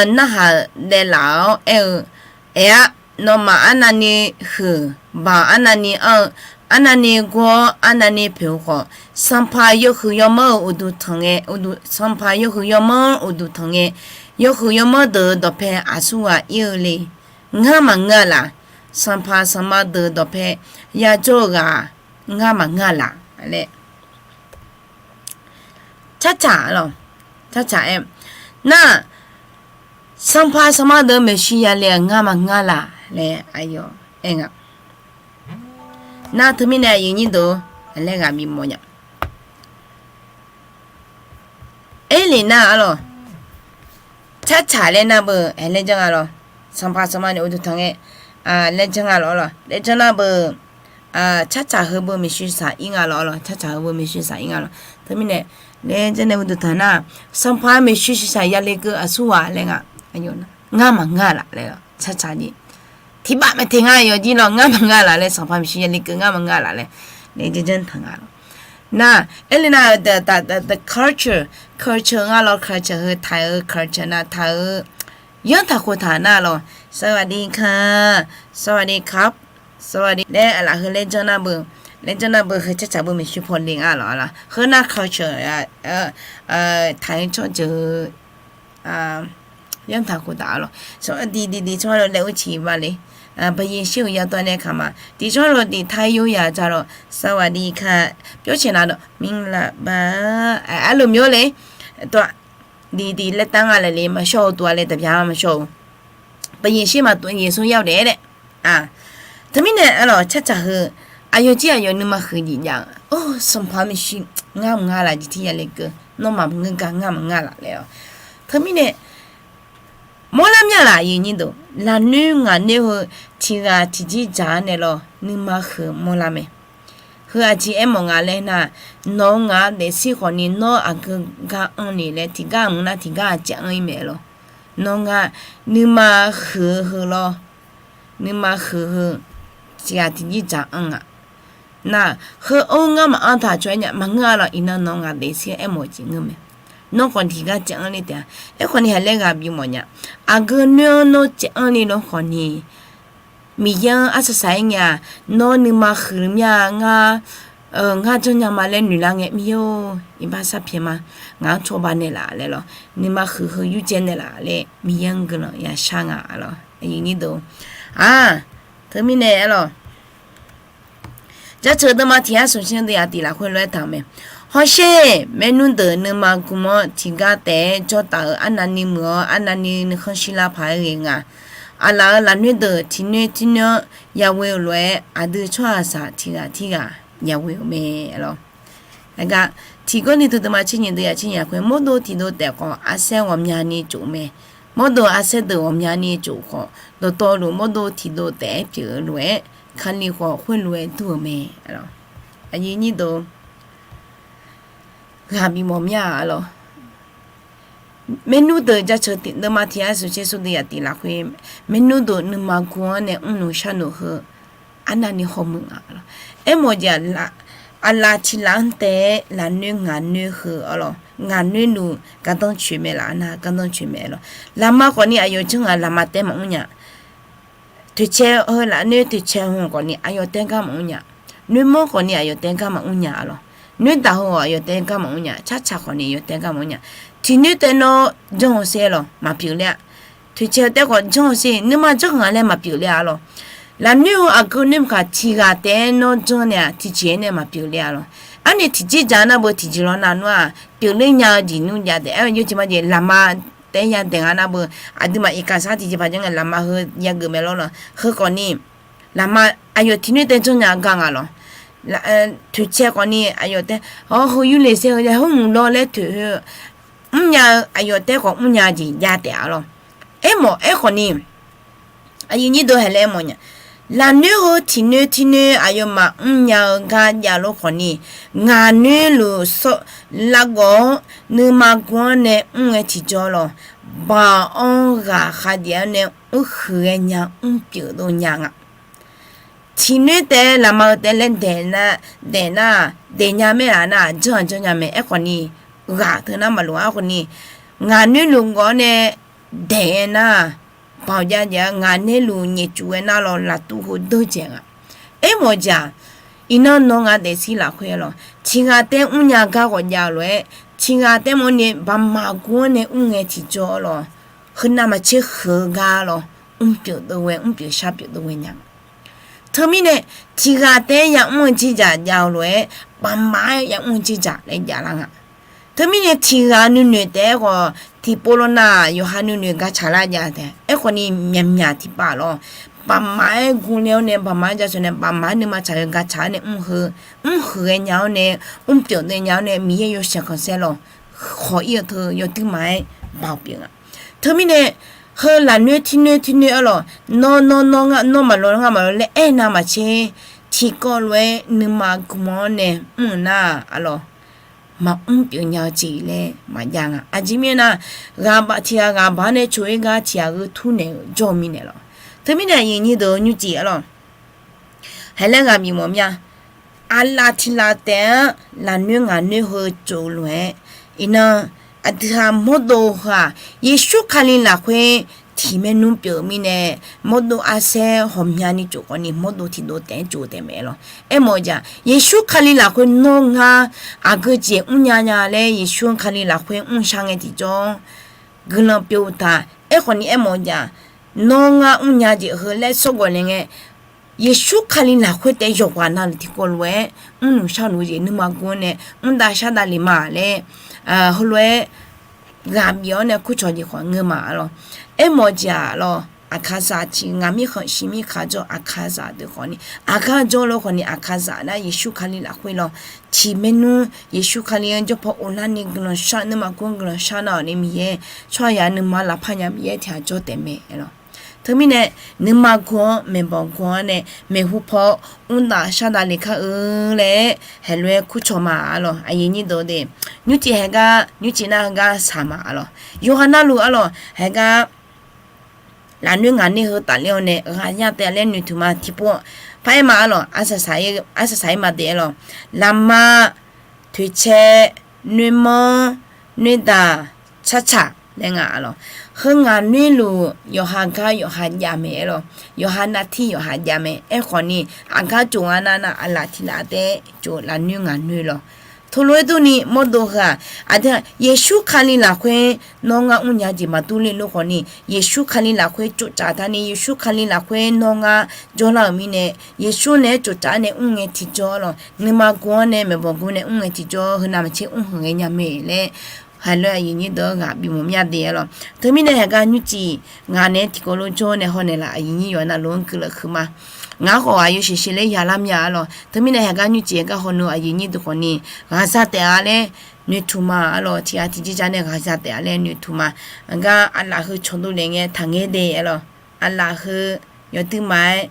narhaq daev laf-awr aer-eu, aer-a, nawmaf arnavni huiq, baq arnavni anr-eu, arnavni gor-awr arnavni poeq-eu khawf, sanqpaq yawhuiq yawmanr-euq uqduq tanq ngae, sanqpaq yawhuiq yawmanr-anr uqduq tanq ngae, yawhuiq yawmanr deuq-euq dawqpae aqsurghaq ir-eu le. Ngar maqngeur-a laf. Sanqpaq sanqma deuq dawqpae yajawr-eu ghaq ngar maqngeur-a laf laer. Carcaq lawq, carcaq aer, nar, sanqpaq sanqma deuq maeqshi yale-aq ngar maqngeur-a laf laer aqyawf aer nga. Nar teumirnae aqyuif nyir deuq-or, aqlaer ghaq bif mawf nya. Aerlef nar-a lawq, carcaq laer nar beu, aq, laer janr nga lawq. Sanqpaq sanqma nae uqduq tanq ngae, laer janr nga lawq lawq, laer janr nar beu, carcaq heu beu maeqshi shaq ir nga lawq lawq, carcaq heu beu maeqshi shaq ir nga lawq. Teumirnae, laer janrnae uqduq taq nar, Sanqpaq maeqshi shaq yale keuv aqsurghaq laer nga. Ngar maqngeur-a laf laer lawq, carcaq jir. Tiqbav maeq teq nga yawqjir lawq, ngar maqngeur-a laf laer, Sanqpaq maeqshi yale keuv ngar maqngeur-a laf laer, laer janrjanr taq nga lawq. Nar, aerle nar, the, the, the, the culture, culture nga lawq, culture heu taq-euq culture nar taq-euq yanr taq khof taq nar lawq, สวัสดีค่ะ สวัสดีครับ สวัสดี laer lafkhoer laer janr nar beu, laer janr nar beu heu carcaq beu maeqshi paw le nga lawq lawq. Heu nar culture taq-eu tsawrjeuq yanr taq khof taq-a lawq. Diqdiq diqcawr lo laer ur ciq ba le. Baqyeq shir-euq yadawr nae kaq ma. Diqcawr lo diqtaq yur yaq ja lawq, สวัสดีค่ะ pyawr caeq na dawq မင်္ဂလာပါ arluf myawr le. Diqdiq laer tar nga laer le maqshawr-eu tuf-a laer taqbya maqshawr-eu. Baqyeq shir maqtuf yeqsur yar-eu daef-aer daef. Teumirnae arlawq carcaq heu aqyawf jir aqyawf nuima huiq jif jav-eu, or, Sanqpaq maeqshi ngar maqnga laf jeq tir yale keuv, nawmaf maqngeur gar ngar maqnga laf laer-awq. Teumirnae mawrlar mya laf aqyuif nyir deuq, lafnoer ngaq noer heu tiq ghaq tiqjir dzaq-anr naeq lawr nuima huiq mawrlar mae. Heu aqjeq aermawf nga laer nar, nawq-eu ngaq-anr daefshir khawfni nawr aqgeu gar anr ni laer tiqgar mq nar tiqgar aqcaev anr-ir mae lawr. Nawq-eu ngaq nuima huiq-eu heu lawr, nuima huiq heu tiq ghaq tiqjir dzaq anr nga. Nar, heu-anr ngar maqanr taq cawq-aer nya maqngeur-a lawq. Iqnan nawq-eu ngaq daefshir aermawf-eu jeq ngeur mae. Nawr khawf tiqgar caev anr ler taef-a. Aerkhawfni haq laer ghaq bimawf nya. Aqgeu noer-anr nawr caev anr ler lawr khawfni, Miqyaer-anr arsaq saq-aer ngae-aq, nawr nuima huiq mya ngar, ngar janrnya ma laer noeqlar ngae, Miqyaer-or, iqbax sarpyaeq ma, ngaq-anr cawba naeqlaf laer lawr, nuima huiq heu yurdzae naeqlaf laer Miqyaer-anr guiqlanq yashar nga lawr. Aq, teumirnae arlawq, Jaceuq deuvma tiq yar smq shir deuv yaf tiq lafkhoer lof-aer taq-euq mae. Hawsher, maernmr deuq nuima gm-awr tiqgar taef-aer jawr taf-euq arnavni muiq-awr arnavni nuikhanr shirlar paq-aer ghae nga. Aqlaf-euq lafnoer deuq tiqnoer tirnoer-anr yaghoe-euq lof-aer aqdui tsawrhaqzaq tiq ghaq tirghaq yaghoe-euq mae lawr. Aqgar, tiq gawrni deuv deuvma tser nyiq deuv yaf tser nyiq lafkhoer mawrdo tiqdov taef khawf arsaer ghawqmyani tsof-eu mae. Mawrdo arsaer deuq ghawqmyani tsof khawf, dawqtawvluf mawrdo tiqdov taef-aer pyeuf-eu lof-aer, Kali khawf khoerlof-aer dur-eu mae. Aqyuif nyir deuq, ghaq bimawf mya-a lawr. Maernmr deuq jaceuq deuvma tiq yar smq shir smq deuv yaf tiq lafkhoer, maernmr deuq nuima gm-anr nae mrnuq sharnuq heu arnavni hawmuiq nga lawr. Aermawf jeq, aqlaf tiq laf-anr taef-aer lafnoer ngaq noer heu-a lawr, ngaq noer luf gardanr coeq mae laf nar gardanr coeq mae lawr. Lafma khawfni aqyawf janr ngaq lafma taef maqmr nya. Toeqcae heu lafnoer toeqcae hmq khawfni aqyawf taef gar maqmr nya. Noermawr khawfni aqyawf taef gar maqmr nya-a lawr. Noerdaq heu-awq aqyawf taef gar maqmr nya, carcaq khawfni aqyawf taef gar maqmr nya. Tiqnoer taef nawr janr-eu sher lawr maqpyeuf ler-a. Toeqcae-eu taef khawf janr-eu sher nuima janr ngaq laer maqpyeuf ler-a lawr. Lafnoer heu aqgeu noer maqkaq tiq ghaq taef-aer nawr janr nae-aq tiqjeq-aer nae maqpyeuf ler-a lawr. Arni tiqjeq dzaq nar beu tiqjeq lawr nar nmr-aq pyeufler nya-eu jeq nmr jav taef-aer yawjeq majeq lafma taef-aer yadaeq nga nar beu aqduimaf iqkaqsar tiqjeqpaq janr ngae lafma heu yageuf mae lawr lawr. Heu khawfni lafma aqyawf tiqnoer taef janr nya gar nga lawr. Toeqcae khawfni aqyawf taef-awr heu yurle sher-eu ya hawrmq lawr laer toeq heu mrnya-eu aqyawf taef khawf mrnya jeq jav taef-a lawr. Aermawf aerkhawfni, aqyuif nyir deuq haq laer aermawf nya. Lafnoer heu tiqnoer tiqnoer aqyawfmaf mrnya-eu gar jav lof khawfni, ngaq noer luf largawv-awr nuima gm-anr nae mr ngae tiqjawr lawr, baq-anr ghaq khavjeq-anr nae mrhuiq ghae nya mrpyeuf dov nya nga. Tiqnoer taef lafma-eu taef laer daeq nar, daeq nar, daeq nya maer-aq nar-aq janr-aq janr nya mae. Aerkhawfni ghaq teu nar maqloq-a khawfni, ngaq noer luf gawv-awr nae daeq-aer nar, baoq jav jav-aer ngaq noer luf nyaefcuf-aer nar lawr laftuv heu deur dzaeq nga. Aermawf-eu jeq-aq, iqnan nawq ngaq daefzir lafkhoer lawr tiq ghaq taef mrnya gar ghawqjav-eu lof-aer, tiq ghaq taef mawrni baqmaq gur-anr nae mr ngae tiqjawr lawr, heunav maqtser huiq-eu gar lawr, mrpyeuf dov ghae mrpyeuf shar pyeuf dov ghae nya nga. Teumirnae, tiq ghaq taef-aer yamr-eu jeqjaq jav-eu lof-aer, baqmaq-aer yamr-eu jeqjaq laer javlar nga. Teumirnae tiq ghaq nuinoeq taef-aer khawf tiqpov lawr nar-aq yawqha nuinoeq gar tsaqlar jav taef. Aerkhawfni myaqmyaq tiqpav lawr, baqmaq-aer gurler-awr nae baqmaq-aer jaceuq nae baqmaq-aer nuima tsaq-eu gar tsaq-awr nae mr heu, mrhuiq ghae nya-awr nae, mrpyeuf dov nya-awr nae Miqyaer yawshaef khanqsaer lawr khawq ir-eu teu yawduir ma-aer baoq pyeuf nga. Teumirnae, heu lafnoer tiqnoer tiqnoer-aer lawr, nawr nawr nawr ngar nawr maqlawr ngar maqlawr laer aernav maqtser, tiqkawv lof-aer nuima gmq-anr nae mr-euq nar-aq, arlawq, maqmr pyeuf nya-eu jeq laer maqjav nga. Aqjeq mirnae nar, ghaq baf tiq ghaq ghaq baf-anr nae coq-ir gar tiq ghaq gheu tur naeq-eu jawr-eu mirnae lawq. Teumirnae aqyuif nyir deuq-eu nymrcif arlawq, haeq laer ghaq bif mawf mir-a. Aqlaf tiq laf taef-anr lafnoer ngaq noer heu tsov-eu lof-aer, iqnan aqdui-aq mawrdov heu-aq, Yeqsur Kali lafkhoer tiq maernmr pyeuf-eu mirnae, mawrdov arsaer hawqmyani tsof khawfni mawrdov tiqdov taef-anr tsov taef mae lawq. Aermawf-eu jeq-aq, Yeqsur Kali lafkhoer nawr ngar aqgeu jeq mrnya nya laer Yeqsur Kali lafkhoer mrshar ngae tiqjawr guiqlanq pyeuf-eu uqtaf. Aerkhawfni aermawf-eu jeq-aq, nawr ngar mrnya jeq heu laer sawrgawq le ngae, Yeqsur Kali lafkhoer taef yawqghaq navluf tiqkawv lof-aer mrluf sharluf-eu jeq nuima gu-anr nae mr dav shar dav le ma laer, heulof-aer ghaq bif-awr nae kurcawq jeq khawf ngeur ma arlawq. Aermawf-eu jeq-aq lawq, aqkaqzaq tiq ngaq mirkhanq shiq mirkhanq jawr aqkaqzaq deuq khawfni, aqgar jawrluf khawfni aqkaqzaq nar Yeqsur Kali lafkhoer lawq. Tiq maernmr Yeqsur Kali-anr jawrpaw of larni guiqlanq shar nuima gu-anr guiqlanq shar nar-awq ni Miqyaer tsawrhaqzaq nuima lafpar nya Miqyaer tiq ghaq jawr taef mae lawq. Teumirnae nuima gu-anr maeqbawq gu-anr nae maeqhu paw mr dav shar dav le kar-eu laer haeq lof-aer kurcawq ma arlawq. Aqyuif nyir deuq de, nymrcif haeq gar nymrcif nar heugar saq ma arlawq. Yawqha navluf arlawq haeq gar lafnoer ngaq noer heu tafler-awr nae ghaq ya taef laer noeqtmq ma tiqpov-a. Paraer ma arlawq, arsaq saq-ir ma de arlawq. Lafma, toeqcae, noermanr, noerdaq, tsartsaq laer nga arlawq. Heu ngaq noerluf yawqha gar yawqha jav mae arlawq. Yawqha navtir yawqha jav mae. Aerkhawfni aqgar tsof nga nar nar aqlaf tiq laf taef tsof lafnoer ngaq noer lawq. Teulof-aer durni mawrdov heu-aq, aqdui-aq Yeqsur Kali lafkhoer nawr ngar mrnya jeq maqdur le lof khawfni, Yeqsur Kali lafkhoer tsoftsaf taqni, Yeqsur Kali lafkhoer nawr ngar jawrlar-euq mirnae, Yeqsur naeq-aer tsoftsaf-awr nae mr ngae tiqjawr lawq. Nuima gu-anr nae maeqbawq gu nae mr ngae tiqjawr, heu navmaqtser mr hmq ngae nya mae laer haeq lof-aer aqyuif nyir deuq-anr ghaq bif mawf mir-a de arlawq. Teumirnae haeq gar nymrcif ngaq naeq-aer tiqkawv lof jawr nae hawnaeq laf aqyuif nyir yawqha navluf-anr guiqlanq huiqma. Ngaq-anr khawf aqyawf sheuqsheuq ler ya lar mya arlawq. Teumirnae haeq gar nymrcif haeq gar haw nui aqyuif nyir deuq khawfni ghaqza taef-a laer noeqtmq ma arlawq. Tiq ghaq tiq jir ja nae ghaqza taef-a laer noeqtmq ma. Aqgar aqlaf heu cawqdov le ngae taqngaer de arlawq. Aqlaf heu yawduir ma-aer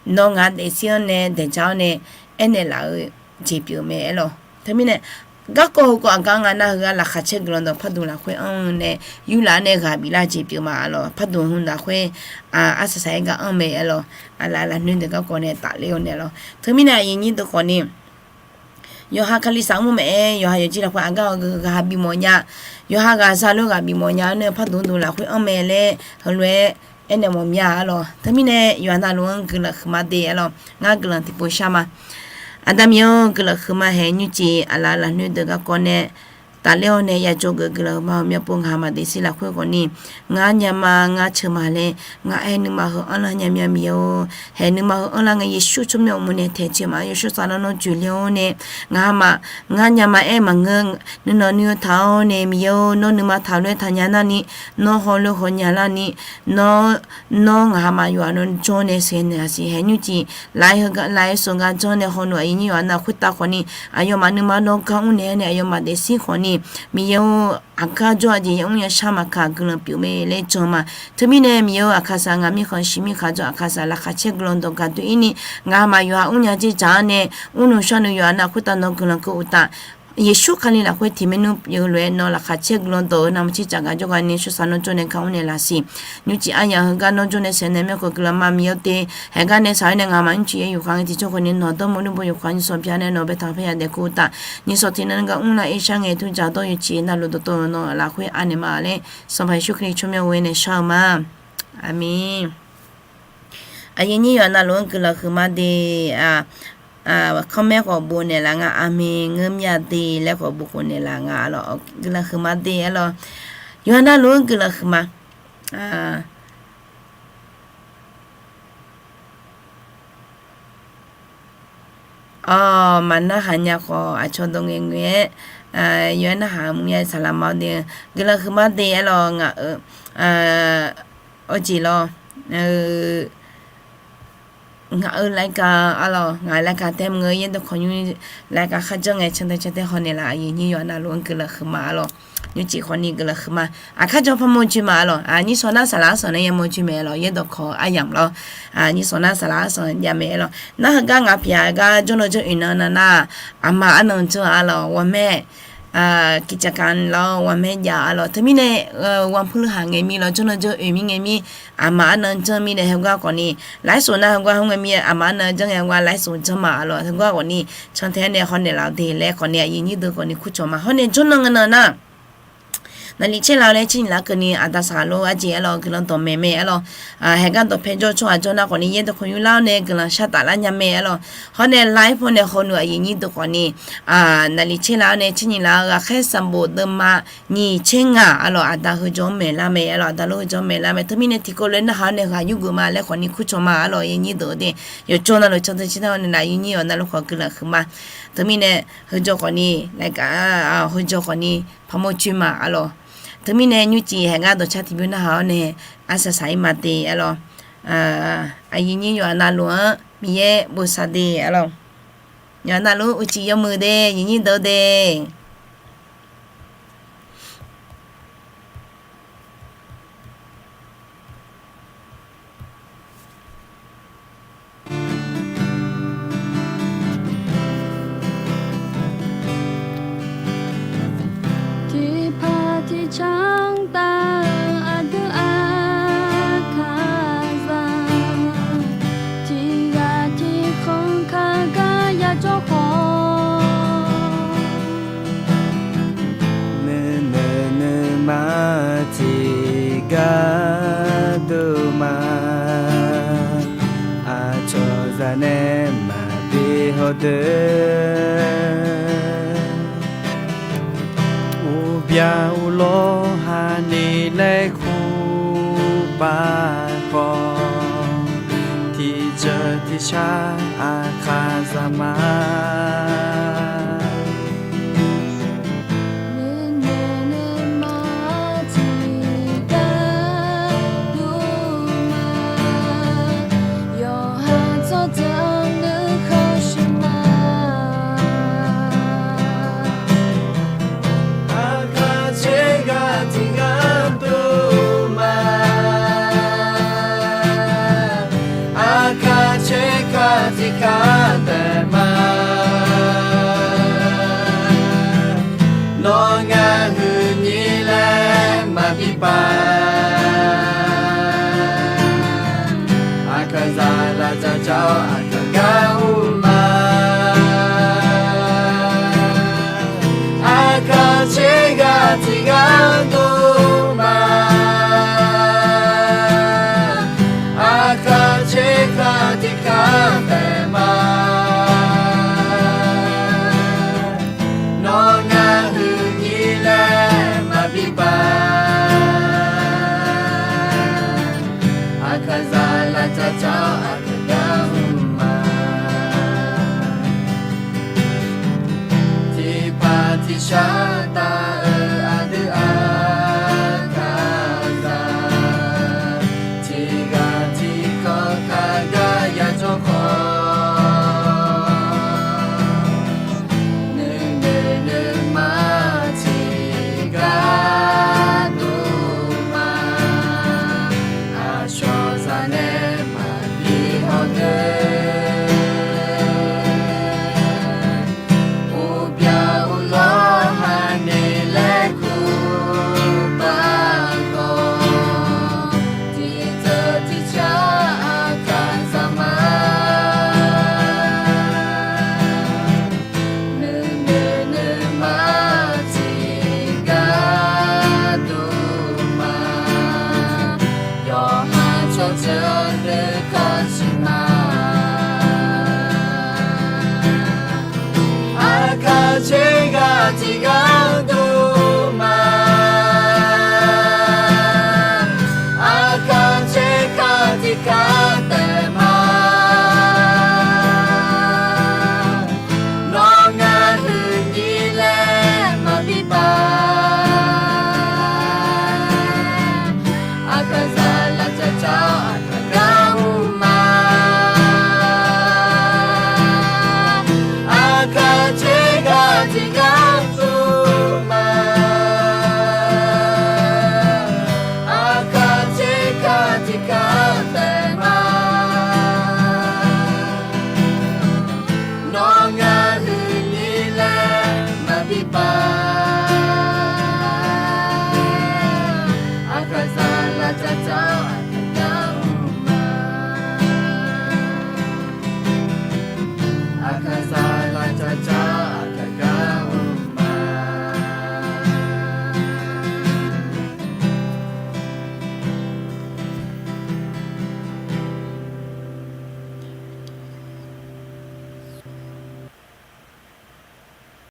nawr ngaq-anr daefzir-anr nae daeqja-awr nae aernaeq laf-eu jeq pyeuf mae arlawq. Teumirnae garkawv heukawv aqgar nga nar heugar laqkhaq caer guiqlanq dawq pardmq lafkhoer anr-eu nae yurlaf-anr nae ghaq biflar jeq pyeuf ma arlawq. Pardmq heu lafkhoer arsaq saq-aer gar anr mae arlawq. Aqlaf lafnoer deuq garkawv nae tafler-awr nae arlawq. Teumirnae aqyuif nyir deuq khawfni yawqha Kalisaq mr maeq-aer yawqha yawqjir lafkhoer aqgar-eu ghaq bif mawf nya. Yawqha ghaqza lof ghaq bif mawf nya-anr nae pardmq dmq lafkhoer anr mae laer heulof-aer aernaeq mawf mya arlawq. Teumirnae yawqha navluf-anr guiqlanq huiqma de arlawq. Ngar guiqlanq tiqpov shar ma. Aqda Miqyaer-or, guiqlanq huiqma haeq nymrcif aqlaf lafnoer deuq garkawv nae tafler-awr nae yajawr geuf guiqlanq huiqma hawq myavpov ngaq-anr maqdaef shir lafkhoer khawfni ngar nya ma, ngar ceuq ma laer ngar aer nuima heu anrlar nya mya Miqyaer-or. Haeq nuima heu anrlar ngae Yeqsur tsawrmyanr uqmov nae taeq caeq ma. Yawshawr saflar nawr joeqler-awr nae ngaq ha ma, ngar nya ma aer maqngeur. Nuinanq nuiv-eu taq-awr nae Miqyaer-or, nawr nuima taq lof-aer taqnya nar ni, nawr hawlof hawnya lar ni, nawr, nawr ngaq ha ma yawqha nawr jawr nae sheuqnaeq-a siq. Haeq nymrcif laf-aer heugar laf-aer sheuqgar janr nae hawluf aqyuif nyir yawqha navluf khoertav khawfni aqyawfmaf nuima nawr gar mr naeq-aer nae aqyawfmaf daefzir khawfni Miqyaer-or, aqgar jawr-eu jeq ya mr ya shar maqkaq guiqlanq pyeuf mae laer jan ma. Teumirnae Miqyaer-or, aqkaqzaq ngaq mirkhanq shiq mirkhanq jawr aqkaqzaq laqkhaq caer guiqlanq dawq gaqdoe-ir ni ngaq ha ma yawqha mr nya dzerdzaq-anr nae mrnuiq sharnuiq yawqha navluf khoertav nawr guiqlanq keuv uqtaf Yeqsur Kali lafkhoer tiq maernmr pyeuf-eu lof-aer nawr laqkhaq caer guiqlanq dawq-eu navmaqtser tsafgaq jawrgar nae yawshawr saflar nawr jawr nae gar mr naeq laf siq. Nymrcif aryamq heugar nawr jawr nae sheuqnaeq mae khawf guiqlanq ma Miqyaer-or de. Haeq gar nae shaq-aer nae ngaq ha ma nymrcif yaer yufkhav ngae tiqjawr khawfni nawq dawrmawr lmrbo yufkhav nyiqsawq bya nae nawq baetaq parya daef kur uqtaf nyiqsawq tiqnan gar mrlar-ir shar ngae tur dzaq dawr yawqcif navluf dawqtawvluf nawq lafkhoer anaeq ma laer Sanqpaq Yeqsur Kali tsawrmyanr ghoe naeq shar-eu ma. Aqmeq. Aqyuif nyir yawqha navluf-anr guiqlanq huiqma de. Khanrmaer khawf bof naeqlaf nga aqmeq ngeur mya de laer khawf bof khof naeqlaf nga arlawq. Guiqlanq huiqma de arlawq. Yawqha navluf-anr guiqlanq huiqma. Awq, maqnarhaq nya khawf aqcawq dawq ngaeqngaeq-aer yawqha narhaq mya saqlaq ma-awr de. Guiqlanq huiqma de arlawq ngaq-euq awqjeq lawr. ngaq-euq รายการ arlawq, ngaq-euq รายการ tae mq-eu yaerdawq kawq nymr รายการ kharjanr ngae cantae cantae hawnaeq laf aqyuif nyir yawqha navluf-anr guiqlanq huiqma arlawq. Nymrcif khawfni guiqlanq huiqma. Aqkar jawr parmawr joe ma arlawq. Nyir shawq nar saqlaq arsanq nae yamawr joe mae arlawq, yaerdawq kawq aryamq lawr. Nyir shawq nar saqlaq arsanq jav mae arlawq. Nar heugar ngaq pyaq-aer gar jawrnan jawr oeq nan nar nar, aqma arnan janr arlawq, วันแม่ กิจกรรม lawr วันแม่ jav arlawq. Teumirnae วันพฤหัส ngae mir lawr, jawrnan jawr oeq mir ngae mir, aqma arnan janr mirnae heugar khawfni, ไลฟ์สด nar heugar khoerngae mir aqma arnan janr ngae heugar ไลฟ์สด janr ma arlawq. Heugar khawfni cantae-aer nae hawnaeq laf-eu de laer khawfni aqyuif nyir deuq khawfni kurcawq ma. Hawr nae jawrnan ngae nan nar, naqli caer laf-awr nae caer nyiq laf-eu keuvni aqda saqlaq lof arjeq arlawq, guiqlanq dawqmaeq mae arlawq. Haeqgar dawqpae jawr tsawrhaq jawr nar khawfni yaerdawq kawq nymr lar-awr nae guiqlanq shar taf lar nya mae arlawq. Hawr nae ไลฟ์ nae hawneuq aqyuif nyir deuq khawfni naqli caer laf-awr nae caer nyiq laf-eu ghaqkhaer sanqbof deuvma nyiq caer ngaq arlawq, aqda heujawr-anr maeqlar mae arlawq, aqda lof heujawr-anr maeqlar mae. Teumirnae tiqkawv lof-aer narhaq-awr nae ghaq yur geuf ma laer khawfni kurcawq ma arlawq, aqyuif nyir deuq-eu de. Yawqjawr navluf cantae cantae hawnaeq laf aqyuif nyir yawqha navluf khawf guiqlanq huiqma. Teumirnae heujawr khawfni รายการ heujawr khawfni parmawr joe ma arlawq. Teumirnae nymrcif haeqgar dawqcar tiqbymr narhaq-awr nae arsaq saq-ir ma de arlawq. Aqyuif nyir yawqha navluf-anr Miqyaer bosav de arlawq. Yawqha navluf uqcif yawmuiq de, aqyuif nyir deuq de. Tiqpaq tiqcanr taf-eu aqdui aqkaqzaq, tiqghaq tiqkhanq kaqgar yajawr khawf, nuinoeq nuima tiqgar dov ma. Aqcawq zaq nae maqbi hawdeuq, uqbyaq uqlawr hani laer kur pav khawf, tiqjeuq tiqshar aqkaqzaq ma. Nuinoeq nuima tiqgar dov ma. Yawqha tsawrjeuq nuikhanr shuif ma. Aqkaq caerghaq tiqgar dov ma. Aqkaq caerghaq tiqgar daef ma. Nawr ngar huiqnyir laer maqbi pav. Aqkaqzaq lavdzaq dzaq-awr aqkaq gar ur ma. Aqkaq caerghaq tiqgar dov ma. Aqkaq caerghaq tiqgar daef ma. Nawr ngar huiqnyir laer maqbi pav. Aqkaqzaq lavdzaq dzaq-awr aqkaq gar ur ma. Tiqpaq tiqshar taf